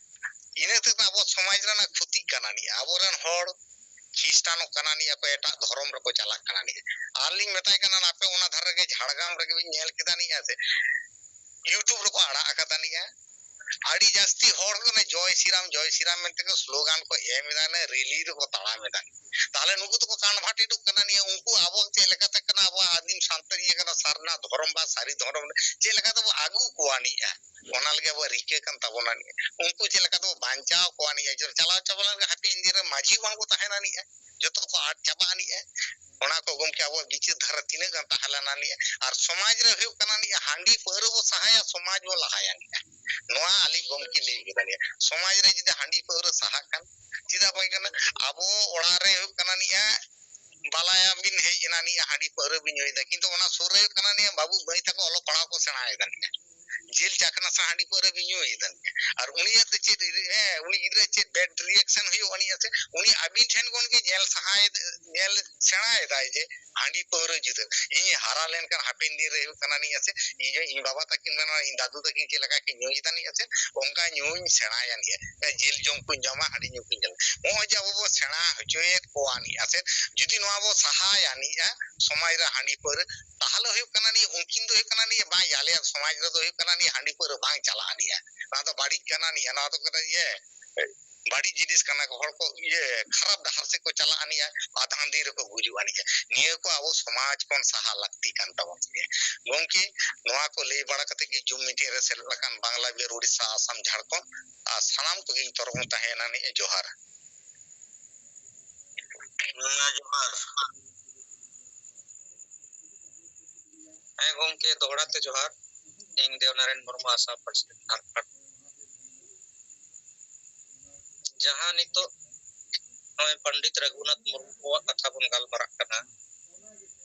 ᱤᱱᱟᱹ ᱛᱮᱫᱚ ᱟᱵᱚ ᱥᱚᱢᱟᱡᱽ ᱨᱮᱱᱟᱜ ᱠᱷᱚᱛᱤᱜ ᱠᱟᱱᱟ ᱱᱤᱭᱟᱹ᱾ ᱟᱵᱚᱨᱮᱱ ᱦᱚᱲ ᱠᱷᱨᱤᱥᱴᱟᱱᱚᱜ ᱠᱟᱱᱟ ᱱᱤᱭᱟᱹ ᱠᱚ, ᱮᱴᱟᱜ ᱫᱷᱚᱨᱚᱢ ᱨᱮᱠᱚ ᱪᱟᱞᱟᱜ ᱠᱟᱱᱟ ᱱᱤᱭᱟᱹ᱾ ᱟᱨ ᱞᱤᱧ ᱢᱮᱛᱟᱭ ᱠᱟᱱᱟ, ᱟᱯᱮ ᱚᱱᱟ ᱫᱷᱟᱨᱮ ᱨᱮᱜᱮ ᱡᱷᱟᱲᱜᱨᱟᱢ ᱨᱮᱜᱮ ᱵᱤᱱ ᱧᱮᱞ ᱠᱮᱫᱟ ᱱᱤᱭᱟᱹ ᱥᱮ, YouTube ᱨᱮᱠᱚ ᱟᱲᱟᱜ ᱟᱠᱟᱫᱟ ᱱᱤᱭᱟᱹ᱾ ᱟᱹᱰᱤ ᱡᱟᱹᱥᱛᱤ ᱦᱚᱲ ᱠᱚ ᱚᱱᱮ ᱡᱚᱭ ᱥᱨᱤᱨᱟᱢ, ᱡᱚᱭ ᱥᱨᱤᱨᱟᱢ ᱢᱮᱱᱛᱮ ᱠᱚ ᱥᱞᱳᱜᱟᱱ ᱠᱚ ᱮᱢ ᱮᱫᱟ, ᱚᱱᱮ ᱨᱮᱞᱤ ᱨᱮᱠᱚ ᱛᱟᱲᱟᱢ ᱮᱫᱟ᱾ ᱛᱟᱦᱞᱮ ᱱᱩᱠᱩ ᱫᱚᱠᱚ converted ᱚᱜ ᱠᱟᱱᱟ ᱱᱤᱭᱟᱹ᱾ ᱩᱱᱠᱩ ᱟᱵᱚ ᱪᱮᱫ ᱞᱮᱠᱟᱛᱮ ᱠᱟᱱᱟ ᱟᱵᱚᱣᱟᱜ ᱟᱹᱫᱤᱢ ᱥᱟᱱᱛᱟᱲ ᱤᱭᱟᱹ ᱠᱟᱱᱟ, ᱥᱟᱨᱱᱟ ᱫᱷᱚᱨᱚᱢ ᱵᱟ ᱥᱟᱹᱨᱤ ᱫᱷᱚᱨᱚᱢ ᱨᱮ ᱪᱮᱫ ᱞᱮᱠᱟ ᱛᱮᱵᱚ ᱟᱹᱜᱩ ᱠᱚᱣᱟ ᱱᱤᱭᱟᱹ, ᱚᱱᱟ ᱞᱟᱹᱜᱤᱫ ᱟᱵᱚᱣᱟᱜ ᱨᱤᱠᱟᱹ ᱠᱟᱱ ᱛᱟᱵᱚᱱᱟ ᱱᱤᱭᱟᱹ᱾ ᱩᱱᱠᱩ ᱪᱮᱫ ᱞᱮᱠᱟ ᱛᱮᱵᱚ ᱵᱟᱧᱪᱟᱣ ᱠᱚᱣᱟ ᱱᱤᱭᱟᱹ, ᱡᱮ ᱪᱟᱞᱟᱣ ᱪᱟᱵᱟ ᱞᱮᱱᱠᱷᱟᱱ ᱦᱟᱯᱮᱱ ᱫᱤᱱ ᱨᱮ ᱢᱟᱹᱡᱷᱤ ᱵᱟᱝ ᱵᱚ ᱛᱟᱦᱮᱱᱟ ᱱᱤᱭᱟᱹ, ᱡᱚᱛᱚ ᱠᱚ ᱟᱫ ᱪᱟᱵᱟᱜᱼᱟ ᱱᱤᱭᱟᱹ᱾ ᱚᱱᱟ ᱠᱚ ᱜᱚᱢᱠᱮ ᱟᱵᱚᱣᱟᱜ ᱵᱤᱪᱟᱹᱨ ᱫᱷᱟᱨᱟ ᱛᱤᱱᱟᱹᱜ ᱜᱟᱱ ᱛᱟᱦᱮᱸ ᱞᱮᱱᱟ ᱱᱤᱭᱟᱹ᱾ ᱟᱨ ᱥᱚᱢᱟᱡᱽ ᱨᱮ ᱦᱩᱭᱩᱜ ᱠᱟᱱᱟ ᱱᱤᱭᱟᱹ ᱦᱟᱺᱰᱤ ᱯᱟᱹᱣᱨᱟᱹ ᱵᱚ ᱥᱟᱦᱟᱭᱟ, ᱥᱚᱢᱟᱡᱽ ᱵᱚ ᱞᱟᱦᱟᱭᱟ ᱱᱤᱭᱟᱹ᱾ ᱱᱚᱣᱟ ᱟᱹᱞᱤᱧ ᱜᱚᱢᱠᱮ ᱞᱟᱹᱭ ᱠᱮᱫᱟ ᱱᱤᱭᱟᱹ᱾ ᱥᱚᱢᱟᱡᱽ ᱨᱮ ᱡᱩᱫᱤ ᱦᱟᱺᱰᱤ ᱯᱟᱹᱣᱨᱟᱹ ᱥᱟᱦᱟᱜ ᱠᱷᱟᱱ, ᱪᱮᱫᱟᱜ ᱵᱟᱝ ᱠᱟᱱᱟ? ᱟᱵᱚ ᱚᱲᱟᱜ ᱨᱮ ᱦᱩᱭᱩᱜ ᱠᱟᱱᱟ ᱱᱤᱭᱟᱹ ᱵᱟᱞᱟᱭᱟ ᱵᱤᱱ ᱦᱮᱡ ᱮᱱᱟ ᱱᱤᱭᱟᱹ ᱦᱟᱺᱰᱤ ᱯᱟᱹᱣᱨᱟᱹ ᱵᱤᱱ ᱧᱩᱭᱮᱫᱟ, ᱠᱤᱱᱛᱩ ᱚᱱᱟ ᱥᱩᱨ ᱨᱮ ᱦᱩᱭᱩᱜ ᱠᱟᱱᱟ ᱱᱤᱭᱟᱹ ᱵᱟᱹᱵᱩ ᱢᱟᱹᱭ ᱛᱟᱠᱚ ᱚᱞᱚᱜ ᱯᱟᱲᱦᱟᱣ ᱠᱚ ᱥᱮᱬᱟᱭᱮᱫᱟ ᱱᱤᱭᱟᱹ᱾ ᱡᱤᱞ ᱪᱟᱠᱷᱱᱟ ᱥᱟᱶ ᱦᱟᱺᱰᱤ ᱯᱟᱹᱣᱨᱟᱹ ᱵᱤᱱ ᱧᱩᱭᱮᱫᱟ ᱱᱤᱭᱟᱹ᱾ ᱟᱨ ᱩᱱᱤᱭᱟᱜ ᱫᱚ ᱪᱮᱫ, ᱦᱮᱸ, ᱩᱱᱤ ᱜᱤᱫᱽᱨᱟᱹ ᱪᱮᱫ bad reaction ᱦᱩᱭᱩᱜᱼᱟ ᱱᱤᱭᱟᱹ ᱥᱮ? ᱩᱱᱤ ᱟᱹᱵᱤᱱ ᱴᱷᱮᱱ ᱠᱷᱚᱱ ᱜᱮ ᱧᱮᱞ ᱥᱟᱦᱟᱭ, ᱧᱮᱞ ᱥᱮᱬᱟᱭᱮᱫᱟᱭ ᱡᱮ ᱦᱟᱺᱰᱤ ᱯᱟᱹᱣᱨᱟᱹ ᱡᱩᱫᱟᱹ᱾ ᱤᱧ ᱦᱟᱨᱟ ᱞᱮᱱᱠᱷᱟᱱ ᱦᱟᱯᱮᱱ ᱫᱤᱱ ᱨᱮ ᱦᱩᱭᱩᱜ ᱠᱟᱱᱟ ᱱᱤᱭᱟᱹ ᱥᱮ, ᱤᱧ ᱦᱚᱸ ᱤᱧ ᱵᱟᱵᱟ ᱛᱟᱹᱠᱤᱱ ᱢᱮᱱᱟ, ᱤᱧ ᱫᱟᱫᱩ ᱛᱟᱹᱠᱤᱱ ᱪᱮᱫ ᱞᱮᱠᱟ ᱠᱤᱱ ᱧᱩᱭᱮᱫᱟ ᱱᱤᱭᱟᱹ ᱥᱮ, ᱚᱱᱠᱟ ᱧᱩᱧ ᱥᱮᱬᱟᱭᱟ ᱱᱤᱭᱟᱹ᱾ ᱡᱤᱞ ᱡᱚᱢ ᱠᱚᱧ ᱡᱚᱢᱟ, ᱦᱟᱺᱰᱤ ᱧᱩ ᱠᱚᱧ ᱧᱩᱭᱟ᱾ ᱱᱚᱜᱼᱚᱭ ᱡᱮ ᱟᱵᱚ ᱵᱚ ᱥᱮᱬᱟ ᱦᱚᱪᱚᱭᱮᱫ ᱠᱚᱣᱟ ᱱᱤᱭᱟᱹ ᱥᱮ, ᱡᱩᱫᱤ ᱱᱚᱣᱟ ᱵᱚ ᱥᱟᱦᱟᱭᱟ ᱱᱤᱭᱟᱹ ᱥᱚᱢᱟᱡᱽ ᱨᱮ ᱦᱟᱺᱰᱤ ᱯᱟᱹᱣᱨᱟᱹ, ᱛᱟᱦᱞᱮ ᱦᱩᱭᱩᱜ ᱠᱟᱱᱟ ᱱᱤᱭᱟᱹ, ᱩᱱᱠᱤᱱ ᱫᱚ ᱦᱩᱭᱩᱜ ᱠᱟᱱᱟ ᱱᱤᱭᱟᱹ, ᱵᱟᱝ, ᱟᱞᱮᱭᱟᱜ ᱥᱚᱢᱟᱡᱽ ᱨᱮᱫᱚ ᱦᱩᱭᱩᱜ ᱠᱟᱱᱟ ᱱᱤᱭᱟᱹ ᱦᱟᱺᱰᱤ ᱯᱟᱹᱣᱨᱟᱹ ᱵᱟᱝ ᱪᱟᱞᱟᱜᱼᱟ ᱱᱤᱭᱟᱹ, ᱱᱚᱣᱟ ᱫᱚ ᱵᱟᱹᱲᱤᱡ ᱠᱟᱱᱟ ᱱᱤᱭᱟᱹ, ᱱᱚᱣᱟ ᱫᱚ ᱠᱟᱱᱟ ᱤᱭᱟᱹ ᱵᱟᱹᱲᱤᱡ ᱡᱤᱱᱤᱥ ᱠᱟᱱᱟ ᱠᱚ, ᱦᱚᱲ ᱠᱚ ᱤᱭᱟᱹ ᱠᱷᱟᱨᱟᱯ ᱰᱟᱦᱟᱨ ᱥᱮᱫ ᱠᱚ ᱪᱟᱞᱟᱜᱼᱟ ᱱᱤᱭᱟᱹ, ᱟᱫᱷᱟᱱ ᱫᱤᱱ ᱨᱮᱠᱚ ᱜᱩᱡᱩᱜᱼᱟ ᱱᱤᱭᱟᱹ᱾ ᱱᱤᱭᱟᱹ ᱠᱚ ᱟᱵᱚ ᱥᱚᱢᱟᱡᱽ ᱠᱷᱚᱱ ᱥᱟᱦᱟ ᱞᱟᱹᱠᱛᱤ ᱠᱟᱱ ᱛᱟᱵᱚᱱ ᱜᱮᱭᱟ᱾ ᱜᱚᱢᱠᱮ, ᱱᱚᱣᱟ ᱠᱚ ᱞᱟᱹᱭ ᱵᱟᱲᱟ ᱠᱟᱛᱮ ᱜᱮ Zoom meeting ᱨᱮ ᱥᱮᱞᱮᱫ ᱟᱠᱟᱱ ᱵᱟᱝᱞᱟ, ᱵᱤᱦᱟᱨ, ᱩᱲᱤᱥᱥᱟ, ᱟᱥᱟᱢ, ᱡᱷᱟᱲᱠᱷᱚᱸᱰ ᱟᱨ ᱥᱟᱱᱟᱢ ᱠᱚᱜᱮᱧ ᱛᱚᱨᱚᱯ ᱠᱷᱚᱱ ᱛᱟᱦᱮᱸᱭᱮᱱᱟ ᱱᱤᱭᱟᱹ ᱡᱚᱦᱟᱨ᱾ ᱦᱮᱸ, ᱡᱚᱦᱟᱨ᱾ ᱦᱮᱸ ᱜᱚᱢᱠᱮ, ᱫᱚᱦᱲᱟ ᱛᱮ ᱡᱚᱦᱟᱨ᱾ ᱤᱧ ᱫᱮᱣᱱᱟᱨᱟᱭᱚᱱ ᱢᱩᱨᱢᱩ, ᱟᱥᱟᱢ ᱯᱟᱹᱨᱥᱤ ᱡᱷᱟᱲᱠᱷᱚᱸᱰ᱾ ᱡᱟᱦᱟᱸ ᱱᱤᱛᱚᱜ ᱱᱚᱜᱼᱚᱭ ᱯᱚᱱᱰᱤᱛ ᱨᱚᱜᱷᱩᱱᱟᱛᱷ ᱢᱩᱨᱢᱩᱣᱟᱜ ᱠᱟᱛᱷᱟ ᱵᱚᱱ ᱜᱟᱞᱢᱟᱨᱟᱜ ᱠᱟᱱᱟ᱾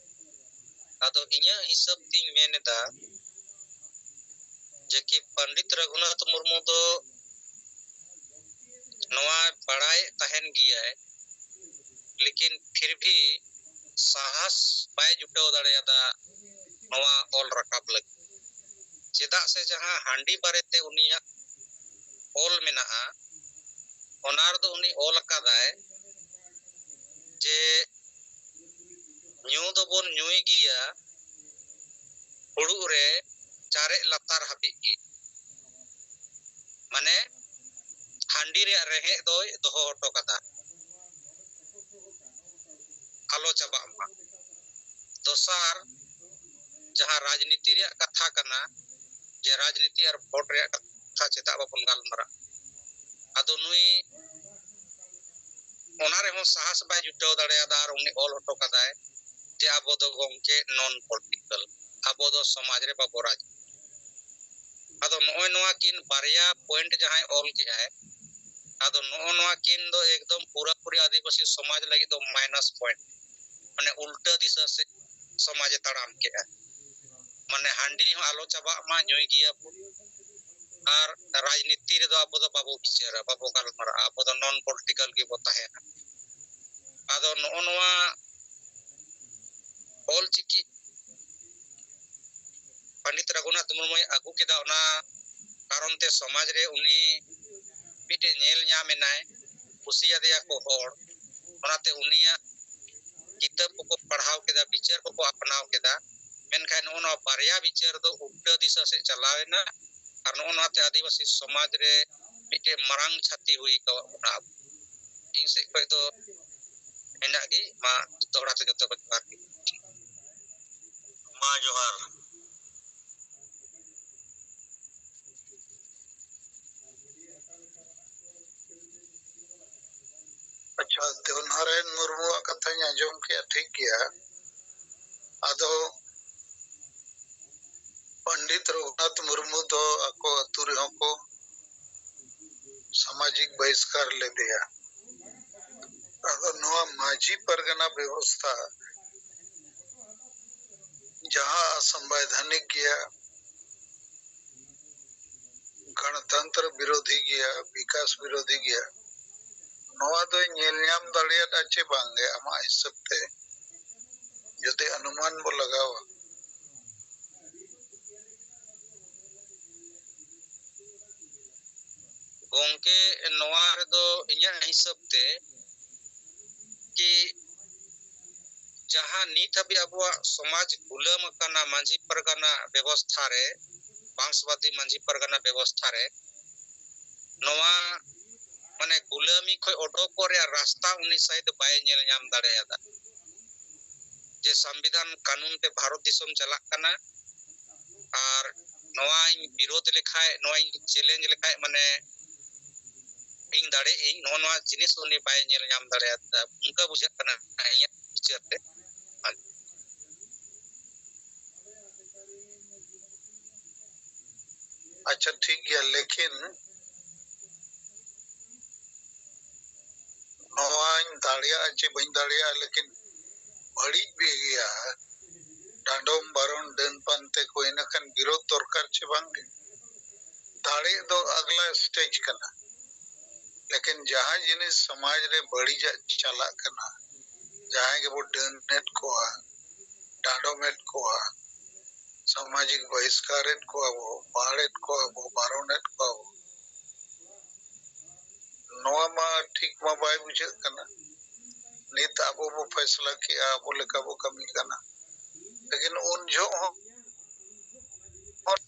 ᱟᱫᱚ ᱤᱧᱟᱹᱜ ᱦᱤᱥᱟᱹᱵ ᱛᱤᱧ ᱢᱮᱱ ᱮᱫᱟ ᱡᱮ ᱠᱤ ᱯᱚᱱᱰᱤᱛ ᱨᱚᱜᱷᱩᱱᱟᱛᱷ ᱢᱩᱨᱢᱩ ᱫᱚ ᱱᱚᱣᱟ ᱵᱟᱲᱟᱭᱮᱫ ᱛᱟᱦᱮᱱ ᱜᱮᱭᱟᱭ, ᱞᱮᱠᱤᱱ ᱯᱷᱤᱨ ᱵᱷᱤ ᱥᱟᱦᱟᱥ ᱵᱟᱭ ᱡᱩᱴᱟᱹᱣ ᱫᱟᱲᱮᱭᱟᱫᱟ ᱱᱚᱣᱟ ᱚᱞ ᱨᱟᱠᱟᱵ ᱞᱟᱹᱜᱤᱫ᱾ ᱪᱮᱫᱟᱜ ᱥᱮ ᱡᱟᱦᱟᱸ ᱦᱟᱺᱰᱤ ᱵᱟᱨᱮᱛᱮ ᱩᱱᱤᱭᱟᱜ ᱚᱞ ᱢᱮᱱᱟᱜᱼᱟ, ᱚᱱᱟ ᱨᱮᱫᱚ ᱩᱱᱤ ᱚᱞ ᱟᱠᱟᱫᱟᱭ ᱡᱮ ᱧᱩ ᱫᱚᱵᱚᱱ ᱧᱩᱭ ᱜᱮᱭᱟ ᱯᱷᱩᱲᱩᱜ ᱨᱮ ᱪᱟᱨᱮᱡ ᱞᱟᱛᱟᱨ ᱦᱟᱹᱵᱤᱡ ᱜᱮ᱾ ᱢᱟᱱᱮ ᱦᱟᱺᱰᱤ ᱨᱮᱭᱟᱜ ᱨᱮᱦᱮᱫ ᱫᱚᱭ ᱫᱚᱦᱚ ᱦᱚᱴᱚ ᱠᱟᱫᱟ, ᱟᱞᱚ ᱪᱟᱵᱟᱜ ᱢᱟ᱾ ᱫᱚᱥᱟᱨ, ᱡᱟᱦᱟᱸ ᱨᱟᱡᱽᱱᱤᱛᱤ ᱨᱮᱭᱟᱜ ᱠᱟᱛᱷᱟ ᱠᱟᱱᱟ, ᱡᱮ ᱨᱟᱡᱽᱱᱤᱛᱤ ᱟᱨ ᱵᱷᱳᱴ ᱨᱮᱭᱟᱜ ᱠᱟᱛᱷᱟ ᱪᱮᱫᱟᱜ ᱵᱟᱵᱚᱱ ᱜᱟᱞᱢᱟᱨᱟᱜ? ᱟᱫᱚ ᱱᱩᱭ ᱚᱱᱟ ᱨᱮᱦᱚᱸ ᱥᱟᱦᱟᱥ ᱵᱟᱭ ᱡᱩᱴᱟᱹᱣ ᱫᱟᱲᱮᱭᱟᱫᱟ ᱟᱨ ᱩᱱᱤ ᱚᱞ ᱦᱚᱴᱚ ᱠᱟᱫᱟᱭ ᱡᱮ ᱟᱵᱚ ᱫᱚ ᱜᱚᱢᱠᱮ non political, ᱟᱵᱚ ᱫᱚ ᱥᱚᱢᱟᱡᱽ ᱨᱮ ᱵᱟᱵᱚ ᱨᱟᱡᱽ᱾ ᱟᱫᱚ ᱱᱚᱜᱼᱚᱭ ᱱᱚᱣᱟ ᱠᱤᱱ ᱵᱟᱨᱭᱟ ᱯᱚᱭᱮᱱᱴ ᱡᱟᱦᱟᱸᱭ ᱚᱞ ᱠᱮᱜᱼᱟᱭ, ᱟᱫᱚ ᱱᱚᱜᱼᱚ ᱱᱚᱣᱟ ᱠᱤᱱ ᱫᱚ ᱮᱠᱫᱚᱢ ᱯᱩᱨᱟᱹᱯᱩᱨᱤ ᱟᱹᱫᱤᱵᱟᱹᱥᱤ ᱥᱚᱢᱟᱡᱽ ᱞᱟᱹᱜᱤᱫ ᱫᱚ ᱢᱟᱭᱱᱟᱥ ᱯᱚᱭᱮᱱᱴ, ᱢᱟᱱᱮ ᱩᱞᱴᱟᱹ ᱫᱤᱥᱟᱹ ᱥᱮᱫ ᱥᱚᱢᱟᱡᱽ ᱮ ᱛᱟᱲᱟᱢ ᱠᱮᱜᱼᱟ᱾ ᱢᱟᱱᱮ ᱦᱟᱺᱰᱤ ᱦᱚᱸ ᱟᱞᱚ ᱪᱟᱵᱟᱜ ᱢᱟ, ᱧᱩᱭ ᱜᱮᱭᱟ ᱵᱚ, ᱟᱨ ᱨᱟᱡᱽᱱᱤᱛᱤ ᱨᱮᱫᱚ ᱟᱵᱚ ᱫᱚ ᱵᱟᱵᱚ ᱵᱤᱪᱟᱹᱨᱟ, ᱵᱟᱵᱚ ᱜᱟᱞᱢᱟᱨᱟᱜᱼᱟ, ᱟᱵᱚ ᱫᱚ non political ᱜᱮᱵᱚ ᱛᱟᱦᱮᱱᱟ᱾ ᱟᱫᱚ ᱱᱚᱜᱼᱚ ᱱᱚᱣᱟ ᱚᱞ ᱪᱤᱠᱤ ᱯᱚᱱᱰᱤᱛ ᱨᱚᱜᱷᱩᱱᱟᱛᱷ ᱢᱩᱨᱢᱩᱭ ᱟᱹᱜᱩ ᱠᱮᱫᱟ, ᱚᱱᱟ ᱠᱟᱨᱚᱱ ᱛᱮ ᱥᱚᱢᱟᱡᱽ ᱨᱮ ᱩᱱᱤ ᱢᱤᱫᱴᱮᱱ ᱧᱮᱞ ᱧᱟᱢ ᱮᱱᱟᱭ, ᱠᱩᱥᱤᱭᱟᱫᱮᱭᱟ ᱠᱚ ᱦᱚᱲ, ᱚᱱᱟᱛᱮ ᱩᱱᱤᱭᱟᱜ ᱠᱤᱛᱟᱹᱵ ᱠᱚᱠᱚ ᱯᱟᱲᱦᱟᱣ ᱠᱮᱫᱟ, ᱵᱤᱪᱟᱹᱨ ᱠᱚᱠᱚ ᱟᱯᱱᱟᱣ ᱠᱮᱫᱟ᱾ ᱢᱮᱱᱠᱷᱟᱱ ᱱᱚᱜᱼᱚ ᱱᱚᱣᱟ ᱵᱟᱨᱭᱟ ᱵᱤᱪᱟᱹᱨ ᱫᱚ ᱩᱞᱴᱟᱹ ᱫᱤᱥᱟᱹ ᱥᱮᱫ ᱪᱟᱞᱟᱣ ᱮᱱᱟ, ᱟᱨ ᱱᱚᱜᱼᱚ ᱱᱚᱣᱟᱛᱮ ᱟᱹᱫᱤᱵᱟᱹᱥᱤ ᱥᱚᱢᱟᱡᱽ ᱨᱮ ᱢᱤᱫᱴᱮᱱ ᱢᱟᱨᱟᱝ ᱪᱷᱟᱹᱛᱤ ᱦᱩᱭ ᱟᱠᱟᱫ ᱵᱚᱱᱟ ᱟᱵᱚ᱾ ᱤᱧ ᱥᱮᱫ ᱠᱷᱚᱱ ᱫᱚ ᱤᱱᱟᱹᱜ ᱜᱮ᱾ ᱢᱟ ᱫᱚᱦᱲᱟ ᱛᱮ ᱡᱚᱛᱚ ᱠᱚ ᱡᱚᱦᱟᱨ ᱜᱮ᱾ ᱢᱟ ᱡᱚᱦᱟᱨ᱾ ᱟᱪᱪᱷᱟ, ᱫᱮᱵᱽᱱᱟᱨᱟᱭᱚᱱ ᱢᱩᱨᱢᱩᱣᱟᱜ ᱠᱟᱛᱷᱟᱧ ᱟᱸᱡᱚᱢ ᱠᱮᱜᱼᱟ, ᱴᱷᱤᱠ ᱜᱮᱭᱟ᱾ ᱟᱫᱚ ᱯᱚᱱᱰᱤᱛ ᱨᱚᱜᱷᱩᱱᱟᱛᱷ ᱢᱩᱨᱢᱩ ᱫᱚ ᱟᱠᱚ ᱟᱹᱛᱩ ᱨᱮᱦᱚᱸ ᱠᱚ ᱥᱟᱢᱟᱡᱤᱠ ᱵᱚᱦᱤᱥᱠᱟᱨ ᱞᱮᱫᱮᱭᱟ᱾ ᱟᱫᱚ ᱱᱚᱣᱟ ᱢᱟᱹᱡᱷᱤ ᱯᱟᱨᱜᱟᱱᱟ ᱵᱮᱵᱚᱥᱛᱷᱟ ᱡᱟᱦᱟᱸ ᱚᱥᱟᱝᱵᱤᱫᱷᱟᱱᱤᱠ ᱜᱮᱭᱟ, ᱜᱚᱱᱚᱛᱚᱱᱛᱨᱚ ᱵᱤᱨᱳᱫᱷᱤ ᱜᱮᱭᱟ, ᱵᱤᱠᱟᱥ ᱵᱤᱨᱳᱫᱷᱤ ᱜᱮᱭᱟ, ᱱᱚᱣᱟ ᱫᱚᱭ ᱧᱮᱞ ᱧᱟᱢ ᱫᱟᱲᱮᱭᱟᱫᱼᱟ ᱪᱮ ᱵᱟᱝᱜᱮ ᱟᱢᱟᱜ ᱦᱤᱥᱟᱹᱵ ᱛᱮ, ᱡᱩᱫᱤ ᱚᱱᱩᱢᱟᱱ ᱵᱚ ᱞᱟᱜᱟᱣᱟ? ᱜᱚᱝᱠᱮ, ᱱᱚᱣᱟ ᱨᱮᱫᱚ ᱤᱧᱟᱹᱜ ᱦᱤᱥᱟᱹᱵ ᱛᱮ ᱠᱤ ᱡᱟᱦᱟᱸ ᱱᱤᱛ ᱦᱟᱹᱵᱤᱡ ᱟᱵᱚᱣᱟᱜ ᱥᱚᱢᱟᱡᱽ ᱜᱩᱞᱟᱹᱢ ᱟᱠᱟᱱᱟ ᱢᱟᱹᱡᱷᱤ ᱯᱟᱨᱜᱟᱱᱟ ᱵᱮᱵᱚᱥᱛᱷᱟ ᱨᱮ, ᱵᱚᱝᱥᱚᱵᱟᱫᱤ ᱢᱟᱹᱡᱷᱤ ᱯᱟᱨᱜᱟᱱᱟ ᱵᱮᱵᱚᱥᱛᱷᱟ ᱨᱮ, ᱱᱚᱣᱟ ᱢᱟᱱᱮ ᱜᱩᱞᱟᱹᱢᱤ ᱠᱷᱚᱱ ᱚᱰᱚᱠᱚᱜ ᱨᱮᱭᱟᱜ ᱨᱟᱥᱛᱟ ᱩᱱᱤ ᱥᱟᱭᱤᱰ ᱵᱟᱭ ᱧᱮᱞ ᱧᱟᱢ ᱫᱟᱲᱮᱭᱟᱫᱟ᱾ ᱡᱮ ᱥᱚᱝᱵᱤᱫᱷᱟᱱ ᱠᱟᱹᱱᱩᱱ ᱛᱮ ᱵᱷᱟᱨᱚᱛ ᱫᱤᱥᱚᱢ ᱪᱟᱞᱟᱜ ᱠᱟᱱᱟ, ᱟᱨ ᱱᱚᱣᱟᱧ ᱵᱤᱨᱳᱫᱷ ᱞᱮᱠᱷᱟᱡ, ᱱᱚᱣᱟᱧ ᱪᱮᱞᱮᱧᱡᱽ ᱞᱮᱠᱷᱟᱡ, ᱢᱟᱱᱮ ᱤᱧ ᱫᱟᱲᱮᱜ ᱤᱧ, ᱱᱚᱜᱼᱚ ᱱᱚᱣᱟ ᱡᱤᱱᱤᱥ ᱩᱱᱤ ᱵᱟᱭ ᱧᱮᱞ ᱧᱟᱢ ᱫᱟᱲᱮᱭᱟᱫᱟ, ᱚᱱᱠᱟ ᱵᱩᱡᱷᱟᱹᱜ ᱠᱟᱱᱟ ᱤᱧᱟᱹᱜ ᱵᱤᱪᱟᱹᱨ ᱛᱮ᱾ ᱟᱪᱪᱷᱟ, ᱴᱷᱤᱠ ᱜᱮᱭᱟ, ᱞᱮᱠᱤᱱ ᱱᱚᱣᱟᱧ ᱫᱟᱲᱮᱭᱟᱜᱼᱟ ᱪᱮ ᱵᱟᱹᱧ ᱫᱟᱲᱮᱭᱟᱜᱼᱟ, ᱞᱮᱠᱤᱱ ᱵᱟᱹᱲᱤᱡ ᱵᱮ ᱜᱮᱭᱟ, ᱰᱟᱸᱰᱚᱢ ᱵᱟᱨᱚᱱ ᱰᱟᱹᱱ ᱯᱟᱱᱛᱮ ᱠᱚ, ᱤᱱᱟᱹ ᱠᱷᱟᱱ ᱵᱤᱨᱳᱫᱷ ᱫᱚᱨᱠᱟᱨ ᱪᱮ ᱵᱟᱝ ᱜᱮ? ᱫᱟᱲᱮ ᱫᱚ ᱟᱜᱽᱞᱟ ᱥᱴᱮᱡᱽ ᱠᱟᱱᱟ, ᱞᱮᱠᱤᱱ ᱡᱟᱦᱟᱸ ᱡᱤᱱᱤᱥ ᱥᱚᱢᱟᱡᱽ ᱨᱮ ᱵᱟᱹᱲᱤᱡᱟᱜ ᱪᱟᱞᱟᱜ ᱠᱟᱱᱟ, ᱡᱟᱦᱟᱸᱭ ᱜᱮᱵᱚ ᱰᱟᱹᱱᱮᱫ ᱠᱚᱣᱟ, ᱰᱟᱸᱰᱚᱢᱮᱫ ᱠᱚᱣᱟ, ᱥᱟᱢᱟᱡᱤᱠ ᱵᱚᱦᱤᱥᱠᱟᱨᱮᱫ ᱠᱚᱣᱟ ᱵᱚ, ᱵᱟᱲᱮᱫ ᱠᱚᱣᱟ ᱵᱚ, ᱵᱟᱨᱚᱱᱮᱫ ᱠᱚᱣᱟ ᱵᱚ, ᱱᱚᱣᱟ ᱢᱟ ᱴᱷᱤᱠ ᱢᱟ ᱵᱟᱭ ᱵᱩᱡᱷᱟᱹᱜ ᱠᱟᱱᱟ᱾ ᱱᱤᱛ ᱟᱵᱚ ᱵᱚ ᱯᱷᱮᱥᱞᱟ ᱠᱮᱜᱼᱟ, ᱟᱵᱚ ᱞᱮᱠᱟ ᱵᱚ ᱠᱟᱹᱢᱤ ᱠᱟᱱᱟ, ᱞᱮᱠᱤᱱ ᱩᱱ ᱡᱚᱦᱚᱜ ᱦᱚᱸ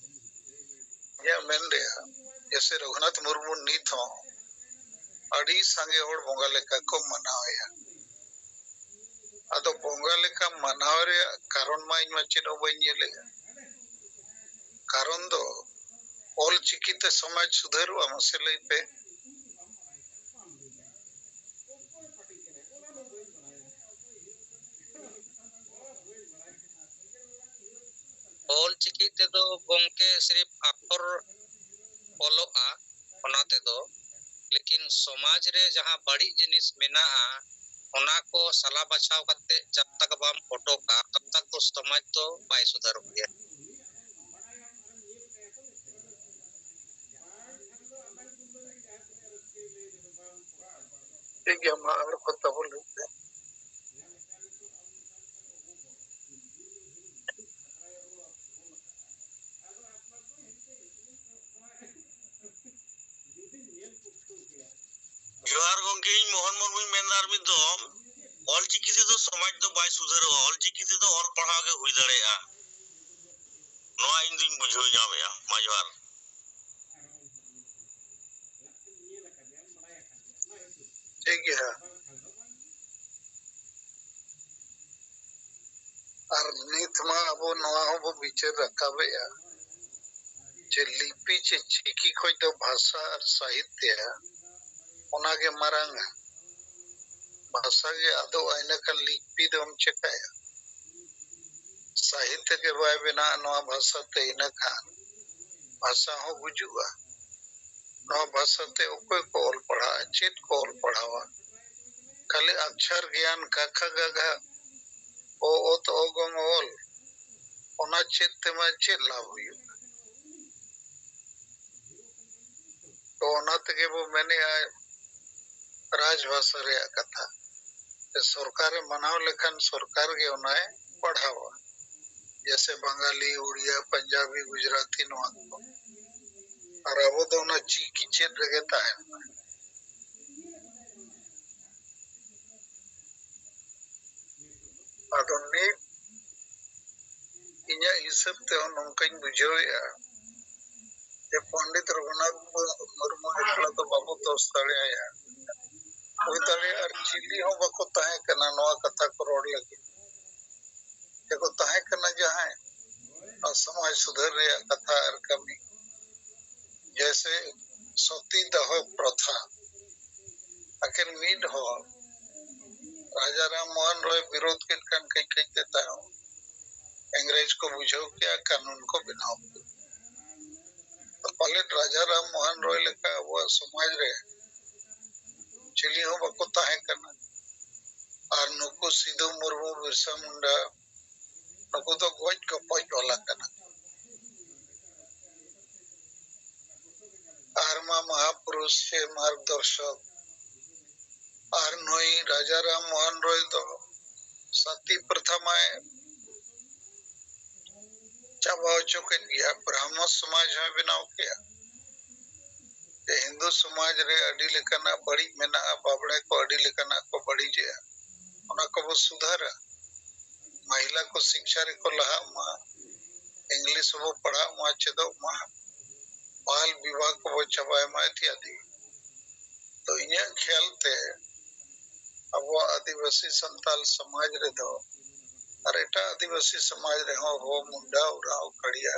ᱤᱧᱟᱹᱜ ᱢᱮᱱ ᱨᱮᱭᱟᱜ, ᱡᱮᱥᱮ ᱨᱚᱜᱷᱩᱱᱟᱛᱷ ᱢᱩᱨᱢᱩ ᱱᱤᱛ ᱦᱚᱸ ᱟᱹᱰᱤ ᱥᱟᱸᱜᱮ ᱦᱚᱲ ᱵᱚᱸᱜᱟ ᱞᱮᱠᱟ ᱠᱚ ᱢᱟᱱᱟᱣᱮᱭᱟ᱾ ᱟᱫᱚ ᱵᱚᱸᱜᱟ ᱞᱮᱠᱟ ᱢᱟᱱᱟᱣ ᱨᱮᱭᱟᱜ ᱠᱟᱨᱚᱱ ᱢᱟ ᱤᱧ ᱢᱟ ᱪᱮᱫ ᱦᱚᱸ ᱵᱟᱹᱧ ᱧᱮᱞᱮᱜᱼᱟ᱾ ᱠᱟᱨᱚᱱ ᱫᱚ ᱚᱞ ᱪᱤᱠᱤ ᱛᱮ ᱥᱚᱢᱟᱡᱽ ᱥᱩᱫᱷᱟᱹᱨᱚᱜᱼᱟ, ᱢᱟᱥᱮ ᱞᱟᱹᱭ ᱯᱮ᱾ ᱚᱞ ᱪᱤᱠᱤ ᱛᱮᱫᱚ ᱜᱚᱢᱠᱮ ᱥᱤᱨᱤᱯ ᱟᱠᱷᱚᱨ ᱚᱞᱚᱜᱼᱟ, ᱚᱱᱟ ᱛᱮᱫᱚ ᱞᱮᱠᱤᱱ ᱥᱚᱢᱟᱡᱽ ᱨᱮ ᱡᱟᱦᱟᱸ ᱵᱟᱹᱲᱤᱡ ᱡᱤᱱᱤᱥ ᱢᱮᱱᱟᱜᱼᱟ, ᱚᱱᱟ ᱠᱚ ᱥᱟᱞᱟ ᱵᱟᱪᱷᱟᱣ ᱠᱟᱛᱮ ᱡᱟᱵ ᱛᱟᱠ ᱵᱟᱢ ᱚᱰᱚᱠᱟ, ᱛᱟᱵ ᱛᱟᱠ ᱫᱚ ᱥᱚᱢᱟᱡᱽ ᱫᱚ ᱵᱟᱭ ᱥᱩᱫᱷᱟᱨᱚᱜ ᱜᱮᱭᱟ᱾ ᱴᱷᱤᱠ ᱜᱮᱭᱟ, ᱢᱟ ᱟᱨ ᱠᱚ ᱛᱟᱵᱚᱱ ᱞᱟᱹᱭ ᱯᱮ᱾ ᱡᱚᱦᱟᱨ ᱜᱚᱢᱠᱮ, ᱤᱧ ᱢᱳᱦᱚᱱ ᱢᱩᱨᱢᱩᱧ ᱢᱮᱱᱫᱟ᱾ ᱟᱨ ᱢᱤᱫ ᱫᱚᱢ, ᱚᱞᱪᱤᱠᱤ ᱛᱮᱫᱚ ᱥᱚᱢᱟᱡᱽ ᱫᱚ ᱵᱟᱭ ᱥᱩᱫᱷᱟᱹᱨᱚᱜᱼᱟ, ᱚᱞᱪᱤᱠᱤ ᱛᱮᱫᱚ ᱚᱞ ᱯᱟᱲᱦᱟᱣ ᱜᱮ ᱦᱩᱭ ᱫᱟᱲᱮᱭᱟᱜᱼᱟ, ᱱᱚᱣᱟ ᱤᱧ ᱫᱩᱧ ᱵᱩᱡᱷᱟᱹᱣ ᱧᱟᱢᱮᱫᱼᱟ᱾ ᱢᱟ ᱡᱚᱦᱟᱨ᱾ ᱴᱷᱤᱠ ᱜᱮᱭᱟ᱾ ᱟᱨ ᱱᱤᱛ ᱢᱟ ᱟᱵᱚ ᱱᱚᱣᱟ ᱦᱚᱸᱵᱚ ᱵᱤᱪᱟᱹᱨ ᱨᱟᱠᱟᱵᱮᱜᱼᱟ ᱡᱮ ᱞᱤᱯᱤ ᱪᱮ ᱪᱤᱠᱤ ᱠᱷᱚᱡ ᱫᱚ ᱵᱷᱟᱥᱟ ᱟᱨ ᱥᱟᱦᱤᱛᱭᱚ ᱚᱱᱟᱜᱮ ᱢᱟᱨᱟᱝᱟ᱾ ᱵᱷᱟᱥᱟ ᱜᱮ ᱟᱫᱚᱜᱼᱟ, ᱤᱱᱟᱹᱠᱷᱟᱱ ᱞᱤᱯᱤ ᱫᱚᱢ ᱪᱮᱠᱟᱭᱟ? ᱥᱟᱦᱤᱛᱭᱚ ᱜᱮ ᱵᱟᱭ ᱵᱮᱱᱟᱜᱼᱟ ᱱᱚᱣᱟ ᱵᱷᱟᱥᱟ ᱛᱮ, ᱤᱱᱟᱹᱠᱷᱟᱱ ᱵᱷᱟᱥᱟ ᱦᱚᱸ ᱜᱩᱡᱩᱜᱼᱟ᱾ ᱱᱚᱣᱟ ᱵᱷᱟᱥᱟ ᱛᱮ ᱚᱠᱚᱭ ᱠᱚ ᱚᱞ ᱯᱟᱲᱦᱟᱜᱼᱟ? ᱪᱮᱫ ᱠᱚ ᱚᱞ ᱯᱟᱲᱦᱟᱣᱟ? ᱠᱷᱟᱹᱞᱤ ᱟᱠᱪᱷᱟᱨ ᱜᱮᱭᱟᱱ, ᱠᱟᱠᱷᱟ ᱜᱟᱜᱷᱟ, ᱚ ᱚᱛ ᱚ ᱜᱚᱝ ᱚᱞ, ᱚᱱᱟ ᱪᱮᱫ ᱛᱮᱢᱟ ᱪᱮᱫ ᱞᱟᱵᱷ ᱦᱩᱭᱩᱜᱼᱟ? ᱛᱚ ᱚᱱᱟ ᱛᱮᱜᱮ ᱵᱚ ᱢᱮᱱᱮᱜᱼᱟ ᱨᱟᱡᱽᱵᱷᱟᱥᱟ ᱨᱮᱭᱟᱜ ᱠᱟᱛᱷᱟ᱾ ᱥᱚᱨᱠᱟᱨᱮ ᱢᱟᱱᱟᱣ ᱞᱮᱠᱷᱟᱱ ᱥᱚᱨᱠᱟᱨ ᱜᱮ ᱚᱱᱟᱭ ᱯᱟᱲᱦᱟᱣᱟ, ᱡᱮᱭᱥᱮ ᱵᱟᱝᱜᱟᱞᱤ, ᱩᱲᱤᱭᱟ, ᱯᱟᱧᱡᱟᱵᱤ, ᱜᱩᱡᱽᱨᱟᱴᱤ, ᱱᱚᱣᱟ ᱠᱚ᱾ ᱟᱨ ᱟᱵᱚ ᱫᱚ ᱚᱱᱟ ᱪᱤᱠᱤ ᱪᱮᱫ ᱨᱮᱜᱮ ᱛᱟᱦᱮᱱ ᱢᱟ᱾ ᱟᱫᱚ ᱱᱤᱛ ᱤᱧᱟᱹᱜ ᱦᱤᱥᱟᱹᱵ ᱛᱮᱦᱚᱸ ᱱᱚᱝᱠᱟᱧ ᱵᱩᱡᱷᱟᱹᱣᱮᱫᱼᱟ ᱡᱮ ᱯᱚᱱᱰᱤᱛ ᱨᱚᱜᱷᱩᱱᱟᱛᱷ ᱢᱩᱨᱢᱩ ᱮᱠᱞᱟ ᱫᱚ ᱵᱟᱵᱚ ᱫᱳᱥ ᱫᱟᱲᱮᱭᱟᱭᱟ᱾ ᱦᱩᱭ ᱫᱟᱲᱮᱭᱟᱜᱼᱟ ᱟᱨ ᱪᱤᱞᱤ ᱦᱚᱸ ᱵᱟᱠᱚ ᱛᱟᱦᱮᱸ ᱠᱟᱱᱟ ᱱᱚᱣᱟ ᱠᱟᱛᱷᱟ ᱠᱚ ᱨᱚᱲ ᱞᱟᱹᱜᱤᱫ᱾ ᱡᱮᱠᱚ ᱛᱟᱦᱮᱸ ᱠᱟᱱᱟ ᱡᱟᱦᱟᱸᱭ ᱱᱚᱣᱟ ᱥᱚᱢᱟᱡᱽ ᱥᱩᱫᱷᱟᱹᱨ ᱨᱮᱭᱟᱜ ᱠᱟᱛᱷᱟ ᱟᱨ ᱠᱟᱹᱢᱤ, ᱡᱮᱭᱥᱮ ᱥᱚᱛᱤ ᱫᱟᱦᱚ ᱯᱨᱚᱛᱷᱟ, ᱟᱹᱠᱤᱱ ᱢᱤᱫ ᱦᱚᱲ ᱨᱟᱡᱟ ᱨᱟᱢ ᱢᱳᱦᱚᱱ ᱨᱚᱭ ᱵᱤᱨᱳᱫ ᱠᱮᱫ ᱠᱷᱟᱱ ᱠᱟᱹᱡ ᱠᱟᱹᱡ ᱛᱮ ᱛᱟᱭᱚᱢ ᱤᱝᱨᱮᱡᱽ ᱠᱚ ᱵᱩᱡᱷᱟᱹᱣ ᱠᱮᱜᱼᱟ, ᱠᱟᱹᱱᱩᱱ ᱠᱚ ᱵᱮᱱᱟᱣ ᱠᱮᱫᱟ᱾ ᱯᱟᱞᱮᱫ ᱨᱟᱡᱟ ᱨᱟᱢ ᱢᱳᱦᱚᱱ ᱨᱚᱭ ᱞᱮᱠᱟ ᱟᱵᱚᱣᱟᱜ ᱥᱚᱢᱟᱡᱽ ᱨᱮ ᱪᱤᱞᱤ ᱦᱚᱸ ᱵᱟᱠᱚ ᱛᱟᱦᱮᱸ ᱠᱟᱱᱟ᱾ ᱟᱨ ᱱᱩᱠᱩ ᱥᱤᱫᱩ ᱢᱩᱨᱢᱩ, ᱵᱤᱨᱥᱟ ᱢᱩᱱᱰᱟ, ᱱᱩᱠᱩ ᱫᱚ ᱜᱚᱡ ᱜᱚᱯᱚᱡ ᱵᱟᱞᱟ ᱠᱟᱱᱟ᱾ ᱟᱨ ᱢᱟ ᱢᱟᱦᱟᱯᱩᱨᱩᱥ ᱥᱮ ᱢᱟᱨᱜᱽᱫᱚᱨᱥᱚᱠ, ᱟᱨ ᱱᱩᱭ ᱨᱟᱡᱟ ᱨᱟᱢ ᱢᱳᱦᱚᱱ ᱨᱚᱭ ᱫᱚ ᱥᱟᱛᱤ ᱯᱨᱚᱛᱷᱟ ᱢᱟᱭ ᱪᱟᱵᱟ ᱦᱚᱪᱚ ᱠᱮᱫ ᱜᱮᱭᱟ, ᱵᱨᱟᱦᱢᱚ ᱥᱚᱢᱟᱡᱽ ᱦᱚᱸᱭ ᱵᱮᱱᱟᱣ ᱠᱮᱜᱼᱟ᱾ ᱡᱮ ᱦᱤᱱᱫᱩ ᱥᱚᱢᱟᱡᱽ ᱨᱮ ᱟᱹᱰᱤ ᱞᱮᱠᱟᱱᱟᱜ ᱵᱟᱹᱲᱤᱡ ᱢᱮᱱᱟᱜᱼᱟ, ᱵᱟᱵᱽᱲᱮ ᱠᱚ ᱟᱹᱰᱤ ᱞᱮᱠᱟᱱᱟᱜ ᱠᱚ ᱵᱟᱹᱲᱤᱡᱮᱜᱼᱟ, ᱚᱱᱟ ᱠᱚᱵᱚ ᱥᱩᱫᱷᱟᱹᱨᱟ᱾ ᱢᱟᱦᱤᱞᱟ ᱠᱚ ᱥᱤᱠᱪᱷᱟ ᱨᱮᱠᱚ ᱞᱟᱦᱟᱜ ᱢᱟ, ᱤᱝᱞᱤᱥ ᱦᱚᱸᱵᱚ ᱯᱟᱲᱦᱟᱜ ᱢᱟ, ᱪᱮᱫᱚᱜ ᱢᱟ, ᱵᱟᱞ ᱵᱤᱵᱟᱦ ᱠᱚᱵᱚ ᱪᱟᱵᱟᱭ ᱢᱟ ᱤᱛᱭᱟᱫᱤ᱾ ᱛᱚ ᱤᱧᱟᱹᱜ ᱠᱷᱮᱭᱟᱞ ᱛᱮ ᱟᱵᱚᱣᱟᱜ ᱟᱹᱫᱤᱵᱟᱹᱥᱤ ᱥᱟᱱᱛᱟᱞ ᱥᱚᱢᱟᱡᱽ ᱨᱮᱫᱚ ᱟᱨ ᱮᱴᱟᱜ ᱟᱹᱫᱤᱵᱟᱹᱥᱤ ᱥᱚᱢᱟᱡᱽ ᱨᱮᱦᱚᱸ ᱦᱳ, ᱢᱩᱱᱰᱟ, ᱳᱨᱟᱸᱣ, ᱠᱷᱟᱲᱤᱭᱟ,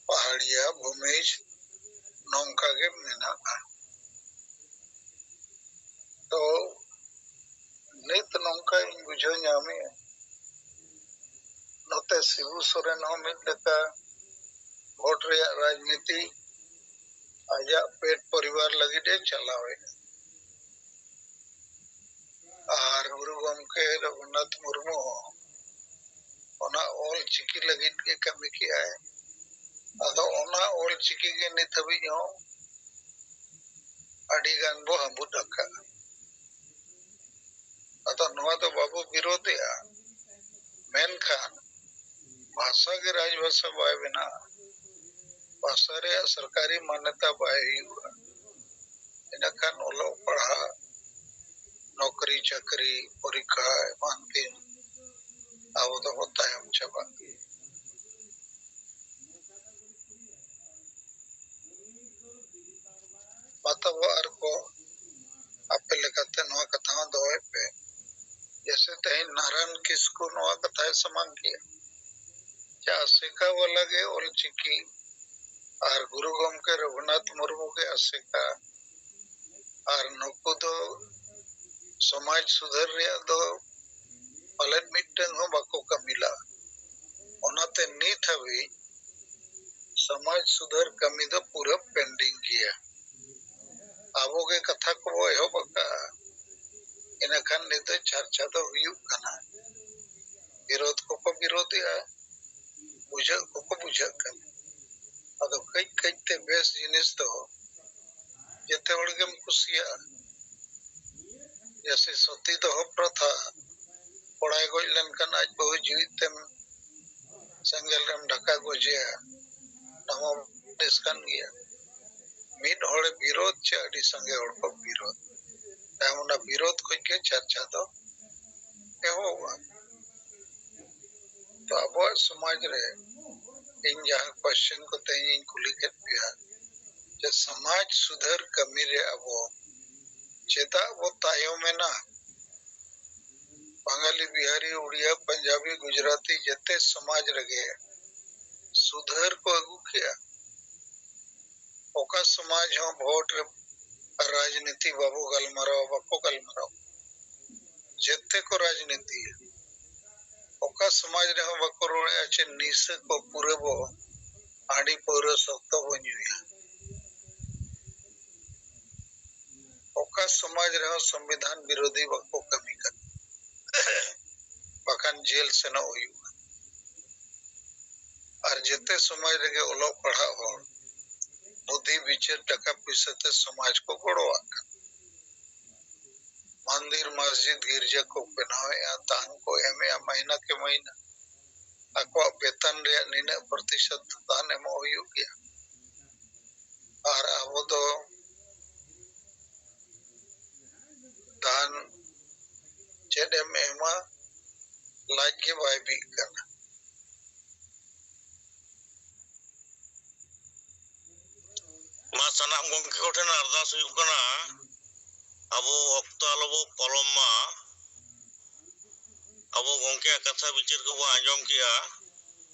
ᱯᱟᱦᱟᱲᱤᱭᱟ, ᱵᱷᱩᱢᱤᱡᱽ ᱱᱚᱝᱠᱟ ᱜᱮ ᱢᱮᱱᱟᱜᱼᱟ᱾ ᱛᱚ ᱱᱤᱛ ᱱᱚᱝᱠᱟ ᱤᱧ ᱵᱩᱡᱷᱟᱹᱣ ᱧᱟᱢᱮᱜᱼᱟ, ᱱᱚᱛᱮ ᱥᱤᱵᱩ ᱥᱚᱨᱮᱱ ᱦᱚᱸ ᱢᱤᱫ ᱞᱮᱠᱟ ᱵᱷᱳᱴ ᱨᱮᱭᱟᱜ ᱨᱟᱡᱽᱱᱤᱛᱤ ᱟᱡᱟᱜ ᱯᱮᱴ ᱯᱚᱨᱤᱵᱟᱨ ᱞᱟᱹᱜᱤᱫ ᱮ ᱪᱟᱞᱟᱣᱮᱫᱼᱟ᱾ ᱟᱨ ᱜᱩᱨᱩ ᱜᱚᱢᱠᱮ ᱨᱚᱜᱷᱩᱱᱟᱛᱷ ᱢᱩᱨᱢᱩ ᱦᱚᱸ ᱚᱱᱟ ᱚᱞ ᱪᱤᱠᱤ ᱞᱟᱹᱜᱤᱫ ᱜᱮ ᱠᱟᱹᱢᱤ ᱠᱮᱜᱼᱟᱭ᱾ ᱟᱫᱚ ᱚᱱᱟ ᱚᱞ ᱪᱤᱠᱤ ᱜᱮ ᱱᱤᱛ ᱦᱟᱹᱵᱤᱡ ᱦᱚᱸ ᱟᱹᱰᱤ ᱜᱟᱱ ᱵᱚ ᱦᱟᱹᱵᱩᱫ ᱟᱠᱟᱫᱼᱟ᱾ ᱟᱫᱚ ᱱᱚᱣᱟ ᱫᱚ ᱵᱟᱵᱚ ᱵᱤᱨᱳᱫᱷᱮᱜᱼᱟ, ᱢᱮᱱᱠᱷᱟᱱ ᱵᱷᱟᱥᱟ ᱜᱮ ᱨᱟᱡᱽᱵᱷᱟᱥᱟ ᱵᱟᱭ ᱵᱮᱱᱟᱜᱼᱟ, ᱵᱷᱟᱥᱟ ᱨᱮᱭᱟᱜ ᱥᱚᱨᱠᱟᱨᱤ ᱢᱟᱱᱭᱚᱛᱟ ᱵᱟᱭ ᱦᱩᱭᱩᱜᱼᱟ, ᱤᱱᱟᱹᱠᱷᱟᱱ ᱚᱞᱚᱜ ᱯᱟᱲᱦᱟᱜ, ᱱᱚᱠᱨᱤ ᱪᱟᱹᱠᱨᱤ, ᱯᱚᱨᱤᱠᱠᱷᱟ ᱮᱢᱟᱱ ᱛᱮ ᱟᱵᱚ ᱫᱚᱵᱚ ᱛᱟᱭᱚᱢ ᱪᱟᱵᱟᱜ᱾ ᱢᱟ ᱛᱚᱵᱮ ᱟᱨ ᱠᱚ ᱟᱯᱮ ᱞᱮᱠᱟᱛᱮ ᱱᱚᱣᱟ ᱠᱟᱛᱷᱟ ᱦᱚᱸ ᱫᱚᱦᱚᱭ ᱯᱮ᱾ ᱡᱮᱭᱥᱮ ᱛᱮᱦᱮᱧ ᱱᱟᱨᱟᱭᱚᱱ ᱠᱤᱥᱠᱩ ᱱᱚᱣᱟ ᱠᱟᱛᱷᱟᱭ ᱥᱟᱢᱟᱝ ᱠᱮᱜᱼᱟ ᱡᱮ ᱟᱥᱮᱠᱟ ᱵᱟᱞᱟ ᱜᱮ ᱚᱞ ᱪᱤᱠᱤ ᱟᱨ ᱜᱩᱨᱩ ᱜᱚᱢᱠᱮ ᱨᱚᱜᱷᱩᱱᱟᱛᱷ ᱢᱩᱨᱢᱩ ᱜᱮ ᱟᱥᱮᱠᱟ, ᱟᱨ ᱱᱩᱠᱩ ᱫᱚ ᱥᱚᱢᱟᱡᱽ ᱥᱩᱫᱷᱟᱹᱨ ᱨᱮᱭᱟᱜ ᱫᱚ ᱯᱟᱞᱮᱫ ᱢᱤᱫᱴᱟᱝ ᱦᱚᱸ ᱵᱟᱠᱚ ᱠᱟᱹᱢᱤ ᱞᱟᱜᱼᱟ᱾ ᱚᱱᱟᱛᱮ ᱱᱤᱛ ᱦᱟᱹᱵᱤᱡ ᱥᱚᱢᱟᱡᱽ ᱥᱩᱫᱷᱟᱹᱨ ᱠᱟᱹᱢᱤ ᱫᱚ ᱯᱩᱨᱟᱹ pending ᱜᱮᱭᱟ᱾ ᱟᱵᱚ ᱜᱮ ᱠᱟᱛᱷᱟ ᱠᱚᱵᱚ ᱮᱦᱚᱵ ᱟᱠᱟᱫᱼᱟ, ᱤᱱᱟᱹᱠᱷᱟᱱ ᱱᱤᱛᱚᱜ ᱪᱟᱨᱪᱟ ᱫᱚ ᱦᱩᱭᱩᱜ ᱠᱟᱱᱟ, ᱵᱤᱨᱳᱫᱷ ᱠᱚᱠᱚ ᱵᱤᱨᱳᱫᱷᱮᱜᱼᱟ, ᱵᱩᱡᱷᱟᱹᱜ ᱠᱚᱠᱚ ᱵᱩᱡᱷᱟᱹᱜ ᱠᱟᱱᱟ᱾ ᱟᱫᱚ ᱠᱟᱹᱡ ᱠᱟᱹᱡ ᱛᱮ ᱵᱮᱥ ᱡᱤᱱᱤᱥ ᱫᱚ ᱡᱮᱛᱮ ᱦᱚᱲ ᱜᱮᱢ ᱠᱩᱥᱤᱭᱟᱜᱼᱟ᱾ ᱡᱮᱭᱥᱮ ᱥᱚᱛᱤ ᱫᱚᱦᱚ ᱯᱨᱚᱛᱷᱟ, ᱠᱚᱲᱟᱭ ᱜᱚᱡ ᱞᱮᱱᱠᱷᱟᱱ ᱟᱡ ᱵᱟᱹᱦᱩ ᱡᱤᱣᱤᱫ ᱛᱮᱢ ᱥᱮᱸᱜᱮᱞ ᱨᱮᱢ ᱰᱷᱟᱠᱟ ᱜᱚᱡᱮᱭᱟ, ᱱᱚᱣᱟ ᱢᱟ ᱵᱮᱥ ᱠᱟᱱ ᱜᱮᱭᱟ᱾ ᱢᱤᱫ ᱦᱚᱲᱮ ᱵᱤᱨᱳᱫᱷ ᱪᱮ ᱟᱹᱰᱤ ᱥᱟᱸᱜᱮ ᱦᱚᱲ ᱠᱚ ᱵᱤᱨᱳᱫᱷ, ᱛᱟᱭᱚᱢ ᱚᱱᱟ ᱵᱤᱨᱳᱫᱷ ᱠᱷᱚᱱ ᱜᱮ ᱪᱟᱨᱪᱟ ᱫᱚ ᱮᱦᱚᱵᱚᱜᱼᱟ᱾ ᱛᱚ ᱟᱵᱚᱣᱟᱜ ᱥᱚᱢᱟᱡᱽ ᱨᱮ ᱤᱧ ᱡᱟᱦᱟᱸ question ᱠᱚ ᱛᱮᱦᱮᱧ ᱤᱧ ᱠᱩᱞᱤ ᱠᱮᱫ ᱯᱮᱭᱟ, ᱡᱮ ᱥᱚᱢᱟᱡᱽ ᱥᱩᱫᱷᱟᱹᱨ ᱠᱟᱹᱢᱤ ᱨᱮ ᱟᱵᱚ ᱪᱮᱫᱟᱜ ᱵᱚ ᱛᱟᱭᱚᱢ ᱮᱱᱟ? ᱵᱟᱝᱜᱟᱞᱤ, ᱵᱤᱦᱟᱨᱤ, ᱩᱲᱤᱭᱟ, ᱯᱟᱧᱡᱟᱵᱤ, ᱜᱩᱡᱽᱨᱟᱴᱤ ᱡᱮᱛᱮ ᱥᱚᱢᱟᱡᱽ ᱨᱮᱜᱮ ᱥᱩᱫᱷᱟᱹᱨ ᱠᱚ ᱟᱹᱜᱩ ᱠᱮᱜᱼᱟ᱾ ᱚᱠᱟ ᱥᱚᱢᱟᱡᱽ ᱦᱚᱸ ᱵᱷᱳᱴ ᱨᱮ ᱨᱟᱡᱽᱱᱤᱛᱤ ᱵᱟᱵᱚ ᱜᱟᱞᱢᱟᱨᱟᱣᱟ, ᱵᱟᱠᱚ ᱜᱟᱞᱢᱟᱨᱟᱣᱟ᱾ ᱡᱮᱛᱮ ᱠᱚ ᱨᱟᱡᱽᱱᱤᱛᱤᱭᱟ᱾ ᱚᱠᱟ ᱥᱚᱢᱟᱡᱽ ᱨᱮᱦᱚᱸ ᱵᱟᱠᱚ ᱨᱚᱲᱮᱜᱼᱟ ᱪᱮ ᱱᱤᱥᱟᱹ ᱠᱚ ᱯᱩᱨᱟᱹ ᱵᱚ ᱦᱟᱺᱰᱤ ᱯᱟᱹᱣᱨᱟᱹ ᱥᱚᱠᱛᱚ ᱵᱚ ᱧᱩᱭᱟ᱾ ᱚᱠᱟ ᱥᱚᱢᱟᱡᱽ ᱨᱮᱦᱚᱸ ᱥᱚᱝᱵᱤᱫᱷᱟᱱ ᱵᱤᱨᱳᱫᱷᱤ ᱵᱟᱠᱚ ᱠᱟᱹᱢᱤ ᱠᱟᱱᱟ, ᱵᱟᱠᱷᱟᱱ ᱡᱮᱞ ᱥᱮᱱᱚᱜ ᱦᱩᱭᱩᱜᱼᱟ᱾ ᱟᱨ ᱡᱮᱛᱮ ᱥᱚᱢᱟᱡᱽ ᱨᱮᱜᱮ ᱚᱞᱚᱜ ᱯᱟᱲᱦᱟᱜ ᱦᱚᱲ ᱵᱩᱫᱷᱤ ᱵᱤᱪᱟᱹᱨ ᱴᱟᱠᱟ ᱯᱩᱭᱥᱟᱹ ᱛᱮ ᱥᱚᱢᱟᱡᱽ ᱠᱚ ᱜᱚᱲᱚᱣᱟᱜ ᱠᱟᱱᱟ᱾ ᱢᱚᱱᱫᱤᱨ ᱢᱚᱥᱡᱤᱫ ᱜᱤᱨᱡᱟᱹ ᱠᱚ ᱵᱮᱱᱟᱣᱮᱜᱼᱟ, ᱫᱟᱱ ᱠᱚ ᱮᱢᱮᱜᱼᱟ ᱢᱟᱹᱦᱱᱟᱹ ᱠᱮ ᱢᱟᱹᱦᱱᱟᱹ᱾ ᱟᱠᱚᱣᱟᱜ ᱵᱮᱛᱚᱱ ᱨᱮᱭᱟᱜ ᱱᱤᱱᱟᱹᱜ ᱯᱨᱚᱛᱤᱥᱚᱛ ᱫᱟᱱ ᱮᱢᱚᱜ ᱦᱩᱭᱩᱜ ᱜᱮᱭᱟ᱾ ᱟᱨ ᱟᱵᱚ ᱫᱚ ᱫᱟᱱ ᱪᱮᱫ ᱮᱢ ᱮᱢᱟ, ᱞᱟᱡ ᱜᱮ ᱵᱟᱭ ᱵᱤᱜ ᱠᱟᱱᱟ᱾ ᱢᱟ ᱥᱟᱱᱟᱢ ᱜᱚᱢᱠᱮ ᱠᱚᱴᱷᱮᱱ ᱟᱨᱫᱟᱥ ᱦᱩᱭᱩᱜ ᱠᱟᱱᱟ, ᱟᱵᱚ ᱚᱠᱛᱚ ᱟᱞᱚᱵᱚ ᱯᱚᱞᱚᱢ ᱢᱟ᱾ ᱟᱵᱚ ᱜᱚᱢᱠᱮᱭᱟᱜ ᱠᱟᱛᱷᱟ ᱵᱤᱪᱟᱹᱨ ᱠᱚᱵᱚ ᱟᱸᱡᱚᱢ ᱠᱮᱜᱼᱟ,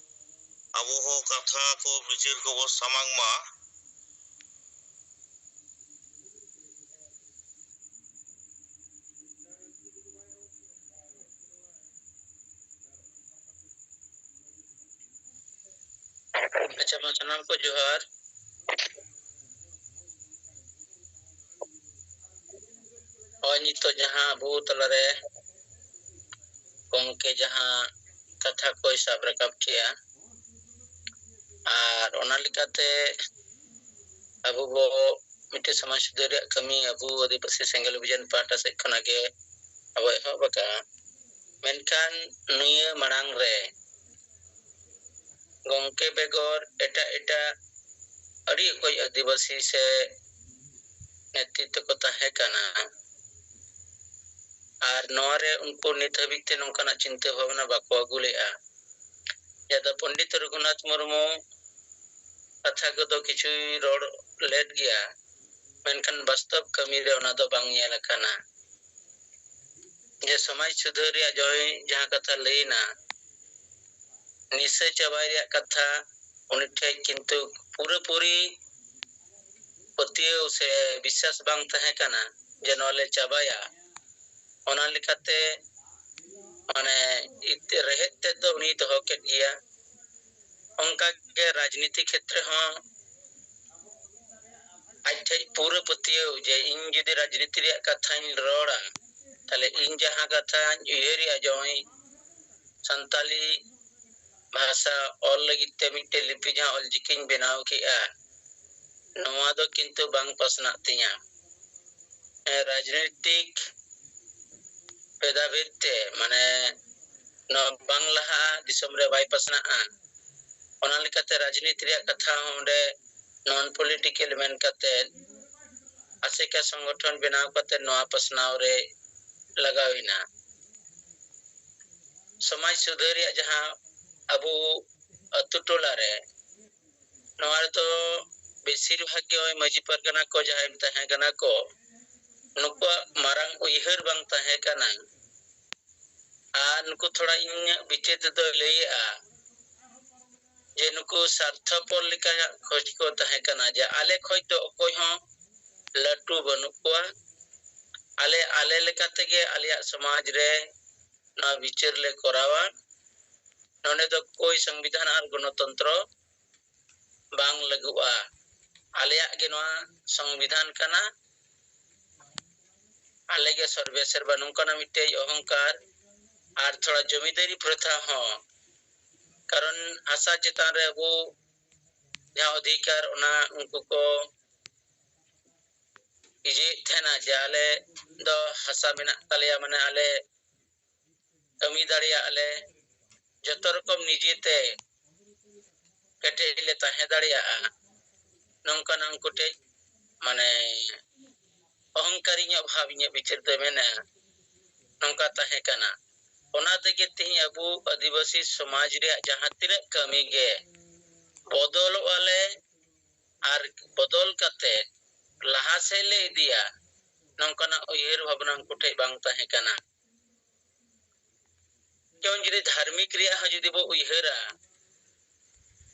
ᱟᱵᱚ ᱦᱚᱸ ᱠᱟᱛᱷᱟ ᱠᱚ ᱵᱤᱪᱟᱹᱨ ᱠᱚᱵᱚ ᱥᱟᱢᱟᱝ ᱢᱟ᱾ ᱟᱪᱪᱷᱟ, ᱢᱟ ᱥᱟᱱᱟᱢ ᱠᱚ ᱡᱚᱦᱟᱨ᱾ ᱦᱳᱭ, ᱱᱤᱛᱚᱜ ᱡᱟᱦᱟᱸ ᱟᱵᱚ ᱛᱟᱞᱟᱨᱮ ᱜᱚᱢᱠᱮ ᱡᱟᱦᱟᱸ ᱠᱟᱛᱷᱟ ᱠᱚᱭ ᱥᱟᱵ ᱨᱟᱠᱟᱵ ᱠᱮᱜᱼᱟ, ᱟᱨ ᱚᱱᱟ ᱞᱮᱠᱟᱛᱮ ᱟᱵᱚ ᱵᱚ ᱢᱤᱫᱴᱮᱱ ᱥᱚᱢᱟᱡᱽ ᱥᱩᱫᱷᱟᱹᱨ ᱨᱮᱭᱟᱜ ᱠᱟᱹᱢᱤ ᱟᱵᱚ ᱟᱹᱫᱤᱵᱟᱹᱥᱤ ᱥᱮᱸᱜᱮᱞ ᱚᱵᱷᱤᱡᱟᱱ ᱯᱟᱦᱴᱟ ᱥᱮᱫ ᱠᱷᱚᱱᱟᱜ ᱜᱮ ᱟᱵᱚ ᱮᱦᱚᱵ ᱟᱠᱟᱫᱼᱟ᱾ ᱢᱮᱱᱠᱷᱟᱱ ᱱᱤᱭᱟᱹ ᱢᱟᱲᱟᱝ ᱨᱮ ᱜᱚᱢᱠᱮ ᱵᱮᱜᱚᱨ ᱮᱴᱟᱜ ᱮᱴᱟᱜ ᱟᱹᱰᱤ ᱚᱠᱚᱡ ᱟᱹᱫᱤᱵᱟᱹᱥᱤ ᱥᱮ ᱱᱮᱛᱨᱤᱛᱵ ᱠᱚ ᱛᱟᱦᱮᱸ ᱠᱟᱱᱟ, ᱟᱨ ᱱᱚᱣᱟ ᱨᱮ ᱩᱱᱠᱩ ᱱᱤᱛ ᱦᱟᱹᱵᱤᱡ ᱛᱮ ᱱᱚᱝᱠᱟᱱᱟᱜ ᱪᱤᱱᱛᱟᱹ ᱵᱷᱟᱵᱽᱱᱟ ᱵᱟᱠᱚ ᱟᱹᱜᱩ ᱞᱮᱫᱼᱟ᱾ ᱡᱟᱦᱟᱸ ᱫᱚ ᱯᱚᱱᱰᱤᱛ ᱨᱚᱜᱷᱩᱱᱟᱛᱷ ᱢᱩᱨᱢᱩ ᱠᱟᱛᱷᱟ ᱠᱚᱫᱚ ᱠᱤᱪᱷᱩᱭ ᱨᱚᱲ ᱞᱮᱫ ᱜᱮᱭᱟ, ᱢᱮᱱᱠᱷᱟᱱ ᱵᱟᱥᱛᱚᱵ ᱠᱟᱹᱢᱤ ᱨᱮ ᱚᱱᱟ ᱫᱚ ᱵᱟᱝ ᱧᱮᱞ ᱟᱠᱟᱱᱟ᱾ ᱡᱮ ᱥᱚᱢᱟᱡᱽ ᱥᱩᱫᱷᱟᱹᱨ ᱨᱮᱭᱟᱜ ᱡᱟᱦᱟᱸᱭ ᱡᱟᱦᱟᱸ ᱠᱟᱛᱷᱟ ᱞᱟᱹᱭᱮᱱᱟ, ᱱᱤᱥᱟᱹ ᱪᱟᱵᱟᱭ ᱨᱮᱭᱟᱜ ᱠᱟᱛᱷᱟ, ᱩᱱᱤ ᱴᱷᱮᱡ ᱠᱤᱱᱛᱩ ᱯᱩᱨᱟᱹᱯᱩᱨᱤ ᱯᱟᱹᱛᱭᱟᱹᱣ ᱥᱮ ᱵᱤᱥᱥᱟᱥ ᱵᱟᱝ ᱛᱟᱦᱮᱸ ᱠᱟᱱᱟ ᱡᱮ ᱱᱚᱣᱟ ᱞᱮ ᱪᱟᱵᱟᱭᱟ᱾ ᱚᱱᱟ ᱞᱮᱠᱟᱛᱮ ᱢᱟᱱᱮ ᱤᱛ-, ᱨᱮᱦᱮᱫ ᱛᱮᱫ ᱫᱚ ᱩᱱᱤᱭ ᱫᱚᱦᱚ ᱠᱮᱫ ᱜᱮᱭᱟ᱾ ᱚᱱᱠᱟ ᱜᱮ ᱨᱟᱡᱽᱱᱤᱛᱤ ᱠᱷᱮᱛᱨᱮ ᱦᱚᱸ ᱟᱡ ᱴᱷᱮᱡ ᱯᱩᱨᱟᱹ ᱯᱟᱹᱛᱭᱟᱹᱣ ᱡᱮ ᱤᱧ ᱡᱩᱫᱤ ᱨᱟᱡᱽᱱᱤᱛᱤ ᱨᱮᱭᱟᱜ ᱠᱟᱛᱷᱟᱧ ᱨᱚᱲᱟ, ᱛᱟᱦᱞᱮ ᱤᱧ ᱡᱟᱦᱟᱸ ᱠᱟᱛᱷᱟᱧ ᱩᱭᱦᱟᱹᱨᱮᱜᱼᱟ ᱡᱮ ᱱᱚᱜᱼᱚᱭ ᱥᱟᱱᱛᱟᱞᱤ ᱵᱷᱟᱥᱟ ᱚᱞ ᱞᱟᱹᱜᱤᱫ ᱛᱮ ᱢᱤᱫᱴᱮᱡ ᱞᱤᱯᱤ ᱡᱟᱦᱟᱸ ᱚᱞᱪᱤᱠᱤᱧ ᱵᱮᱱᱟᱣ ᱠᱮᱜᱼᱟ, ᱱᱚᱣᱟ ᱫᱚ ᱠᱤᱱᱛᱩ ᱵᱟᱝ ᱯᱟᱥᱱᱟᱜ ᱛᱤᱧᱟ᱾ ᱮ, ᱨᱟᱡᱽᱱᱤᱛᱤᱠ ᱵᱷᱮᱫᱟᱵᱷᱮᱫ ᱛᱮ, ᱢᱟᱱᱮ, ᱱᱚᱣᱟ ᱵᱟᱝ ᱞᱟᱦᱟᱜᱼᱟ, ᱫᱤᱥᱚᱢ ᱨᱮ ᱵᱟᱭ ᱯᱟᱥᱱᱟᱜᱼᱟ᱾ ᱚᱱᱟ ᱞᱮᱠᱟᱛᱮ ᱨᱟᱡᱽᱱᱤᱛᱤ ᱨᱮᱭᱟᱜ ᱠᱟᱛᱷᱟ ᱦᱚᱸ ᱚᱸᱰᱮ non political ᱢᱮᱱ ᱠᱟᱛᱮ ᱟᱥᱮᱠᱟ ᱥᱚᱝᱜᱚᱴᱷᱚᱱ ᱵᱮᱱᱟᱣ ᱠᱟᱛᱮ ᱱᱚᱣᱟ ᱯᱟᱥᱱᱟᱣ ᱨᱮ ᱞᱟᱜᱟᱣ ᱮᱱᱟ᱾ ᱥᱚᱢᱟᱡᱽ ᱥᱩᱫᱷᱟᱹᱨ ᱨᱮᱭᱟᱜ ᱡᱟᱦᱟᱸ ᱟᱵᱚ ᱟᱹᱛᱩ ᱴᱚᱞᱟ ᱨᱮ, ᱱᱚᱣᱟ ᱨᱮᱫᱚ ᱵᱮᱥᱤᱨ ᱵᱷᱟᱜᱽ ᱜᱮ ᱱᱚᱜᱼᱚᱭ ᱢᱟᱹᱡᱷᱤ ᱯᱟᱨᱜᱟᱱᱟ ᱠᱚ ᱡᱟᱦᱟᱸᱭ ᱛᱟᱦᱮᱸ ᱠᱟᱱᱟ ᱠᱚ, ᱱᱩᱠᱩᱣᱟᱜ ᱢᱟᱨᱟᱝ ᱩᱭᱦᱟᱹᱨ ᱵᱟᱝ ᱛᱟᱦᱮᱸ ᱠᱟᱱᱟ᱾ ᱟᱨ ᱱᱩᱠᱩ ᱛᱷᱚᱲᱟ ᱤᱧᱟᱹᱜ ᱵᱤᱪᱟᱹᱨ ᱛᱮᱫᱚᱭ ᱞᱟᱹᱭᱮᱜᱼᱟ ᱡᱮ ᱱᱩᱠᱩ ᱥᱟᱨᱛᱷᱚᱯᱚᱨ ᱞᱮᱠᱟ ᱠᱷᱚᱡ ᱠᱚ ᱛᱟᱦᱮᱸ ᱠᱟᱱᱟ, ᱡᱮ ᱟᱞᱮ ᱠᱷᱚᱡ ᱫᱚ ᱚᱠᱚᱭ ᱦᱚᱸ ᱞᱟᱹᱴᱩ ᱵᱟᱹᱱᱩᱜ ᱠᱚᱣᱟ᱾ ᱟᱞᱮ, ᱟᱞᱮ ᱞᱮᱠᱟ ᱛᱮᱜᱮ ᱟᱞᱮᱭᱟᱜ ᱥᱚᱢᱟᱡᱽ ᱨᱮ ᱱᱚᱣᱟ ᱵᱤᱪᱟᱹᱨ ᱞᱮ ᱠᱚᱨᱟᱣᱟ᱾ ᱱᱚᱰᱮ ᱫᱚ ᱠᱳᱭ ᱥᱚᱝᱵᱤᱫᱷᱟᱱ ᱟᱨ ᱜᱚᱱᱚᱛᱚᱱᱛᱨᱚ ᱵᱟᱝ ᱞᱟᱹᱜᱩᱜᱼᱟ᱾ ᱟᱞᱮᱭᱟᱜ ᱜᱮ ᱱᱚᱣᱟ ᱥᱚᱝᱵᱤᱫᱷᱟᱱ ᱠᱟᱱᱟ, ᱟᱞᱮ ᱜᱮ ᱥᱚᱨᱵᱮ ᱥᱮᱨᱵᱟ, ᱱᱚᱝᱠᱟᱱᱟᱜ ᱢᱤᱫᱴᱮᱡ ᱚᱦᱚᱝᱠᱟᱨ ᱟᱨ ᱛᱷᱚᱲᱟ ᱡᱚᱢᱤᱫᱟᱹᱨᱤ ᱯᱨᱚᱛᱷᱟ ᱦᱚᱸ᱾ ᱠᱟᱨᱚᱱ ᱦᱟᱥᱟ ᱪᱮᱛᱟᱱ ᱨᱮ ᱟᱵᱚ ᱡᱟᱦᱟᱸ ᱚᱫᱷᱤᱠᱟᱨ, ᱚᱱᱟ ᱩᱱᱠᱩ ᱠᱚ ᱤᱭᱟᱹᱭᱮᱫ ᱛᱟᱦᱮᱱᱟ ᱡᱮ ᱟᱞᱮ ᱫᱚ ᱦᱟᱥᱟ ᱢᱮᱱᱟᱜ ᱛᱟᱞᱮᱭᱟ, ᱢᱟᱱᱮ ᱟᱞᱮ ᱠᱟᱹᱢᱤ ᱫᱟᱲᱮᱭᱟᱜ ᱞᱮ, ᱡᱚᱛᱚ ᱨᱚᱠᱚᱢ ᱱᱤᱡᱮᱛᱮ ᱠᱮᱴᱮᱡ ᱞᱮ ᱛᱟᱦᱮᱸ ᱫᱟᱲᱮᱭᱟᱜᱼᱟ, ᱱᱚᱝᱠᱟᱱᱟᱜ ᱩᱱᱠᱩ ᱴᱷᱮᱡ ᱢᱟᱱᱮ ᱚᱦᱚᱝᱠᱟᱨᱤ ᱧᱚᱜ ᱵᱷᱟᱵᱽ ᱤᱧᱟᱹᱜ ᱵᱤᱪᱟᱹᱨ ᱫᱚ ᱢᱮᱱᱟ, ᱱᱚᱝᱠᱟ ᱛᱟᱦᱮᱸ ᱠᱟᱱᱟ᱾ ᱚᱱᱟ ᱛᱮᱜᱮ ᱛᱮᱦᱮᱧ ᱟᱵᱚ ᱟᱹᱫᱤᱵᱟᱹᱥᱤ ᱥᱚᱢᱟᱡᱽ ᱨᱮᱭᱟᱜ ᱡᱟᱦᱟᱸ ᱛᱤᱱᱟᱹᱜ ᱠᱟᱹᱢᱤ ᱜᱮ ᱵᱚᱫᱚᱞᱚᱜᱼᱟ ᱞᱮ ᱟᱨ ᱵᱚᱫᱚᱞ ᱠᱟᱛᱮ ᱞᱟᱦᱟ ᱥᱮᱫ ᱞᱮ ᱤᱫᱤᱭᱟ, ᱱᱚᱝᱠᱟᱱᱟᱜ ᱩᱭᱦᱟᱹᱨ ᱵᱷᱟᱵᱽᱱᱟ ᱩᱱᱠᱩ ᱴᱷᱮᱡ ᱵᱟᱝ ᱛᱟᱦᱮᱸ ᱠᱟᱱᱟ᱾ ᱡᱮᱢᱚᱱ ᱡᱩᱫᱤ ᱫᱷᱟᱨᱢᱤᱠ ᱨᱮᱭᱟᱜ ᱦᱚᱸ ᱡᱩᱫᱤ ᱵᱚ ᱩᱭᱦᱟᱹᱨᱟ,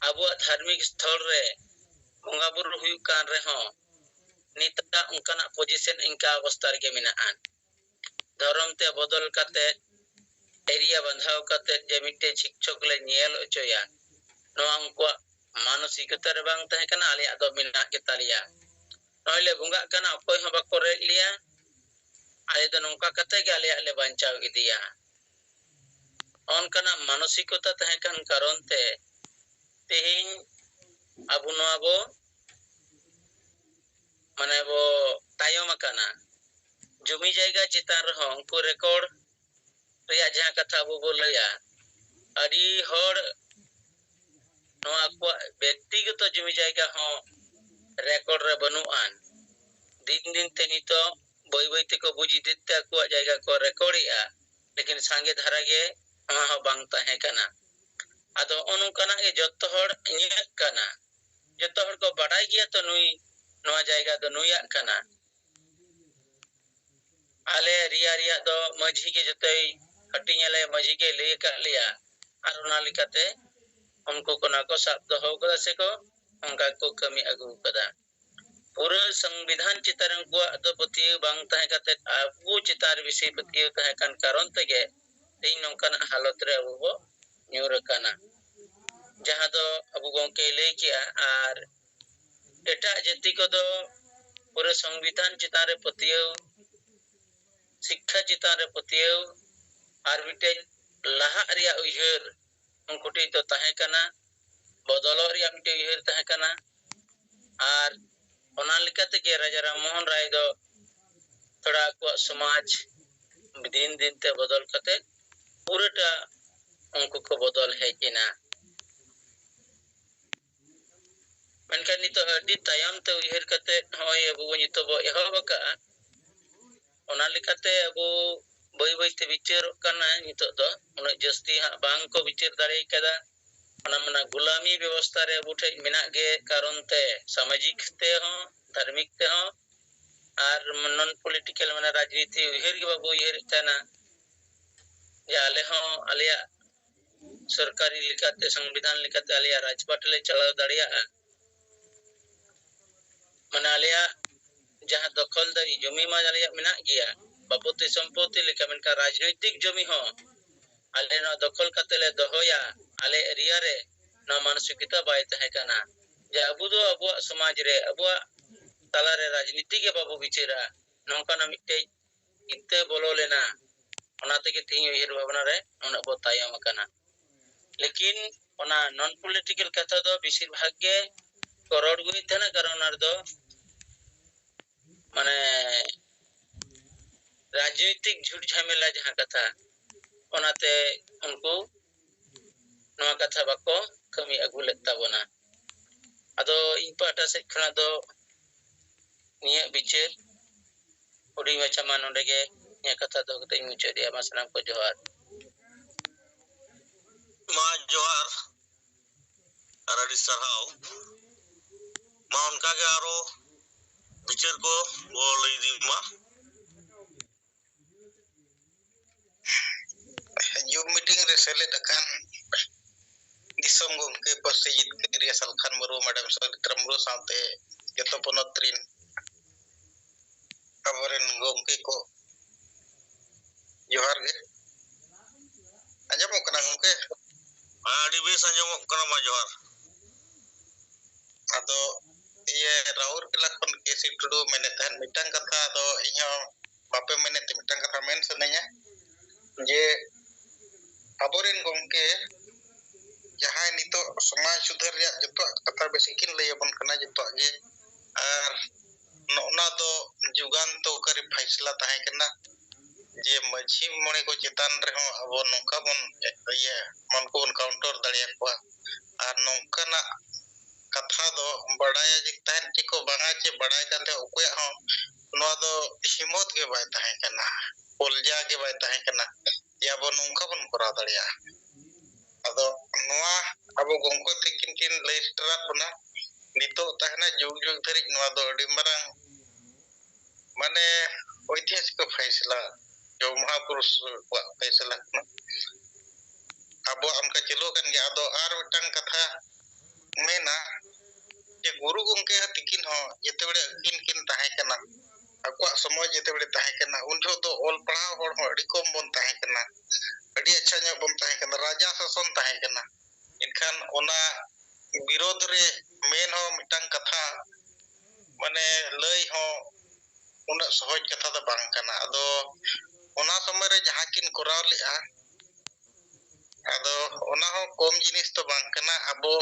ᱟᱵᱚᱣᱟᱜ ᱫᱷᱟᱨᱢᱤᱠ ᱥᱛᱷᱚᱞ ᱨᱮ ᱵᱚᱸᱜᱟ ᱵᱩᱨᱩ ᱦᱩᱭᱩᱜ ᱠᱟᱱ ᱨᱮᱦᱚᱸ, ᱱᱤᱛᱟᱜ ᱚᱱᱠᱟᱱᱟᱜ ᱯᱚᱡᱤᱥᱚᱱ ᱤᱱᱠᱟ ᱚᱵᱚᱥᱛᱟ ᱨᱮᱜᱮ ᱢᱮᱱᱟᱜᱼᱟ᱾ ᱫᱷᱚᱨᱚᱢ ᱛᱮ ᱵᱚᱫᱚᱞ ᱠᱟᱛᱮ, ᱮᱨᱤᱭᱟ ᱵᱟᱸᱫᱷᱟᱣ ᱠᱟᱛᱮ ᱡᱮ ᱢᱤᱫᱴᱮᱡ ᱥᱤᱠᱪᱷᱚᱠ ᱞᱮ ᱧᱮᱞ ᱦᱚᱪᱚᱭᱟ, ᱱᱚᱣᱟ ᱩᱱᱠᱩᱣᱟᱜ ᱢᱟᱱᱚᱥᱤᱠᱚᱛᱟ ᱨᱮ ᱵᱟᱝ ᱛᱟᱦᱮᱸ ᱠᱟᱱᱟ᱾ ᱟᱞᱮᱭᱟᱜ ᱫᱚ ᱢᱮᱱᱟᱜ ᱜᱮᱛᱟ ᱞᱮᱭᱟ, ᱱᱚᱜᱼᱚᱭ ᱞᱮ ᱵᱚᱸᱜᱟᱜ ᱠᱟᱱᱟ, ᱚᱠᱚᱭ ᱦᱚᱸ ᱵᱟᱠᱚ ᱨᱮᱡ ᱞᱮᱭᱟ, ᱟᱞᱮ ᱫᱚ ᱱᱚᱝᱠᱟ ᱠᱟᱛᱮ ᱜᱮ ᱟᱞᱮᱭᱟᱜ ᱞᱮ ᱵᱟᱧᱪᱟᱣ ᱤᱫᱤᱭᱟ᱾ ᱚᱱᱠᱟᱱᱟᱜ ᱢᱟᱱᱚᱥᱤᱠᱚᱛᱟ ᱛᱟᱦᱮᱸ ᱠᱟᱱ ᱠᱟᱨᱚᱱ ᱛᱮ ᱛᱮᱦᱮᱧ ᱟᱵᱚ ᱱᱚᱣᱟ ᱵᱚ, ᱢᱟᱱᱮ ᱵᱚ ᱛᱟᱭᱚᱢ ᱟᱠᱟᱱᱟ᱾ ᱡᱚᱢᱤ ᱡᱟᱭᱜᱟ ᱪᱮᱛᱟᱱ ᱨᱮᱦᱚᱸ ᱩᱱᱠᱩ ᱨᱮᱠᱚᱨᱰ ᱨᱮᱭᱟᱜ ᱡᱟᱦᱟᱸ ᱠᱟᱛᱷᱟ ᱟᱵᱚ ᱵᱚ ᱞᱟᱹᱭᱟ, ᱟᱹᱰᱤ ᱦᱚᱲ ᱱᱚᱣᱟ ᱟᱠᱚᱣᱟᱜ ᱵᱮᱠᱛᱤᱜᱚᱛᱚ ᱡᱚᱢᱤ ᱡᱟᱭᱜᱟ ᱦᱚᱸ ᱨᱮᱠᱚᱨᱰ ᱨᱮ ᱵᱟᱹᱱᱩᱜ ᱟᱱ᱾ ᱫᱤᱱ ᱫᱤᱱ ᱛᱮ ᱱᱤᱛᱚᱜ ᱵᱟᱹᱭ ᱵᱟᱹᱭ ᱛᱮᱠᱚ ᱵᱩᱡᱽ ᱤᱫᱤᱭᱮᱫ ᱛᱮ ᱟᱠᱚᱣᱟᱜ ᱡᱟᱭᱜᱟ ᱠᱚ ᱨᱮᱠᱚᱨᱰᱮᱜᱼᱟ, ᱞᱮᱠᱤᱱ ᱥᱟᱸᱜᱮ ᱫᱷᱟᱨᱟ ᱜᱮ ᱱᱚᱣᱟ ᱦᱚᱸ ᱵᱟᱝ ᱛᱟᱦᱮᱸ ᱠᱟᱱᱟ᱾ ᱟᱫᱚ ᱦᱚᱸᱜᱼᱚ ᱱᱚᱝᱠᱟᱱᱟᱜ ᱜᱮ ᱡᱚᱛᱚ ᱦᱚᱲ ᱤᱧᱟᱹᱜ ᱠᱟᱱᱟ, ᱡᱚᱛᱚ ᱦᱚᱲ ᱠᱚ ᱵᱟᱰᱟᱭ ᱜᱮᱭᱟ ᱛᱚ ᱱᱩᱭ, ᱱᱚᱣᱟ ᱡᱟᱭᱜᱟ ᱫᱚ ᱱᱩᱭᱟᱜ ᱠᱟᱱᱟ᱾ ᱟᱞᱮ ᱮᱨᱤᱭᱟ ᱨᱮᱭᱟᱜ ᱫᱚ ᱢᱟᱹᱡᱷᱤ ᱜᱮ ᱡᱚᱛᱚᱭ ᱦᱟᱹᱴᱤᱧ ᱟᱞᱮ, ᱢᱟᱹᱡᱷᱤ ᱜᱮ ᱞᱟᱹᱭ ᱟᱠᱟᱫ ᱞᱮᱭᱟ᱾ ᱟᱨ ᱚᱱᱟ ᱞᱮᱠᱟᱛᱮ ᱩᱱᱠᱩ ᱠᱚ ᱚᱱᱟ ᱠᱚ ᱥᱟᱵ ᱫᱚᱦᱚ ᱠᱟᱫᱟ ᱥᱮᱠᱚ ᱚᱱᱠᱟ ᱠᱚ ᱠᱟᱹᱢᱤ ᱟᱹᱜᱩ ᱠᱟᱫᱟ᱾ ᱯᱩᱨᱟᱹ ᱥᱚᱝᱵᱤᱫᱷᱟᱱ ᱪᱮᱛᱟᱱ ᱨᱮ ᱩᱱᱠᱩᱣᱟᱜ ᱫᱚ ᱯᱟᱹᱛᱭᱟᱹᱣ ᱵᱟᱝ ᱛᱟᱦᱮᱸ ᱠᱟᱛᱮ ᱟᱵᱚ ᱪᱮᱛᱟᱱ ᱨᱮ ᱵᱮᱥᱤ ᱯᱟᱹᱛᱭᱟᱹᱣ ᱛᱟᱦᱮᱸ ᱠᱟᱱ ᱠᱟᱨᱚᱱ ᱛᱮᱜᱮ ᱛᱮᱦᱮᱧ ᱱᱚᱝᱠᱟᱱᱟᱜ ᱦᱟᱞᱚᱛ ᱨᱮ ᱟᱵᱚ ᱵᱚ ᱧᱩᱨ ᱟᱠᱟᱱᱟ᱾ ᱡᱟᱦᱟᱸ ᱫᱚ ᱟᱵᱚ ᱜᱚᱢᱠᱮᱭ ᱞᱟᱹᱭ ᱠᱮᱜᱼᱟ, ᱟᱨ ᱮᱴᱟᱜ ᱡᱟᱹᱛᱤ ᱠᱚᱫᱚ ᱯᱩᱨᱟᱹ ᱥᱚᱝᱵᱤᱫᱷᱟᱱ ᱪᱮᱛᱟᱱ ᱨᱮ ᱯᱟᱹᱛᱭᱟᱹᱣ, ᱥᱤᱠᱠᱷᱟ ᱪᱮᱛᱟᱱ ᱨᱮ ᱯᱟᱹᱛᱭᱟᱹᱣ, ᱟᱨ ᱢᱤᱫᱴᱮᱡ ᱞᱟᱦᱟᱜ ᱨᱮᱭᱟᱜ ᱩᱭᱦᱟᱹᱨ ᱩᱱᱠᱩ ᱴᱷᱮᱡ ᱫᱚ ᱛᱟᱦᱮᱸ ᱠᱟᱱᱟ, ᱵᱚᱫᱚᱞᱚᱜ ᱨᱮᱭᱟᱜ ᱢᱤᱫᱴᱮᱡ ᱩᱭᱦᱟᱹᱨ ᱛᱟᱦᱮᱸ ᱠᱟᱱᱟ᱾ ᱟᱨ ᱚᱱᱟ ᱞᱮᱠᱟ ᱛᱮᱜᱮ ᱨᱟᱡᱟ ᱨᱟᱢ ᱢᱳᱦᱚᱱ ᱨᱟᱭ ᱫᱚ ᱛᱷᱚᱲᱟ ᱟᱠᱚᱣᱟᱜ ᱥᱚᱢᱟᱡᱽ ᱫᱤᱱ ᱫᱤᱱ ᱛᱮ ᱵᱚᱫᱚᱞ ᱠᱟᱛᱮ ᱯᱩᱨᱟᱹᱴᱟ ᱩᱱᱠᱩ ᱠᱚ ᱵᱚᱫᱚᱞ ᱦᱮᱡ ᱮᱱᱟ᱾ ᱢᱮᱱᱠᱷᱟᱱ ᱱᱤᱛᱚᱜ ᱟᱹᱰᱤ ᱛᱟᱭᱚᱢ ᱛᱮ ᱩᱭᱦᱟᱹᱨ ᱠᱟᱛᱮ ᱱᱚᱜᱼᱚᱭ ᱟᱵᱚ ᱵᱚᱱ ᱱᱤᱛᱚᱜ ᱵᱚ ᱮᱦᱚᱵ ᱟᱠᱟᱫᱼᱟ᱾ ᱚᱱᱟ ᱞᱮᱠᱟᱛᱮ ᱟᱵᱚ ᱵᱟᱹᱭ ᱵᱟᱹᱭ ᱛᱮ ᱵᱤᱪᱟᱹᱨᱚᱜ ᱠᱟᱱᱟ᱾ ᱱᱤᱛᱚᱜ ᱫᱚ ᱩᱱᱟᱹᱜ ᱡᱟᱹᱥᱛᱤ ᱦᱟᱸᱜ ᱵᱟᱝ ᱠᱚ ᱵᱤᱪᱟᱹᱨ ᱫᱟᱲᱮ ᱠᱟᱫᱟ᱾ ᱚᱱᱟ ᱢᱟᱱᱮ ᱜᱩᱞᱟᱢᱤ ᱵᱮᱵᱚᱥᱛᱷᱟ ᱨᱮ ᱟᱵᱚ ᱴᱷᱮᱡ ᱢᱮᱱᱟᱜ ᱜᱮ ᱠᱟᱨᱚᱱ ᱛᱮ ᱥᱟᱢᱟᱡᱤᱠ ᱛᱮᱦᱚᱸ, ᱫᱷᱟᱨᱢᱤᱠ ᱛᱮᱦᱚᱸ ᱟᱨ non political ᱢᱟᱱᱮ ᱨᱟᱡᱽᱱᱤᱛᱤ ᱩᱭᱦᱟᱹᱨ ᱜᱮ ᱵᱟᱵᱚ ᱩᱭᱦᱟᱹᱨᱮᱫ ᱛᱟᱦᱮᱱᱟ ᱡᱮ ᱟᱞᱮ ᱦᱚᱸ ᱟᱞᱮᱭᱟᱜ ᱥᱚᱨᱠᱟᱨᱤ ᱞᱮᱠᱟᱛᱮ, ᱥᱚᱝᱵᱤᱫᱷᱟᱱ ᱞᱮᱠᱟᱛᱮ ᱟᱞᱮᱭᱟᱜ ᱨᱟᱡᱽᱯᱟᱴ ᱞᱮ ᱪᱟᱞᱟᱣ ᱫᱟᱲᱮᱭᱟᱜᱼᱟ᱾ ᱢᱟᱱᱮ ᱟᱞᱮᱭᱟᱜ ᱡᱟᱦᱟᱸ ᱫᱚᱠᱷᱚᱞ ᱫᱟᱹᱨᱤ ᱡᱚᱢᱤ ᱢᱟ ᱟᱞᱮᱭᱟᱜ ᱢᱮᱱᱟᱜ ᱜᱮᱭᱟ, ᱵᱟᱯᱚᱛᱤ ᱥᱚᱢᱯᱚᱛᱤ ᱞᱮᱠᱟ, ᱢᱮᱱᱠᱷᱟᱱ ᱨᱟᱡᱽᱱᱳᱭᱛᱤᱠ ᱡᱚᱢᱤ ᱦᱚᱸ ᱟᱞᱮ ᱱᱚᱣᱟ ᱫᱚᱠᱷᱚᱞ ᱠᱟᱛᱮ ᱞᱮ ᱫᱚᱦᱚᱭᱟ ᱟᱞᱮ ᱮᱨᱤᱭᱟ ᱨᱮ, ᱱᱚᱣᱟ ᱢᱟᱱᱚᱥᱤᱠᱚᱛᱟ ᱵᱟᱭ ᱛᱟᱦᱮᱸ ᱠᱟᱱᱟ᱾ ᱡᱮ ᱟᱵᱚ ᱫᱚ ᱟᱵᱚᱣᱟᱜ ᱥᱚᱢᱟᱡᱽ ᱨᱮ, ᱟᱵᱚᱣᱟᱜ ᱛᱟᱞᱟᱨᱮ ᱨᱟᱡᱽᱱᱤᱛᱤ ᱜᱮ ᱵᱟᱵᱚ ᱵᱤᱪᱟᱹᱨᱟ, ᱱᱚᱝᱠᱟᱱᱟᱜ ᱢᱤᱫᱴᱮᱡ ᱪᱤᱱᱛᱟᱹ ᱵᱚᱞᱚ ᱞᱮᱱᱟ᱾ ᱚᱱᱟ ᱛᱮᱜᱮ ᱛᱮᱦᱮᱧ ᱩᱭᱦᱟᱹᱨ ᱵᱷᱟᱵᱽᱱᱟ ᱨᱮ ᱩᱱᱟᱹᱜ ᱵᱚ ᱛᱟᱭᱚᱢ ᱟᱠᱟᱱᱟ᱾ ᱞᱮᱠᱤᱱ ᱚᱱᱟ non political ᱠᱟᱛᱷᱟ ᱫᱚ ᱵᱮᱥᱤᱨ ᱵᱷᱟᱜᱽ ᱜᱮ ᱠᱚ ᱨᱚᱲ ᱟᱹᱜᱩᱭᱮᱫ ᱛᱟᱦᱮᱱᱟ, ᱠᱟᱨᱚᱱ ᱚᱱᱟ ᱨᱮᱫᱚ ᱢᱟᱱᱮ ᱨᱟᱡᱽᱱᱤᱛᱤᱠ ᱡᱷᱩᱴ ᱡᱷᱟᱢᱮᱞᱟ ᱡᱟᱦᱟᱸ ᱠᱟᱛᱷᱟ, ᱚᱱᱟᱛᱮ ᱩᱱᱠᱩ ᱱᱚᱣᱟ ᱠᱟᱛᱷᱟ ᱵᱟᱠᱚ ᱠᱟᱹᱢᱤ ᱟᱹᱜᱩ ᱞᱮᱫ ᱛᱟᱵᱚᱱᱟ᱾ ᱟᱫᱚ ᱤᱧ ᱯᱟᱦᱴᱟ ᱥᱮᱫ ᱠᱷᱚᱱᱟᱜ ᱫᱚ ᱱᱤᱭᱟᱹ ᱵᱤᱪᱟᱹᱨ ᱦᱩᱰᱤᱧ ᱢᱟᱪᱷᱟ ᱢᱟ ᱱᱚᱰᱮ ᱜᱮ ᱤᱧᱟᱹᱜ ᱠᱟᱛᱷᱟ ᱫᱚᱦᱚ ᱠᱟᱛᱮ ᱤᱧ ᱢᱩᱪᱟᱹᱫ ᱮᱫᱟ᱾ ᱢᱟ ᱥᱟᱱᱟᱢ ᱠᱚ ᱡᱚᱦᱟᱨ᱾ ᱢᱟ ᱡᱚᱦᱟᱨ᱾ ᱟᱨ ᱟᱹᱰᱤ ᱥᱟᱨᱦᱟᱣ᱾ ᱢᱟ ᱚᱱᱠᱟ ᱜᱮ ᱟᱨᱚ ᱵᱤᱪᱟᱹᱨ ᱠᱚ ᱵᱚ ᱞᱟᱹᱭ ᱤᱫᱤ ᱢᱟ᱾ ᱡᱩᱢ ᱢᱤᱴᱤᱝ ᱨᱮ ᱥᱮᱞᱮᱫ ᱟᱠᱟᱱ ᱫᱤᱥᱚᱢ ᱜᱚᱢᱠᱮ ᱯᱟᱹᱨᱥᱤ ᱡᱤᱛᱠᱟᱹᱨᱤᱭᱟᱹ ᱥᱟᱞᱠᱷᱟᱱ ᱢᱩᱨᱢᱩ, ᱢᱮᱰᱟᱢ ᱥᱚᱨᱤᱛᱨᱟ ᱢᱩᱨᱢᱩ ᱥᱟᱶᱛᱮ ᱡᱚᱛᱚ ᱯᱚᱱᱚᱛ ᱨᱤᱱ ᱟᱵᱚᱨᱮᱱ ᱜᱚᱢᱠᱮ ᱠᱚ, ᱡᱚᱦᱟᱨ ᱜᱮ᱾ ᱟᱸᱡᱚᱢᱚᱜ ᱠᱟᱱᱟ ᱜᱚᱢᱠᱮ? ᱟᱹᱰᱤ ᱵᱮᱥ᱾ ᱟᱸᱡᱚᱢᱚᱜ ᱠᱟᱱᱟ? ᱢᱟ ᱡᱚᱦᱟᱨ᱾ ᱟᱫᱚ ᱤᱭᱟᱹ ᱨᱟᱣᱩᱨᱠᱮᱞᱟ ᱠᱷᱚᱱ ᱠᱮ ᱥᱤ ᱴᱩᱰᱩ ᱢᱮᱱᱮᱫ ᱛᱟᱦᱮᱸᱫ, ᱢᱤᱫᱴᱟᱝ ᱠᱟᱛᱷᱟ ᱟᱫᱚ ᱤᱧᱦᱚᱸ ᱵᱟᱯᱮ ᱢᱮᱱᱮᱫ ᱛᱮ ᱢᱤᱫᱴᱟᱝ ᱠᱟᱛᱷᱟ ᱢᱮᱱ ᱥᱟᱱᱟᱧᱟ ᱡᱮ ᱟᱵᱚᱨᱮᱱ ᱜᱚᱢᱠᱮ ᱡᱟᱦᱟᱸᱭ ᱱᱤᱛᱚᱜ ᱥᱚᱢᱟᱡᱽ ᱥᱩᱫᱷᱟᱹᱨ ᱨᱮᱭᱟᱜ ᱡᱚᱛᱚᱣᱟᱜ ᱠᱟᱛᱷᱟ ᱵᱮᱥ ᱜᱮᱠᱤᱱ ᱞᱟᱹᱭ ᱟᱵᱚᱱ ᱠᱟᱱᱟ, ᱡᱚᱛᱚᱣᱟᱜ ᱜᱮ, ᱟᱨ ᱱᱚᱜᱼᱱᱟ ᱫᱚ ᱡᱩᱜᱟᱱᱛᱚᱠᱟᱨᱤ ᱯᱷᱟᱭᱥᱞᱟ ᱛᱟᱦᱮᱸ ᱠᱟᱱᱟ ᱡᱮ ᱢᱟᱹᱡᱷᱤ ᱢᱚᱬᱮ ᱠᱚ ᱪᱮᱛᱟᱱ ᱨᱮᱦᱚᱸ ᱟᱵᱚ ᱱᱚᱝᱠᱟ ᱵᱚᱱ ᱤᱭᱟᱹ ᱢᱚᱱ ᱠᱚᱵᱚᱱ ᱠᱟᱣᱩᱱᱴᱟᱨ ᱫᱟᱲᱮᱭᱟᱠᱚᱣᱟ᱾ ᱟᱨ ᱱᱚᱝᱠᱟᱱᱟᱜ ᱠᱟᱛᱷᱟ ᱫᱚ ᱵᱟᱲᱟᱭᱟ ᱡᱮ ᱛᱟᱦᱮᱸᱫ ᱪᱮᱫ ᱠᱚ ᱵᱟᱝᱟ ᱪᱮ ᱵᱟᱲᱟᱭ ᱠᱟᱱ ᱛᱟᱦᱮᱸᱫ, ᱚᱠᱚᱭᱟᱜ ᱦᱚᱸ ᱱᱚᱣᱟ ᱫᱚ ᱦᱤᱢᱚᱛ ᱜᱮ ᱵᱟᱭ ᱛᱟᱦᱮᱸ ᱠᱟᱱᱟ, ᱯᱚᱞᱡᱟ ᱜᱮ ᱵᱟᱭ ᱛᱟᱦᱮᱸ ᱠᱟᱱᱟ ᱡᱮ ᱟᱵᱚ ᱱᱚᱝᱠᱟ ᱵᱚᱱ ᱠᱚᱨᱟᱣ ᱫᱟᱲᱮᱭᱟᱜᱼᱟ᱾ ᱟᱫᱚ ᱱᱚᱣᱟ ᱟᱵᱚ ᱜᱚᱢᱠᱮ ᱛᱤᱠᱤᱱ ᱠᱤᱱ ᱞᱟᱹᱭ ᱥᱮᱴᱮᱨᱟᱫ ᱵᱚᱱᱟ, ᱱᱤᱛᱚᱜ ᱛᱟᱦᱮᱱᱟ ᱡᱩᱜᱽ ᱡᱩᱜᱽ ᱫᱷᱟᱹᱨᱤᱡ ᱱᱚᱣᱟ ᱫᱚ ᱟᱹᱰᱤ ᱢᱟᱨᱟᱝ ᱢᱟᱱᱮ ᱳᱭᱛᱤᱦᱟᱥᱤᱠ ᱯᱷᱟᱭᱥᱞᱟ, ᱡᱚ ᱢᱚᱦᱟᱯᱩᱨᱩᱥ ᱠᱚᱣᱟᱜ ᱯᱷᱟᱭᱥᱞᱟ ᱠᱟᱱᱟ᱾ ᱟᱵᱚᱣᱟᱜ ᱚᱱᱠᱟ ᱪᱟᱹᱞᱩ ᱟᱠᱟᱱ ᱜᱮᱭᱟ᱾ ᱟᱫᱚ ᱟᱨ ᱢᱤᱫᱴᱟᱝ ᱠᱟᱛᱷᱟ ᱢᱮᱱᱟ ᱡᱮ ᱜᱩᱨᱩ ᱜᱚᱢᱠᱮ ᱛᱤᱠᱤᱱ ᱦᱚᱸ ᱡᱮᱛᱮ ᱵᱮᱲᱮ ᱟᱹᱠᱤᱱ ᱠᱤᱱ ᱛᱟᱦᱮᱸ ᱠᱟᱱᱟ, ᱟᱠᱚᱣᱟᱜ ᱥᱚᱢᱚᱭ ᱡᱮᱛᱮ ᱵᱮᱲᱮ ᱛᱟᱦᱮᱸ ᱠᱟᱱᱟ, ᱩᱱ ᱡᱚᱦᱚᱜ ᱫᱚ ᱚᱞ ᱯᱟᱲᱦᱟᱣ ᱦᱚᱲ ᱦᱚᱸ ᱟᱹᱰᱤ ᱠᱚᱢ ᱵᱚᱱ ᱛᱟᱦᱮᱸ ᱠᱟᱱᱟ, ᱟᱹᱰᱤ ᱟᱪᱪᱷᱟ ᱧᱚᱜ ᱵᱚᱱ ᱛᱟᱦᱮᱸ ᱠᱟᱱᱟ, ᱨᱟᱡᱟ ᱥᱟᱥᱚᱱ ᱛᱟᱦᱮᱸ ᱠᱟᱱᱟ᱾ ᱮᱱᱠᱷᱟᱱ ᱚᱱᱟ ᱵᱤᱨᱳᱫᱷ ᱨᱮ ᱢᱮᱱ ᱦᱚᱸ ᱢᱤᱫᱴᱟᱝ ᱠᱟᱛᱷᱟ ᱢᱟᱱᱮ ᱞᱟᱹᱭ ᱦᱚᱸ ᱩᱱᱟᱹᱜ ᱥᱚᱦᱚᱡ ᱠᱟᱛᱷᱟ ᱫᱚ ᱵᱟᱝ ᱠᱟᱱᱟ᱾ ᱟᱫᱚ ᱚᱱᱟ ᱥᱚᱢᱚᱭ ᱨᱮ ᱡᱟᱦᱟᱸ ᱠᱤᱱ ᱠᱚᱨᱟᱣ ᱞᱮᱜᱼᱟ, ᱟᱫᱚ ᱚᱱᱟ ᱦᱚᱸ ᱠᱚᱢ ᱡᱤᱱᱤᱥ ᱫᱚ ᱵᱟᱝ ᱠᱟᱱᱟ᱾ ᱟᱵᱚ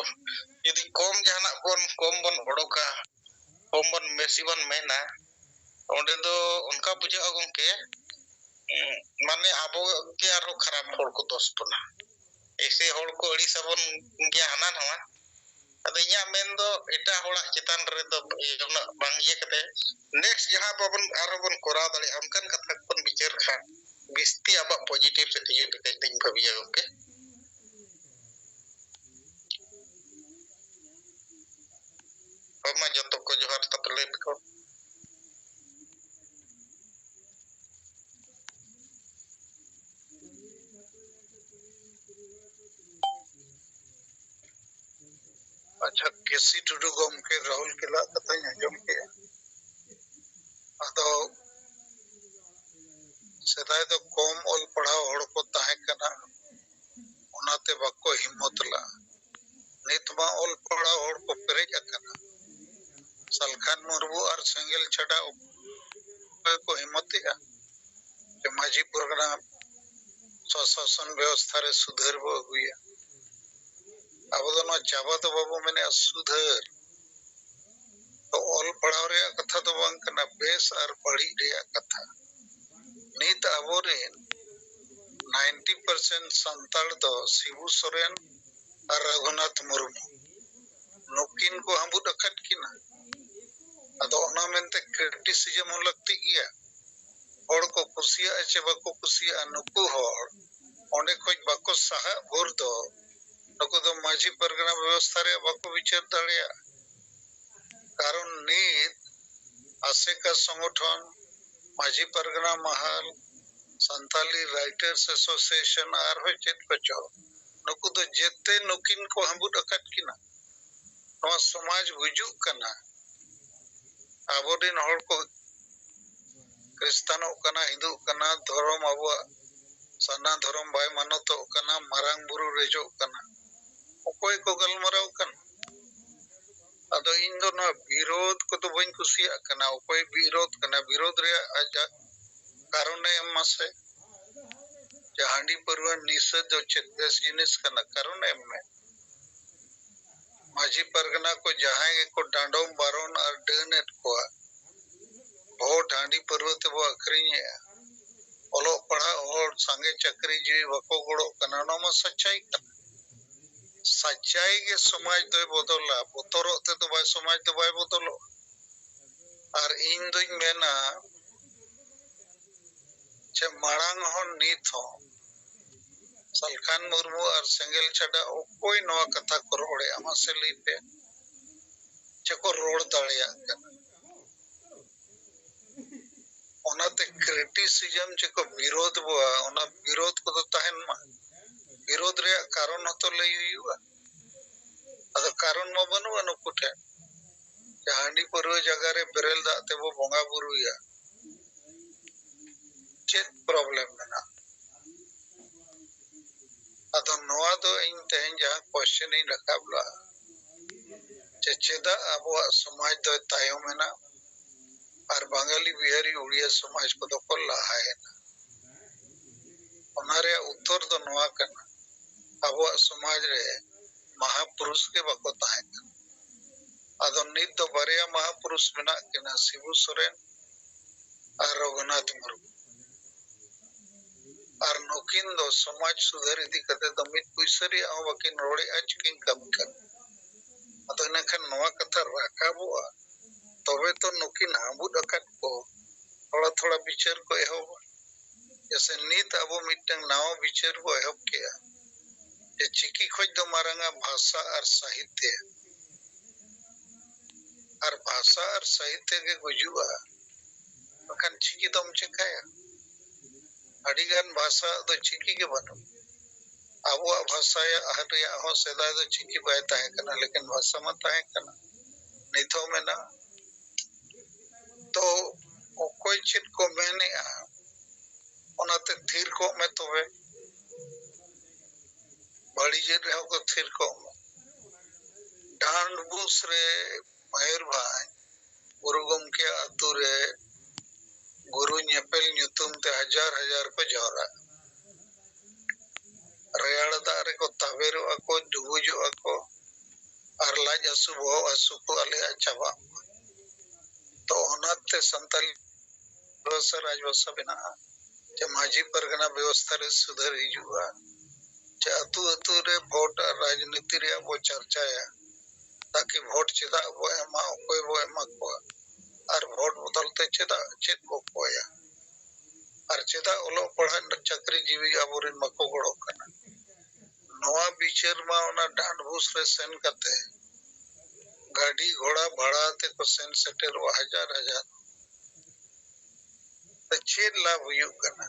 ᱡᱩᱫᱤ ᱠᱚᱢ ᱡᱟᱦᱟᱱᱟᱜ ᱵᱚᱱ ᱠᱚᱢ ᱵᱚᱱ ᱚᱰᱚᱠᱟ, ᱠᱚᱢ ᱵᱚᱱ ᱵᱮᱥᱤ ᱵᱚᱱ ᱢᱮᱱᱟ, ᱚᱸᱰᱮ ᱫᱚ ᱚᱱᱠᱟ ᱵᱩᱡᱷᱟᱹᱜᱼᱟ ᱜᱚᱢᱠᱮ, ᱩᱸ, ᱢᱟᱱᱮ ᱟᱵᱚ ᱜᱮ ᱟᱨᱦᱚᱸ ᱠᱷᱟᱨᱟᱯ ᱦᱚᱲ ᱠᱚ ᱫᱚᱥ ᱵᱚᱱᱟ᱾ ᱮᱭᱥᱮ ᱦᱚᱲ ᱠᱚ ᱟᱹᱲᱤᱥ ᱟᱵᱚᱱ ᱜᱮᱭᱟ ᱦᱟᱱᱟ ᱱᱟᱣᱟ᱾ ᱟᱫᱚ ᱤᱧᱟᱹᱜ ᱢᱮᱱ ᱫᱚ ᱮᱴᱟᱜ ᱦᱚᱲᱟᱜ ᱪᱮᱛᱟᱱ ᱨᱮᱫᱚ ᱤᱭᱟᱹ ᱩᱱᱟᱹᱜ ᱵᱟᱝ ᱤᱭᱟᱹ ᱠᱟᱛᱮ, ᱱᱮᱠᱥᱴ ᱡᱟᱦᱟᱸ ᱵᱟᱵᱚᱱ ᱟᱨᱦᱚᱸ ᱵᱚᱱ ᱠᱚᱨᱟᱣ ᱫᱟᱲᱮᱭᱟᱜᱼᱟ, ᱚᱱᱠᱟᱱ ᱠᱟᱛᱷᱟ ᱠᱚᱵᱚᱱ ᱵᱤᱪᱟᱹᱨ ᱠᱷᱟᱱ ᱵᱤᱥᱛᱤ ᱟᱵᱚᱣᱟᱜ ᱯᱚᱡᱤᱴᱤᱵᱷ ᱥᱮᱫ ᱦᱤᱡᱩᱜ ᱞᱮᱠᱟ ᱤᱧ ᱵᱷᱟᱹᱵᱤᱭᱟ ᱜᱚᱢᱠᱮ᱾ ᱦᱳᱭ ᱢᱟ ᱡᱚᱛᱚ ᱠᱚ ᱡᱚᱦᱟᱨ ᱛᱟᱯᱮ ᱞᱟᱹᱭ ᱯᱮ ᱠᱚ᱾ ᱟᱪᱪᱷᱟ, ᱠᱮ ᱥᱤ ᱴᱩᱰᱩ ᱜᱚᱢᱠᱮ ᱨᱟᱦᱩᱞ ᱠᱮᱞᱟᱜ ᱠᱟᱛᱷᱟᱧ ᱟᱸᱡᱚᱢ ᱠᱮᱜᱼᱟ᱾ ᱟᱫᱚ ᱥᱮᱫᱟᱭ ᱫᱚ ᱠᱚᱢ ᱚᱞ ᱯᱟᱲᱦᱟᱣ ᱦᱚᱲ ᱠᱚ ᱛᱟᱦᱮᱸ ᱠᱟᱱᱟ, ᱚᱱᱟᱛᱮ ᱵᱟᱠᱚ ᱦᱤᱢᱢᱚᱛ ᱞᱟᱜᱼᱟ᱾ ᱱᱤᱛ ᱢᱟ ᱚᱞ ᱯᱟᱲᱦᱟᱣ ᱦᱚᱲ ᱠᱚ ᱯᱮᱨᱮᱡ ᱟᱠᱟᱱᱟ᱾ ᱥᱟᱞᱠᱷᱟᱱ ᱢᱩᱨᱢᱩ ᱟᱨ ᱥᱮᱸᱜᱮᱞ ᱪᱷᱟᱰᱟ ᱚᱠᱚᱭ ᱠᱚ ᱦᱤᱢᱢᱚᱛᱮᱜᱼᱟ ᱡᱮ ᱢᱟᱹᱡᱷᱤ ᱯᱟᱨᱜᱟᱱᱟ ᱥᱚᱥᱟᱥᱚᱱ ᱵᱮᱵᱚᱥᱛᱷᱟ ᱨᱮ ᱥᱩᱫᱷᱟᱹᱨ ᱵᱚ ᱟᱹᱜᱩᱭᱟ? ᱟᱵᱚ ᱫᱚ ᱱᱚᱣᱟ ᱪᱟᱵᱟ ᱫᱚ ᱵᱟᱵᱚ ᱢᱮᱱᱮᱜᱼᱟ, ᱥᱩᱫᱷᱟᱹᱨ᱾ ᱛᱚ ᱚᱞ ᱯᱟᱲᱦᱟᱣ ᱨᱮᱭᱟᱜ ᱠᱟᱛᱷᱟ ᱫᱚ ᱵᱟᱝ ᱠᱟᱱᱟ, ᱵᱮᱥ ᱟᱨ ᱵᱟᱹᱲᱤᱡ ᱨᱮᱭᱟᱜ ᱠᱟᱛᱷᱟ᱾ ᱱᱤᱛ ᱟᱵᱚᱨᱮᱱ ᱱᱟᱭᱤᱱᱴᱤ ᱯᱟᱨᱥᱮᱱᱴ ᱥᱟᱱᱛᱟᱲ ᱫᱚ ᱥᱤᱵᱩ ᱥᱚᱨᱮᱱ ᱟᱨ ᱨᱟᱹᱜᱷᱩᱱᱟᱛᱷ ᱢᱩᱨᱢᱩ, ᱱᱩᱠᱤᱱ ᱠᱚ ᱦᱟᱹᱵᱩᱫ ᱟᱠᱟᱫ ᱠᱤᱱᱟ᱾ ᱟᱫᱚ ᱚᱱᱟ ᱢᱮᱱᱛᱮ ᱠᱨᱤᱴᱤᱥᱤᱡᱚᱢ ᱦᱚᱸ ᱞᱟᱹᱠᱛᱤᱜ ᱜᱮᱭᱟ᱾ ᱦᱚᱲ ᱠᱚ ᱠᱩᱥᱤᱭᱟᱜᱼᱟ ᱪᱮ ᱵᱟᱠᱚ ᱠᱩᱥᱤᱭᱟᱜᱼᱟ, ᱱᱩᱠᱩ ᱦᱚᱲ ᱚᱸᱰᱮ ᱠᱷᱚᱡ ᱵᱟᱠᱚ ᱥᱟᱦᱟᱜ ᱵᱷᱳᱨ ᱫᱚ ᱱᱩᱠᱩ ᱫᱚ ᱢᱟᱹᱡᱷᱤ ᱯᱟᱨᱜᱟᱱᱟ ᱵᱮᱵᱚᱥᱛᱷᱟ ᱨᱮᱭᱟᱜ ᱵᱟᱠᱚ ᱵᱤᱪᱟᱹᱨ ᱫᱟᱲᱮᱭᱟᱜᱼᱟ᱾ ᱠᱟᱨᱚᱱ ᱱᱤᱛ ᱟᱥᱮᱠᱟ ᱥᱚᱝᱜᱚᱴᱷᱚᱱ, ᱢᱟᱹᱡᱷᱤ ᱯᱟᱨᱜᱟᱱᱟ ᱢᱟᱦᱟᱞ, ᱥᱟᱱᱛᱟᱞᱤ ᱨᱟᱭᱴᱟᱨᱥ ᱮᱥᱳᱥᱤᱭᱮᱥᱚᱱ ᱟᱨᱦᱚᱸ ᱪᱮᱫ ᱠᱚᱪᱚ, ᱱᱩᱠᱩ ᱫᱚ ᱡᱮᱛᱮ ᱱᱩᱠᱤᱱ ᱠᱚ ᱦᱟᱹᱵᱩᱫ ᱟᱠᱟᱫ ᱠᱤᱱᱟ᱾ ᱱᱚᱣᱟ ᱥᱚᱢᱟᱡᱽ ᱜᱩᱡᱩᱜ ᱠᱟᱱᱟ᱾ ᱟᱵᱚᱨᱮᱱ ᱦᱚᱲ ᱠᱚ ᱠᱷᱨᱤᱥᱛᱟᱱᱚᱜ ᱠᱟᱱᱟ, ᱦᱤᱱᱫᱩᱜ ᱠᱟᱱᱟ, ᱫᱷᱚᱨᱚᱢ ᱟᱵᱚᱣᱟᱜ ᱥᱟᱨᱱᱟ ᱫᱷᱚᱨᱚᱢ ᱵᱟᱭ ᱢᱟᱱᱚᱛᱚᱜ ᱠᱟᱱᱟ, ᱢᱟᱨᱟᱝ ᱵᱩᱨᱩ ᱨᱮᱡᱚᱜ ᱠᱟᱱᱟ᱾ ᱚᱠᱚᱭ ᱠᱚ ᱜᱟᱞᱢᱟᱨᱟᱣ ᱠᱟᱱᱟ? ᱟᱫᱚ ᱤᱧ ᱫᱚ ᱱᱚᱣᱟ ᱵᱤᱨᱳᱫᱷ ᱠᱚᱫᱚ ᱵᱟᱹᱧ ᱠᱩᱥᱤᱭᱟᱜ ᱠᱟᱱᱟ᱾ ᱚᱠᱚᱭ ᱵᱤᱨᱳᱫᱷ ᱠᱟᱱᱟ, ᱵᱤᱨᱳᱫᱷ ᱨᱮᱭᱟᱜ ᱟᱡᱟᱜ ᱠᱟᱨᱚᱱᱮ ᱮᱢ ᱢᱟᱥᱮ᱾ ᱡᱮ ᱦᱟᱺᱰᱤ ᱯᱟᱹᱨᱣᱟᱹ ᱱᱤᱥᱟᱹ ᱫᱚ ᱪᱮᱫ ᱵᱮᱥ ᱡᱤᱱᱤᱥ ᱠᱟᱱᱟ? ᱠᱟᱨᱚᱱ ᱮᱢ ᱢᱮ᱾ ᱢᱟᱹᱡᱷᱤ ᱯᱟᱨᱜᱟᱱᱟ ᱠᱚ ᱡᱟᱦᱟᱸᱭ ᱜᱮᱠᱚ ᱰᱟᱸᱰᱚᱢ ᱵᱟᱨᱚᱱ ᱟᱨ ᱰᱟᱹᱱ ᱮᱫ ᱠᱚᱣᱟ, ᱵᱷᱳᱴ ᱦᱟᱺᱰᱤ ᱯᱟᱹᱨᱣᱟᱹ ᱛᱮᱵᱚ ᱟᱹᱠᱷᱨᱤᱧᱮᱜᱼᱟ, ᱚᱞᱚᱜ ᱯᱟᱲᱦᱟᱜ ᱦᱚᱲ ᱥᱟᱸᱜᱮ ᱪᱟᱹᱠᱨᱤ ᱡᱤᱣᱤ ᱵᱟᱠᱚ ᱜᱚᱲᱚᱜ ᱠᱟᱱᱟ, ᱚᱱᱟ ᱢᱟ ᱥᱟᱪᱟᱭ ᱠᱟᱱᱟ᱾ ᱥᱟᱪᱟᱭ ᱜᱮ ᱥᱚᱢᱟᱡᱽ ᱫᱚᱭ ᱵᱚᱫᱚᱞᱟ, ᱵᱚᱛᱚᱨᱚᱜ ᱛᱮᱫᱚ ᱵᱟᱭ, ᱥᱚᱢᱟᱡᱽ ᱫᱚ ᱵᱟᱭ ᱵᱚᱫᱚᱞᱚᱜᱼᱟ᱾ ᱟᱨ ᱤᱧ ᱫᱩᱧ ᱢᱮᱱᱟ ᱡᱮ ᱢᱟᱲᱟᱝ ᱦᱚᱸ ᱱᱤᱛ ᱦᱚᱸ ᱥᱟᱞᱠᱷᱟᱱ ᱢᱩᱨᱢᱩ ᱟᱨ ᱥᱮᱸᱜᱮᱞ ᱪᱷᱟᱰᱟ ᱚᱠᱚᱭ ᱱᱚᱣᱟ ᱠᱟᱛᱷᱟ ᱠᱚ ᱨᱚᱲᱮᱜᱼᱟ? ᱢᱟᱥᱮ ᱞᱟᱹᱭ ᱯᱮ᱾ ᱪᱮ ᱠᱚ ᱨᱚᱲ ᱫᱟᱲᱮᱭᱟᱜ ᱠᱟᱱᱟ? ᱚᱱᱟᱛᱮ ᱠᱨᱤᱴᱤᱥᱤᱡᱚᱢ ᱪᱮ ᱠᱚ ᱵᱤᱨᱳᱫᱷ ᱵᱚᱣᱟ, ᱚᱱᱟ ᱵᱤᱨᱳᱫᱷ ᱠᱚᱫᱚ ᱛᱟᱦᱮᱱ ᱢᱟ᱾ ᱵᱤᱨᱳᱫᱷ ᱨᱮᱭᱟᱜ ᱠᱟᱨᱚᱱ ᱦᱚᱸᱛᱚ ᱞᱟᱹᱭ ᱦᱩᱭᱩᱜᱼᱟ᱾ ᱟᱫᱚ ᱠᱟᱨᱚᱱ ᱢᱟ ᱵᱟᱹᱱᱩᱜᱼᱟ ᱱᱩᱠᱩ ᱴᱷᱮᱱ᱾ ᱡᱮ ᱦᱟᱺᱰᱤ ᱯᱟᱹᱨᱣᱟᱹ ᱡᱟᱭᱜᱟ ᱨᱮ ᱵᱮᱨᱮᱞ ᱫᱟᱜ ᱛᱮᱵᱚ ᱵᱚᱸᱜᱟ ᱵᱩᱨᱩᱭᱟ, ᱪᱮᱫ ᱯᱨᱚᱵᱞᱮᱢ ᱢᱮᱱᱟᱜᱼᱟ? ᱟᱫᱚ ᱱᱚᱣᱟ ᱫᱚ ᱤᱧ ᱛᱮᱦᱮᱧ ᱡᱟᱦᱟᱸ question ᱤᱧ ᱨᱟᱠᱟᱵ ᱞᱟᱜᱼᱟ, ᱡᱮ ᱪᱮᱫᱟᱜ ᱟᱵᱚᱣᱟᱜ ᱥᱚᱢᱟᱡᱽ ᱫᱚᱭ ᱛᱟᱭᱚᱢ ᱮᱱᱟ ᱟᱨ ᱵᱟᱝᱜᱟᱞᱤ, ᱵᱤᱦᱟᱨᱤ, ᱩᱲᱤᱭᱟ ᱥᱚᱢᱟᱡᱽ ᱠᱚᱫᱚ ᱠᱚ ᱞᱟᱦᱟᱭᱮᱱᱟ? ᱚᱱᱟ ᱨᱮᱭᱟᱜ ᱩᱛᱛᱚᱨ ᱫᱚ ᱱᱚᱣᱟ ᱠᱟᱱᱟ, ᱟᱵᱚᱣᱟᱜ ᱥᱚᱢᱟᱡᱽ ᱨᱮ ᱢᱟᱦᱟᱯᱩᱨᱩᱥ ᱜᱮ ᱵᱟᱠᱚ ᱛᱟᱦᱮᱸ ᱠᱟᱱᱟ᱾ ᱟᱫᱚ ᱱᱤᱛ ᱫᱚ ᱵᱟᱨᱭᱟ ᱢᱟᱦᱟᱯᱩᱨᱩᱥ ᱢᱮᱱᱟᱜ ᱠᱤᱱᱟ, ᱥᱤᱵᱩ ᱥᱚᱨᱮᱱ ᱟᱨ ᱨᱚᱜᱷᱩᱱᱟᱛᱷ ᱢᱩᱨᱢᱩ᱾ ᱟᱨ ᱱᱩᱠᱤᱱ ᱫᱚ ᱥᱚᱢᱟᱡᱽ ᱥᱩᱫᱷᱟᱹᱨ ᱤᱫᱤ ᱠᱟᱛᱮ ᱫᱚ ᱢᱤᱫ ᱯᱩᱭᱥᱟᱹ ᱨᱮᱭᱟᱜ ᱦᱚᱸ ᱵᱟᱹᱠᱤᱱ ᱨᱚᱲᱮᱜᱼᱟ, ᱪᱤᱠᱤᱱ ᱠᱟᱹᱢᱤ ᱠᱟᱱᱟ᱾ ᱟᱫᱚ ᱤᱱᱟᱹᱠᱷᱟᱱ ᱱᱚᱣᱟ ᱠᱟᱛᱷᱟ ᱨᱟᱠᱟᱵᱚᱜᱼᱟ, ᱛᱚᱵᱮ ᱛᱚ ᱱᱩᱠᱤᱱ ᱦᱟᱹᱵᱩᱫ ᱟᱠᱟᱫ ᱠᱚ ᱛᱷᱚᱲᱟ ᱛᱷᱚᱲᱟ ᱵᱤᱪᱟᱹᱨ ᱠᱚ ᱮᱦᱚᱵᱟ᱾ ᱡᱮᱥᱮ ᱱᱤᱛ ᱟᱵᱚ ᱢᱤᱫᱴᱟᱝ ᱱᱟᱣᱟ ᱵᱤᱪᱟᱹᱨ ᱵᱚ ᱮᱦᱚᱵ ᱠᱮᱜᱼᱟ, ᱡᱮ ᱪᱤᱠᱤ ᱠᱷᱚᱡ ᱫᱚ ᱢᱟᱨᱟᱝᱟ ᱵᱷᱟᱥᱟ ᱟᱨ ᱥᱟᱦᱤᱛᱭᱚ᱾ ᱟᱨ ᱵᱷᱟᱥᱟ ᱟᱨ ᱥᱟᱦᱤᱛᱭᱚ ᱜᱮ ᱜᱩᱡᱩᱜᱼᱟ, ᱵᱟᱠᱷᱟᱱ ᱪᱤᱠᱤ ᱫᱚᱢ ᱪᱮᱠᱟᱭᱟ? ᱟᱹᱰᱤᱜᱟᱱ ᱵᱷᱟᱥᱟ ᱫᱚ ᱪᱤᱠᱤ ᱜᱮ ᱵᱟᱹᱱᱩᱜ᱾ ᱟᱵᱚᱣᱟᱜ ᱵᱷᱟᱥᱟ ᱨᱮᱭᱟᱜ ᱦᱚᱸ ᱥᱮᱫᱟᱭ ᱫᱚ ᱪᱤᱠᱤ ᱵᱟᱭ ᱛᱟᱦᱮᱸ ᱠᱟᱱᱟ, ᱞᱮᱠᱤᱱ ᱵᱷᱟᱥᱟ ᱢᱟ ᱛᱟᱦᱮᱸ ᱠᱟᱱᱟ, ᱱᱤᱛ ᱦᱚᱸ ᱢᱮᱱᱟᱜᱼᱟ᱾ ᱛᱚ ᱚᱠᱚᱭ ᱪᱮᱫ ᱠᱚ ᱢᱮᱱᱮᱜᱼᱟ, ᱚᱱᱟᱛᱮ ᱛᱷᱤᱨ ᱠᱚᱜ ᱢᱮ ᱛᱚᱵᱮ᱾ ᱵᱟᱹᱲᱤᱡᱮᱫ ᱨᱮᱦᱚᱸ ᱠᱚ ᱛᱷᱤᱨ ᱠᱚᱜ ᱢᱮ᱾ ᱰᱟᱸᱰᱵᱩᱥ ᱨᱮ, ᱢᱚᱭᱩᱨᱵᱷᱚᱸᱡᱽ, ᱜᱩᱨᱩ ᱜᱚᱢᱠᱮᱭᱟᱜ ᱟᱹᱛᱩ ᱨᱮ ᱜᱩᱨᱩ ᱧᱮᱯᱮᱞ ᱧᱩᱛᱩᱢ ᱛᱮ ᱦᱟᱡᱟᱨ ᱦᱟᱡᱟᱨ ᱠᱚ ᱡᱟᱣᱨᱟᱜᱼᱟ᱾ ᱨᱮᱭᱟᱲ ᱫᱟᱜ ᱨᱮᱠᱚ ᱛᱟᱵᱮᱨᱚᱜᱼᱟ ᱠᱚ, ᱰᱩᱵᱩᱡᱚᱜᱼᱟ ᱠᱚ, ᱟᱨ ᱞᱟᱡ ᱦᱟᱹᱥᱩ, ᱵᱚᱦᱚᱜ ᱦᱟᱹᱥᱩ ᱠᱚ ᱟᱞᱮᱭᱟᱜ ᱪᱟᱵᱟᱜ ᱢᱟ᱾ ᱛᱚ ᱚᱱᱟᱛᱮ ᱥᱟᱱᱛᱟᱞᱤ ᱵᱷᱟᱥᱟ ᱨᱟᱡᱽᱵᱷᱟᱥᱟ ᱵᱮᱱᱟᱜᱼᱟ, ᱡᱮ ᱢᱟᱹᱡᱷᱤ ᱯᱟᱨᱜᱟᱱᱟ ᱵᱮᱵᱚᱥᱛᱷᱟ ᱨᱮ ᱥᱩᱫᱷᱟᱹᱨ ᱦᱤᱡᱩᱜᱼᱟ, ᱡᱮ ᱟᱹᱛᱩ ᱟᱹᱛᱩ ᱨᱮ ᱵᱷᱳᱴ ᱟᱨ ᱨᱟᱡᱽᱱᱤᱛᱤ ᱨᱮᱭᱟᱜ ᱵᱚ ᱪᱟᱨᱪᱟᱭᱟ, ᱛᱟᱠᱤ ᱵᱷᱳᱴ ᱪᱮᱫᱟᱜ ᱵᱚ ᱮᱢᱟ, ᱚᱠᱚᱭ ᱵᱚ ᱮᱢᱟ ᱠᱚᱣᱟ, ᱟᱨ ᱵᱷᱳᱴ ᱵᱚᱫᱚᱞ ᱛᱮ ᱪᱮᱫᱟᱜ, ᱪᱮᱫ ᱵᱚ ᱠᱚᱭᱟ, ᱟᱨ ᱪᱮᱫᱟᱜ ᱚᱞᱚᱜ ᱯᱟᱲᱦᱟᱜ ᱨᱮᱱᱟᱜ ᱪᱟᱹᱠᱨᱤ ᱡᱤᱣᱤ ᱟᱵᱚᱨᱮᱱ ᱵᱟᱠᱚ ᱜᱚᱲᱚᱜ ᱠᱟᱱᱟ᱾ ᱱᱚᱣᱟ ᱵᱤᱪᱟᱹᱨ ᱢᱟ ᱚᱱᱟ ᱰᱟᱸᱰᱵᱩᱥ ᱨᱮ ᱥᱮᱱ ᱠᱟᱛᱮ ᱜᱟᱹᱰᱤ ᱜᱷᱚᱲᱟ ᱵᱷᱟᱲᱟ ᱛᱮᱠᱚ ᱥᱮᱱ ᱥᱮᱴᱮᱨᱚᱜᱼᱟ ᱦᱟᱡᱟᱨ ᱦᱟᱡᱟᱨ᱾ ᱛᱚ ᱪᱮᱫ ᱞᱟᱵᱷ ᱦᱩᱭᱩᱜ ᱠᱟᱱᱟ?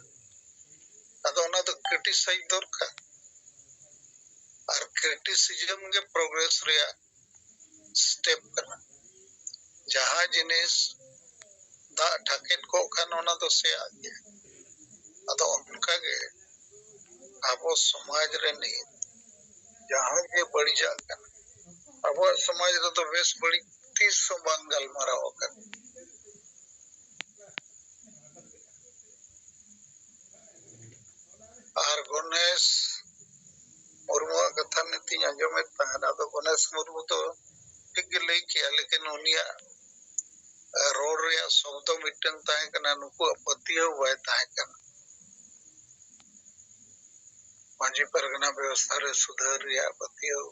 ᱟᱫᱚ ᱚᱱᱟ ᱫᱚ criticize ᱫᱚᱨᱠᱟᱨ, ᱟᱨ criticism ᱜᱮ progress ᱨᱮᱭᱟᱜ step ᱠᱟᱱᱟ᱾ ᱡᱟᱦᱟᱸ ᱡᱤᱱᱤᱥ ᱫᱟᱜ ᱰᱷᱟᱠᱮᱫ ᱠᱚᱜ ᱠᱷᱟᱱ ᱚᱱᱟ ᱫᱚ ᱥᱮᱭᱟᱜ ᱜᱮᱭᱟ᱾ ᱟᱫᱚ ᱚᱱᱠᱟᱜᱮ ᱟᱵᱚ ᱥᱚᱢᱟᱡᱽ ᱨᱮ ᱱᱤᱛ ᱡᱟᱦᱟᱸ ᱜᱮ ᱵᱟᱹᱲᱤᱡᱟᱜ ᱠᱟᱱᱟ, ᱟᱵᱚᱣᱟᱜ ᱥᱚᱢᱟᱡᱽ ᱨᱮᱫᱚ ᱵᱮᱥ ᱵᱟᱹᱲᱤᱡ ᱛᱤᱥ ᱦᱚᱸ ᱵᱟᱝ ᱜᱟᱞᱢᱟᱨᱟᱣ ᱟᱠᱟᱱᱟ᱾ ᱟᱨ ᱜᱚᱱᱮᱥ ᱢᱩᱨᱢᱩᱣᱟᱜ ᱠᱟᱛᱷᱟ ᱱᱤᱛᱤᱧ ᱟᱸᱡᱚᱢᱮᱫ ᱛᱟᱦᱮᱸᱫ᱾ ᱟᱫᱚ ᱜᱚᱱᱮᱥ ᱢᱩᱨᱢᱩ ᱫᱚ ᱴᱷᱤᱠ ᱜᱮ ᱞᱟᱹᱭ ᱠᱮᱜᱼᱟ, ᱞᱮᱠᱤᱱ ᱩᱱᱤᱭᱟᱜ ᱨᱚᱲ ᱨᱮᱭᱟᱜ ᱥᱚᱵᱫᱚ ᱢᱤᱫᱴᱟᱝ ᱛᱟᱦᱮᱸ ᱠᱟᱱᱟ, ᱱᱩᱠᱩᱣᱟᱜ ᱯᱟᱹᱛᱭᱟᱹᱣ ᱵᱟᱭ ᱛᱟᱦᱮᱸ ᱠᱟᱱᱟ᱾ ᱢᱟᱹᱡᱷᱤ ᱯᱟᱨᱜᱟᱱᱟ ᱵᱮᱵᱚᱥᱛᱷᱟ ᱨᱮ ᱥᱩᱫᱷᱟᱹᱨ ᱨᱮᱭᱟᱜ ᱯᱟᱹᱛᱭᱟᱹᱣ,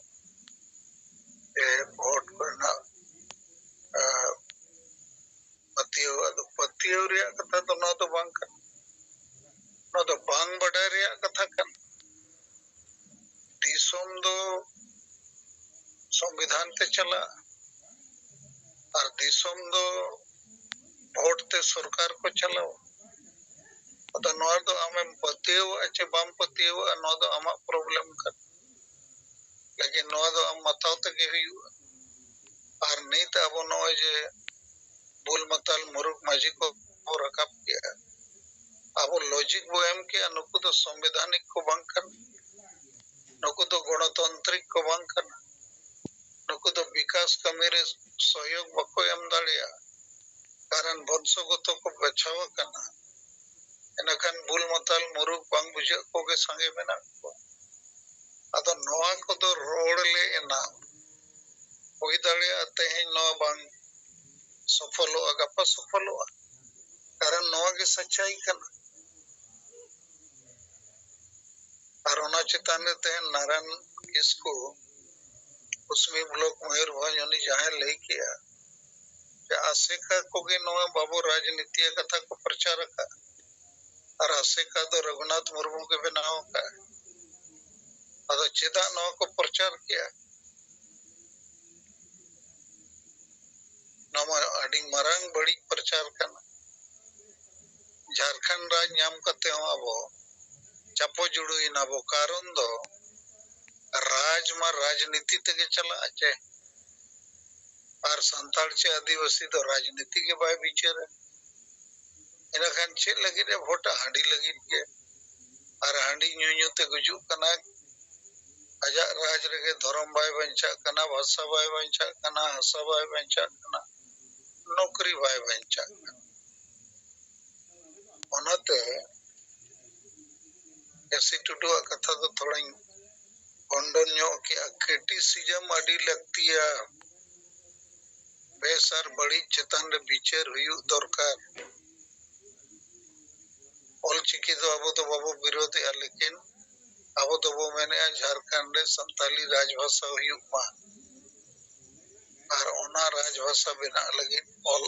ᱥᱮ ᱵᱷᱳᱴ ᱠᱚᱨᱮᱱᱟᱜ, ᱟᱸ, ᱯᱟᱹᱛᱭᱟᱹᱣ᱾ ᱟᱫᱚ ᱯᱟᱹᱛᱭᱟᱹᱣ ᱨᱮᱭᱟᱜ ᱠᱟᱛᱷᱟ ᱫᱚ ᱱᱚᱣᱟ ᱫᱚ ᱵᱟᱝ ᱠᱟᱱᱟ, ᱱᱚᱣᱟ ᱫᱚ ᱵᱟᱝ ᱵᱟᱰᱟᱭ ᱨᱮᱭᱟᱜ ᱠᱟᱛᱷᱟ ᱠᱟᱱᱟ᱾ ᱫᱤᱥᱚᱢ ᱫᱚ ᱥᱚᱝᱵᱤᱫᱷᱟᱱ ᱛᱮ ᱪᱟᱞᱟᱜᱼᱟ ᱟᱨ ᱫᱤᱥᱚᱢ ᱫᱚ ᱵᱷᱳᱴ ᱛᱮ ᱥᱚᱨᱠᱟᱨ ᱠᱚ ᱪᱟᱞᱟᱣᱟ᱾ ᱟᱫᱚ ᱱᱚᱣᱟ ᱫᱚ ᱟᱢᱮᱢ ᱯᱟᱹᱛᱭᱟᱹᱣᱟᱜᱼᱟ ᱪᱮ ᱵᱟᱢ ᱯᱟᱹᱛᱭᱟᱹᱣᱟᱜᱼᱟ, ᱱᱚᱣᱟ ᱫᱚ ᱟᱢᱟᱜ problem ᱠᱟᱱᱟ᱾ ᱞᱮᱠᱤᱱ ᱱᱚᱣᱟ ᱫᱚ ᱟᱢ ᱢᱟᱛᱟᱣ ᱛᱮᱜᱮ ᱦᱩᱭᱩᱜᱼᱟ᱾ ᱟᱨ ᱱᱤᱛ ᱟᱵᱚ ᱱᱚᱜᱼᱚᱭ ᱡᱮ ᱵᱩᱞ ᱢᱟᱛᱟᱞ ᱢᱩᱨᱩᱠ ᱢᱟᱹᱡᱷᱤ ᱠᱚ ᱵᱚ ᱨᱟᱠᱟᱵ ᱠᱮᱜᱼᱟ, ᱟᱵᱚ logic ᱵᱚ ᱮᱢ ᱠᱮᱜᱼᱟ, ᱱᱩᱠᱩ ᱫᱚ ᱥᱚᱝᱵᱤᱫᱷᱟᱱᱤᱠ ᱠᱚ ᱵᱟᱝ ᱠᱟᱱᱟ, ᱱᱩᱠᱩ ᱫᱚ ᱜᱚᱬᱚᱛᱚᱱᱛᱨᱤᱠ ᱠᱚ ᱵᱟᱝ ᱠᱟᱱᱟ, ᱱᱩᱠᱩ ᱫᱚ ᱵᱤᱠᱟᱥ ᱠᱟᱹᱢᱤ ᱨᱮ ᱥᱚᱦᱭᱳᱜᱽ ᱵᱟᱠᱚ ᱮᱢ ᱫᱟᱲᱮᱭᱟᱜᱼᱟ, ᱠᱟᱨᱚᱱ ᱵᱚᱝᱥᱚᱜᱚᱛᱚ ᱠᱚ ᱵᱟᱪᱷᱟᱣ ᱟᱠᱟᱱᱟ᱾ ᱤᱱᱟᱹᱠᱷᱟᱱ ᱵᱩᱞ ᱢᱟᱛᱟᱞ ᱢᱩᱨᱩᱠ ᱵᱟᱝ ᱵᱩᱡᱷᱟᱹᱜ ᱠᱚᱜᱮ ᱥᱟᱸᱜᱮ ᱢᱮᱱᱟᱜ ᱠᱚᱣᱟ᱾ ᱟᱫᱚ ᱱᱚᱣᱟ ᱠᱚᱫᱚ ᱨᱚᱲ ᱞᱮ ᱮᱱᱟᱝ ᱦᱩᱭ ᱫᱟᱲᱮᱭᱟᱜᱼᱟ ᱛᱮᱦᱮᱧ ᱱᱚᱣᱟ ᱵᱟᱝ ᱥᱚᱯᱷᱚᱞᱚᱜᱼᱟ, ᱜᱟᱯᱟ ᱥᱚᱯᱷᱚᱞᱚᱜᱼᱟ, ᱠᱟᱨᱚᱱ ᱱᱚᱣᱟ ᱜᱮ ᱥᱟᱪᱟᱭ ᱠᱟᱱᱟ᱾ ᱟᱨ ᱚᱱᱟ ᱪᱮᱛᱟᱱ ᱨᱮ ᱛᱮᱦᱮᱧ ᱱᱟᱨᱟᱭᱚᱱ ᱠᱤᱥᱠᱩ, ᱠᱩᱥᱢᱤ ᱵᱞᱚᱠ ᱢᱚᱭᱩᱨᱵᱷᱚᱸᱡᱽ, ᱩᱱᱤ ᱡᱟᱦᱟᱸᱭ ᱞᱟᱹᱭ ᱠᱮᱜᱼᱟ ᱡᱮ ᱟᱥᱮᱠᱟ ᱠᱚᱜᱮ ᱱᱚᱣᱟ ᱵᱟᱵᱚ ᱨᱟᱡᱽᱱᱤᱛᱤᱭᱟ ᱠᱟᱛᱷᱟ ᱠᱚ ᱯᱨᱚᱪᱟᱨ ᱟᱠᱟᱫ, ᱟᱨ ᱟᱥᱮᱠᱟ ᱫᱚ ᱨᱚᱜᱷᱩᱱᱟᱛᱷ ᱢᱩᱨᱢᱩ ᱜᱮ ᱵᱮᱱᱟᱣ ᱟᱠᱟᱫ᱾ ᱟᱫᱚ ᱪᱮᱫᱟᱜ ᱱᱚᱣᱟ ᱠᱚ ᱯᱨᱚᱪᱟᱨ ᱠᱮᱜᱼᱟ? ᱱᱚᱣᱟ ᱢᱟ ᱟᱹᱰᱤ ᱢᱟᱨᱟᱝ ᱵᱟᱹᱲᱤᱡ ᱯᱨᱚᱪᱟᱨ ᱠᱟᱱᱟ᱾ ᱡᱷᱟᱲᱠᱷᱚᱸᱰ ᱨᱟᱡᱽ ᱧᱟᱢ ᱠᱟᱛᱮ ᱦᱚᱸ ᱟᱵᱚ ᱪᱟᱯᱚ ᱡᱩᱲᱩᱭᱮᱱᱟ ᱵᱚ᱾ ᱠᱟᱨᱚᱱ ᱫᱚ ᱨᱟᱡᱽ ᱢᱟ ᱨᱟᱡᱽᱱᱤᱛᱤ ᱛᱮᱜᱮ ᱪᱟᱞᱟᱜᱼᱟ ᱪᱮ, ᱟᱨ ᱥᱟᱱᱛᱟᱲ ᱪᱮ ᱟᱹᱫᱤᱵᱟᱹᱥᱤ ᱫᱚ ᱨᱟᱡᱽᱱᱤᱛᱤ ᱜᱮ ᱵᱟᱭ ᱵᱤᱪᱟᱹᱨᱟ᱾ ᱤᱱᱟᱹᱠᱷᱟᱱ ᱪᱮᱫ ᱞᱟᱹᱜᱤᱫ ᱮ ᱵᱷᱳᱴᱟ? ᱦᱟᱺᱰᱤ ᱞᱟᱹᱜᱤᱫ ᱜᱮ᱾ ᱟᱨ ᱦᱟᱺᱰᱤ ᱧᱩ ᱧᱩ ᱛᱮ ᱜᱩᱡᱩᱜ ᱠᱟᱱᱟᱭ᱾ ᱟᱡᱟᱜ ᱨᱟᱡᱽ ᱨᱮᱜᱮ ᱫᱷᱚᱨᱚᱢ ᱵᱟᱭ ᱵᱟᱧᱪᱟᱜ ᱠᱟᱱᱟ, ᱵᱷᱟᱥᱟ ᱵᱟᱭ ᱵᱟᱧᱪᱟᱜ ᱠᱟᱱᱟ, ᱦᱟᱥᱟ ᱵᱟᱭ ᱵᱟᱧᱪᱟᱜ ᱠᱟᱱᱟ, ᱱᱚᱠᱨᱤ ᱵᱟᱭ ᱵᱟᱧᱪᱟᱜ ᱠᱟᱱᱟ᱾ ᱚᱱᱟᱛᱮ ᱠᱮᱥᱤ ᱴᱩᱰᱩᱣᱟᱜ ᱠᱟᱛᱷᱟ ᱫᱚ ᱛᱷᱚᱲᱟᱧ ᱠᱷᱚᱱᱰᱚᱱ ᱧᱚᱜ ᱠᱮᱜᱼᱟ᱾ ᱠᱨᱤᱴᱤᱥᱤᱡᱚᱢ ᱟᱹᱰᱤ ᱞᱟᱹᱠᱛᱤᱭᱟ, ᱵᱮᱥ ᱟᱨ ᱵᱟᱹᱲᱤᱡ ᱪᱮᱛᱟᱱ ᱨᱮ ᱵᱤᱪᱟᱹᱨ ᱦᱩᱭᱩᱜ ᱫᱚᱨᱠᱟᱨ᱾ ᱚᱞᱪᱤᱠᱤ ᱫᱚ ᱟᱵᱚ ᱫᱚ ᱵᱟᱵᱚ ᱵᱤᱨᱳᱫᱷᱮᱜᱼᱟ, ᱞᱮᱠᱤᱱ ᱟᱵᱚ ᱫᱚᱵᱚ ᱢᱮᱱᱮᱜᱼᱟ ᱡᱷᱟᱲᱠᱷᱚᱸᱰ ᱨᱮ ᱥᱟᱱᱛᱟᱞᱤ ᱨᱟᱡᱽᱵᱷᱟᱥᱟ ᱦᱩᱭᱩᱜ ᱢᱟ, ᱟᱨ ᱚᱱᱟ ᱨᱟᱡᱽᱵᱷᱟᱥᱟ ᱵᱮᱱᱟᱜ ᱞᱟᱹᱜᱤᱫ ᱚᱞ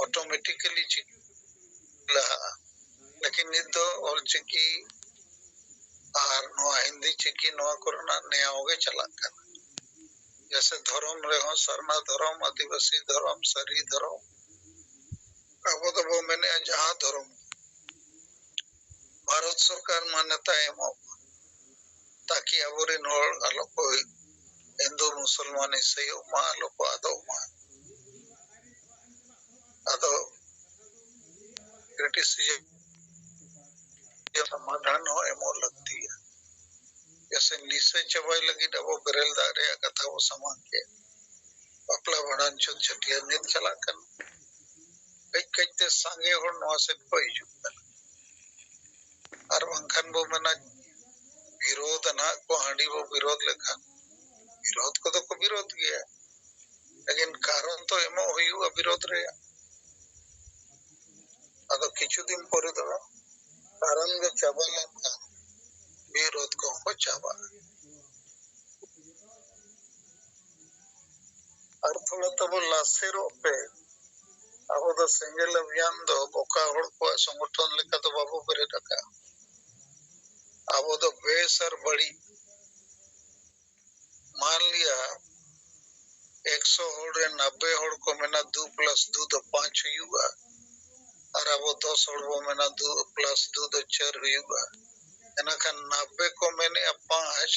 ᱚᱴᱳᱢᱮᱴᱤᱠᱟᱞᱤ ᱪᱤᱠᱤ ᱞᱟᱦᱟᱜᱼᱟ᱾ ᱞᱮᱠᱤᱱ ᱱᱤᱛ ᱫᱚ ᱚᱞᱪᱤᱠᱤ ᱟᱨ ᱱᱚᱣᱟ ᱦᱤᱱᱫᱤ ᱪᱤᱠᱤ, ᱱᱚᱣᱟ ᱠᱚᱨᱮᱱᱟᱜ ᱱᱮᱭᱟᱣ ᱜᱮ ᱪᱟᱞᱟᱜ ᱠᱟᱱᱟ᱾ ᱡᱮᱭᱥᱮ ᱫᱷᱚᱨᱚᱢ ᱨᱮᱦᱚᱸ ᱥᱟᱨᱱᱟ ᱫᱷᱚᱨᱚᱢ, ᱟᱹᱫᱤᱵᱟᱹᱥᱤ ᱫᱷᱚᱨᱚᱢ, ᱥᱟᱹᱨᱤ ᱫᱷᱚᱨᱚᱢ, ᱟᱵᱚ ᱫᱚᱵᱚ ᱢᱮᱱᱮᱜᱼᱟ ᱡᱟᱦᱟᱸ ᱫᱷᱚᱨᱚᱢ ᱵᱷᱟᱨᱚᱛ ᱥᱚᱨᱠᱟᱨ ᱢᱟᱱᱱᱚᱛᱟᱭ ᱮᱢᱚᱜ ᱢᱟ, ᱛᱟᱠᱤ ᱟᱵᱚᱨᱮᱱ ᱦᱚᱲ ᱟᱞᱚ ᱠᱚ ᱦᱤᱱᱫᱩ ᱢᱩᱥᱚᱞᱢᱟᱱ ᱤᱥᱟᱹᱭᱚᱜ ᱢᱟ, ᱟᱞᱚ ᱠᱚ ᱟᱫᱚᱜ ᱢᱟ᱾ ᱟᱫᱚ ᱠᱨᱤᱴᱤᱥᱤᱡᱚᱢ ᱥᱚᱢᱟᱫᱷᱟᱱ ᱦᱚᱸ ᱮᱢᱚᱜ ᱞᱟᱹᱠᱛᱤᱭᱟ᱾ ᱡᱮᱭᱥᱮ ᱱᱤᱥᱟᱹ ᱪᱟᱵᱟᱭ ᱞᱟᱹᱜᱤᱫ ᱟᱵᱚ ᱵᱮᱨᱮᱞ ᱫᱟᱜ ᱨᱮᱭᱟᱜ ᱠᱟᱛᱷᱟ ᱵᱚ ᱥᱟᱢᱟᱝ ᱠᱮᱫ, ᱵᱟᱯᱞᱟ, ᱵᱷᱟᱸᱰᱟᱱ, ᱪᱷᱩᱛ, ᱪᱷᱟᱹᱴᱭᱟᱹᱨ ᱱᱤᱛ ᱪᱟᱞᱟᱜ ᱠᱟᱱᱟ᱾ ᱠᱟᱹᱡ ᱠᱟᱹᱡ ᱛᱮ ᱥᱟᱸᱜᱮ ᱦᱚᱲ ᱱᱚᱣᱟ ᱥᱮᱫ ᱠᱚ ᱦᱤᱡᱩᱜ ᱠᱟᱱᱟ᱾ ᱟᱨ ᱵᱟᱝᱠᱷᱟᱱ ᱵᱚ ᱢᱮᱱᱟ ᱵᱤᱨᱳᱫᱷ ᱱᱟᱦᱟᱜ ᱠᱚ, ᱦᱟᱺᱰᱤ ᱵᱚ ᱵᱤᱨᱳᱫᱷ ᱞᱮᱠᱷᱟᱱ ᱵᱤᱨᱳᱫᱷ ᱠᱚᱫᱚ ᱠᱚ ᱵᱤᱨᱳᱫᱷ ᱜᱮᱭᱟ, ᱞᱮᱠᱤᱱ ᱠᱟᱨᱚᱱ ᱛᱚ ᱮᱢᱚᱜ ᱦᱩᱭᱩᱜᱼᱟ ᱵᱤᱨᱳᱫᱷ ᱨᱮᱭᱟᱜ᱾ ᱟᱫᱚ ᱠᱤᱪᱷᱩ ᱫᱤᱱ ᱯᱚᱨᱮ ᱫᱚ ᱠᱟᱨᱚᱱ ᱜᱮ ᱪᱟᱵᱟ ᱞᱮᱱᱠᱷᱟᱱ ᱵᱤᱨᱳᱫᱷ ᱠᱚᱦᱚᱸ ᱠᱚ ᱪᱟᱵᱟᱜᱼᱟ᱾ ᱟᱨ ᱛᱷᱚᱲᱟ ᱛᱟᱵᱚ ᱞᱟᱥᱮᱨᱚᱜ ᱯᱮ᱾ ᱟᱵᱚ ᱫᱚ ᱥᱮᱸᱜᱮᱞ ᱚᱵᱷᱤᱭᱟᱱ ᱫᱚ ᱵᱚᱠᱟ ᱦᱚᱲ ᱠᱚᱣᱟᱜ ᱥᱚᱝᱜᱚᱴᱷᱚᱱ ᱞᱮᱠᱟ ᱫᱚ ᱵᱟᱵᱚ ᱵᱮᱨᱮᱫ ᱟᱠᱟᱫᱼᱟ᱾ ᱟᱵᱚ ᱫᱚ ᱵᱮᱥ ᱟᱨ ᱵᱟᱹᱲᱤᱡ, ᱢᱟᱱ ᱞᱤᱭᱟ ᱮᱠᱥᱚ ᱦᱚᱲ ᱨᱮ ᱱᱟᱵᱵᱮ ᱦᱚᱲ ᱠᱚ ᱢᱮᱱᱟ ᱫᱩ ᱯᱞᱟᱥ ᱫᱩ ᱫᱚ ᱯᱟᱸᱪ ᱦᱩᱭᱩᱜᱼᱟ, ᱟᱨ ᱟᱵᱚ ᱫᱚᱥ ᱦᱚᱲ ᱵᱚ ᱢᱮᱱᱟ ᱫᱩ ᱯᱞᱟᱥ ᱫᱩ ᱫᱚ ᱪᱟᱨ ᱦᱩᱭᱩᱜᱼᱟ᱾ ᱤᱱᱟᱹᱠᱷᱟᱱ ᱱᱟᱵᱵᱮ ᱠᱚ ᱢᱮᱱᱮᱜᱼᱟ ᱯᱟᱸᱪ,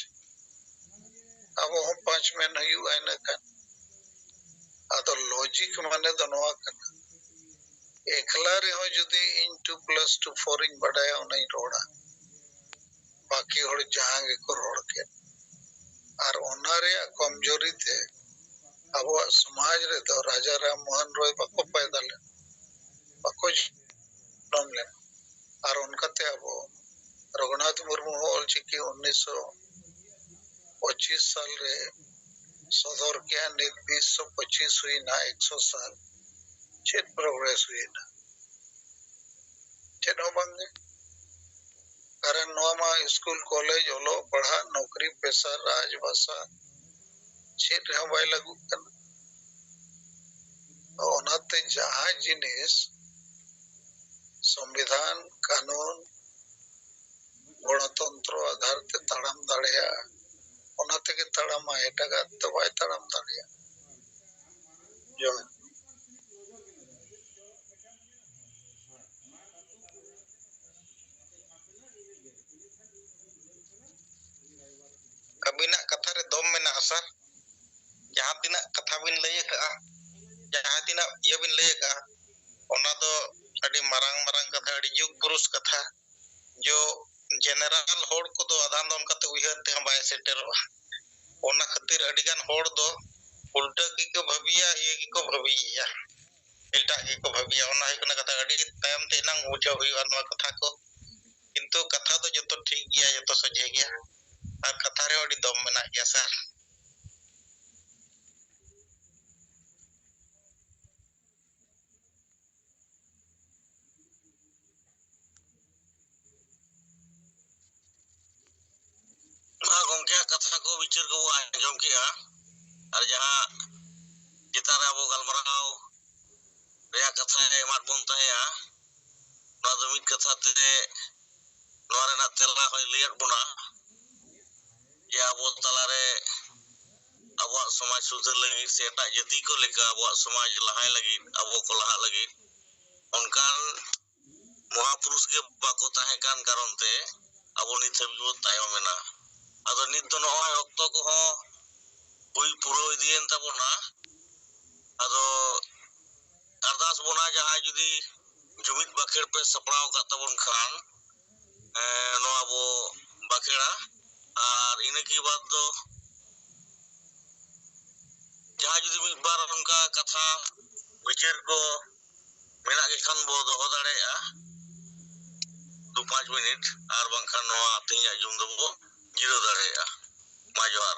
ᱟᱵᱚ ᱦᱚᱸ ᱯᱟᱸᱪ ᱢᱮᱱ ᱦᱩᱭᱩᱜᱼᱟ ᱤᱱᱟᱹᱠᱷᱟᱱ᱾ ᱟᱫᱚ ᱞᱚᱡᱤᱠ ᱢᱟᱱᱮ ᱫᱚ ᱱᱚᱣᱟ ᱠᱟᱱᱟ, ᱮᱠᱞᱟ ᱨᱮᱦᱚᱸ ᱡᱩᱫᱤ ᱤᱧ ᱴᱩ ᱯᱞᱟᱥ ᱴᱩ ᱯᱷᱳᱨ ᱤᱧ ᱵᱟᱰᱟᱭᱟ, ᱚᱱᱟᱧ ᱨᱚᱲᱟ, ᱵᱟᱹᱠᱤ ᱦᱚᱲ ᱡᱟᱦᱟᱸ ᱜᱮᱠᱚ ᱨᱚᱲ ᱠᱮᱫ, ᱟᱨ ᱚᱱᱟ ᱨᱮᱭᱟᱜ ᱠᱚᱢᱡᱳᱨᱤ ᱛᱮ ᱟᱵᱚᱣᱟᱜ ᱥᱚᱢᱟᱡᱽ ᱨᱮᱫᱚ ᱨᱟᱡᱟ ᱨᱟᱢ ᱢᱳᱦᱚᱱ ᱨᱚᱭ ᱵᱟᱠᱚ ᱯᱟᱭᱫᱟ ᱞᱮᱱᱟ, ᱵᱟᱠᱚ ᱡᱚᱱᱚᱢ ᱞᱮᱱᱟ᱾ ᱟᱨ ᱚᱱᱠᱟᱛᱮ ᱟᱵᱚ ᱨᱚᱜᱷᱩᱱᱟᱛᱷ ᱢᱩᱨᱢᱩ ᱦᱚᱸ ᱚᱞᱪᱤᱠᱤ ᱩᱱᱤᱥᱥᱚ ᱯᱚᱸᱪᱤᱥ ᱥᱟᱞ ᱨᱮ ᱥᱚᱫᱚᱨ ᱠᱮᱜᱼᱟ᱾ ᱱᱤᱛ ᱵᱤᱥᱥᱚ ᱯᱚᱸᱪᱤᱥ ᱦᱩᱭᱱᱟ, ᱮᱠᱥᱚ ᱥᱟᱞ᱾ ᱪᱮᱫ ᱯᱨᱳᱜᱨᱮᱥ ᱦᱩᱭᱱᱟ? ᱪᱮᱫ ᱦᱚᱸ ᱵᱟᱝᱜᱮ᱾ ᱠᱟᱨᱚᱱ ᱱᱚᱣᱟ ᱢᱟ ᱥᱠᱩᱞ, ᱠᱚᱞᱮᱡᱽ, ᱚᱞᱚᱜ ᱯᱟᱲᱦᱟᱜ, ᱱᱚᱠᱨᱤ ᱯᱮᱥᱟ, ᱨᱟᱡᱽ ᱵᱷᱟᱥᱟ, ᱪᱮᱫ ᱨᱮᱦᱚᱸ ᱵᱟᱭ ᱞᱟᱹᱜᱩᱜ ᱠᱟᱱᱟ᱾ ᱚᱱᱟᱛᱮ ᱡᱟᱦᱟᱸ ᱡᱤᱱᱤᱥ ᱥᱚᱝᱵᱤᱫᱷᱟᱱ, ᱠᱟᱹᱱᱩᱱ, ᱜᱚᱬᱚᱛᱚᱱᱛᱨᱚ ᱟᱫᱷᱟᱨ ᱛᱮ ᱛᱟᱲᱟᱢ ᱫᱟᱲᱮᱭᱟᱜᱼᱟ, ᱚᱱᱟ ᱛᱮᱜᱮ ᱛᱟᱲᱟᱢᱟᱭ, ᱮᱴᱟᱜᱟᱜ ᱛᱮ ᱵᱟᱭ ᱛᱟᱲᱟᱢ ᱫᱟᱲᱮᱭᱟᱜᱼᱟ᱾ ᱡᱚᱦᱟᱨ᱾ ᱟᱹᱵᱤᱱᱟᱜ ᱠᱟᱛᱷᱟ ᱨᱮ ᱫᱚᱢ ᱢᱮᱱᱟᱜᱼᱟ, ᱥᱟᱨ᱾ ᱡᱟᱦᱟᱸ ᱛᱤᱱᱟᱹᱜ ᱠᱟᱛᱷᱟ ᱵᱤᱱ ᱞᱟᱹᱭ ᱟᱠᱟᱫᱼᱟ, ᱡᱟᱦᱟᱸ ᱛᱤᱱᱟᱹᱜ ᱤᱭᱟᱹ ᱵᱤᱱ ᱞᱟᱹᱭ ᱟᱠᱟᱫᱼᱟ, ᱚᱱᱟ ᱫᱚ ᱟᱹᱰᱤ ᱢᱟᱨᱟᱝ ᱢᱟᱨᱟᱝ ᱠᱟᱛᱷᱟ, ᱟᱹᱰᱤ ᱡᱩᱜᱽ ᱯᱩᱨᱩᱥ ᱠᱟᱛᱷᱟ᱾ ᱡᱚ ᱡᱮᱱᱟᱨᱮᱞ ᱦᱚᱲ ᱠᱚᱫᱚ ᱟᱫᱷᱟᱱ ᱫᱚ ᱚᱱᱠᱟᱛᱮ ᱩᱭᱦᱟᱹᱨ ᱛᱮᱦᱚᱸ ᱵᱟᱭ ᱥᱮᱴᱮᱨᱚᱜᱼᱟ᱾ ᱚᱱᱟ ᱠᱷᱟᱹᱛᱤᱨ ᱟᱹᱰᱤᱜᱟᱱ ᱦᱚᱲ ᱫᱚ ᱩᱞᱴᱟᱹ ᱜᱮᱠᱚ ᱵᱷᱟᱹᱵᱤᱭᱟ, ᱤᱭᱟᱹ ᱜᱮᱠᱚ ᱵᱷᱟᱹᱵᱤᱭᱮᱫᱼᱟ, ᱮᱴᱟᱜ ᱜᱮᱠᱚ ᱵᱷᱟᱹᱵᱤᱭᱟ᱾ ᱚᱱᱟ ᱦᱩᱭᱩᱜ ᱠᱟᱱᱟ ᱠᱟᱛᱷᱟ᱾ ᱟᱹᱰᱤ ᱛᱟᱭᱚᱢ ᱛᱮ ᱮᱱᱟᱝ ᱵᱩᱡᱷᱟᱹᱣ ᱦᱩᱭᱩᱜᱼᱟ ᱱᱚᱣᱟ ᱠᱟᱛᱷᱟ ᱠᱚ, ᱠᱤᱱᱛᱩ ᱠᱟᱛᱷᱟ ᱫᱚ ᱡᱚᱛᱚ ᱴᱷᱤᱠ ᱜᱮᱭᱟ, ᱡᱚᱛᱚ ᱥᱚᱡᱷᱮ ᱜᱮᱭᱟ, ᱟᱨ ᱠᱟᱛᱷᱟ ᱨᱮᱦᱚᱸ ᱟᱹᱰᱤ ᱫᱚᱢ ᱢᱮᱱᱟᱜ ᱜᱮᱭᱟ, ᱥᱟᱨ᱾ ᱢᱟ ᱜᱚᱢᱠᱮᱭᱟᱜ ᱠᱟᱛᱷᱟ ᱠᱚ ᱵᱤᱪᱟᱹᱨ ᱠᱚᱵᱚ ᱟᱸᱡᱚᱢ ᱠᱮᱜᱼᱟ, ᱟᱨ ᱡᱟᱦᱟᱸ ᱪᱮᱛᱟᱱ ᱨᱮ ᱟᱵᱚ ᱜᱟᱞᱢᱟᱨᱟᱣ ᱨᱮᱭᱟᱜ ᱠᱟᱛᱷᱟᱭ ᱮᱢᱟᱫ ᱵᱚᱱ ᱛᱟᱦᱮᱸᱜᱼᱟ, ᱱᱚᱣᱟ ᱫᱚ ᱢᱤᱫ ᱠᱟᱛᱷᱟ ᱛᱮ ᱱᱚᱣᱟ ᱨᱮᱱᱟᱜ ᱛᱮᱞᱟ ᱦᱚᱸᱭ ᱞᱟᱹᱭᱟᱫ ᱵᱚᱱᱟ ᱡᱮ ᱟᱵᱚ ᱛᱟᱞᱟᱨᱮ ᱟᱵᱚᱣᱟᱜ ᱥᱚᱢᱟᱡᱽ ᱥᱩᱫᱷᱟᱹᱨ ᱞᱟᱹᱜᱤᱫ ᱥᱮ ᱮᱴᱟᱜ ᱡᱟᱹᱛᱤ ᱠᱚ ᱞᱮᱠᱟ ᱟᱵᱚᱣᱟᱜ ᱥᱚᱢᱟᱡᱽ ᱞᱟᱦᱟᱭ ᱞᱟᱹᱜᱤᱫ, ᱟᱵᱚ ᱠᱚ ᱞᱟᱦᱟᱜ ᱞᱟᱹᱜᱤᱫ ᱚᱱᱠᱟᱱ ᱢᱚᱦᱟᱯᱩᱨᱩᱥ ᱜᱮ ᱵᱟᱠᱚ ᱛᱟᱦᱮᱸ ᱠᱟᱱ ᱠᱟᱨᱚᱱ ᱛᱮ ᱟᱵᱚ ᱱᱤᱛ ᱦᱟᱹᱵᱤᱡ ᱵᱚ ᱛᱟᱭᱚᱢ ᱮᱱᱟ᱾ ᱟᱫᱚ ᱱᱤᱛ ᱫᱚ ᱱᱚᱜᱼᱚᱭ ᱚᱠᱛᱚ ᱠᱚᱦᱚᱸ ᱦᱩᱭ ᱯᱩᱨᱟᱹᱣ ᱤᱫᱤᱭᱮᱱ ᱛᱟᱵᱚᱱᱟ᱾ ᱟᱫᱚ ᱟᱨᱫᱟᱥ ᱵᱚᱱᱟ, ᱡᱟᱦᱟᱸᱭ ᱡᱩᱫᱤ ᱡᱩᱢᱤᱫ ᱵᱟᱠᱷᱮᱲ ᱯᱮ ᱥᱟᱯᱲᱟᱣ ᱟᱠᱟᱫ ᱛᱟᱵᱚᱱ ᱠᱷᱟᱱ, ᱮᱸ, ᱱᱚᱣᱟ ᱵᱚ ᱵᱟᱠᱷᱮᱲᱟ᱾ ᱟᱨ ᱤᱱᱟᱹ ᱠᱤ ᱵᱟᱫᱽ ᱫᱚ ᱡᱟᱦᱟᱸᱭ ᱡᱩᱫᱤ ᱢᱤᱫ ᱵᱟᱨ ᱚᱱᱠᱟ ᱠᱟᱛᱷᱟ ᱵᱤᱪᱟᱹᱨ ᱠᱚ ᱢᱮᱱᱟᱜ ᱜᱮ ᱠᱷᱟᱱ ᱵᱚ ᱫᱚᱦᱚ ᱫᱟᱲᱮᱭᱟᱜᱼᱟ ᱫᱩ ᱯᱟᱸᱪ ᱢᱤᱱᱤᱴ, ᱟᱨ ᱵᱟᱝᱠᱷᱟᱱ ᱱᱚᱣᱟ ᱛᱮᱦᱮᱧᱟᱜ ᱡᱩᱢ ᱫᱚᱵᱚ ᱡᱤᱨᱟᱹᱣ ᱫᱟᱲᱮᱭᱟᱜᱼᱟ᱾ ᱢᱟ ᱡᱚᱦᱟᱨ᱾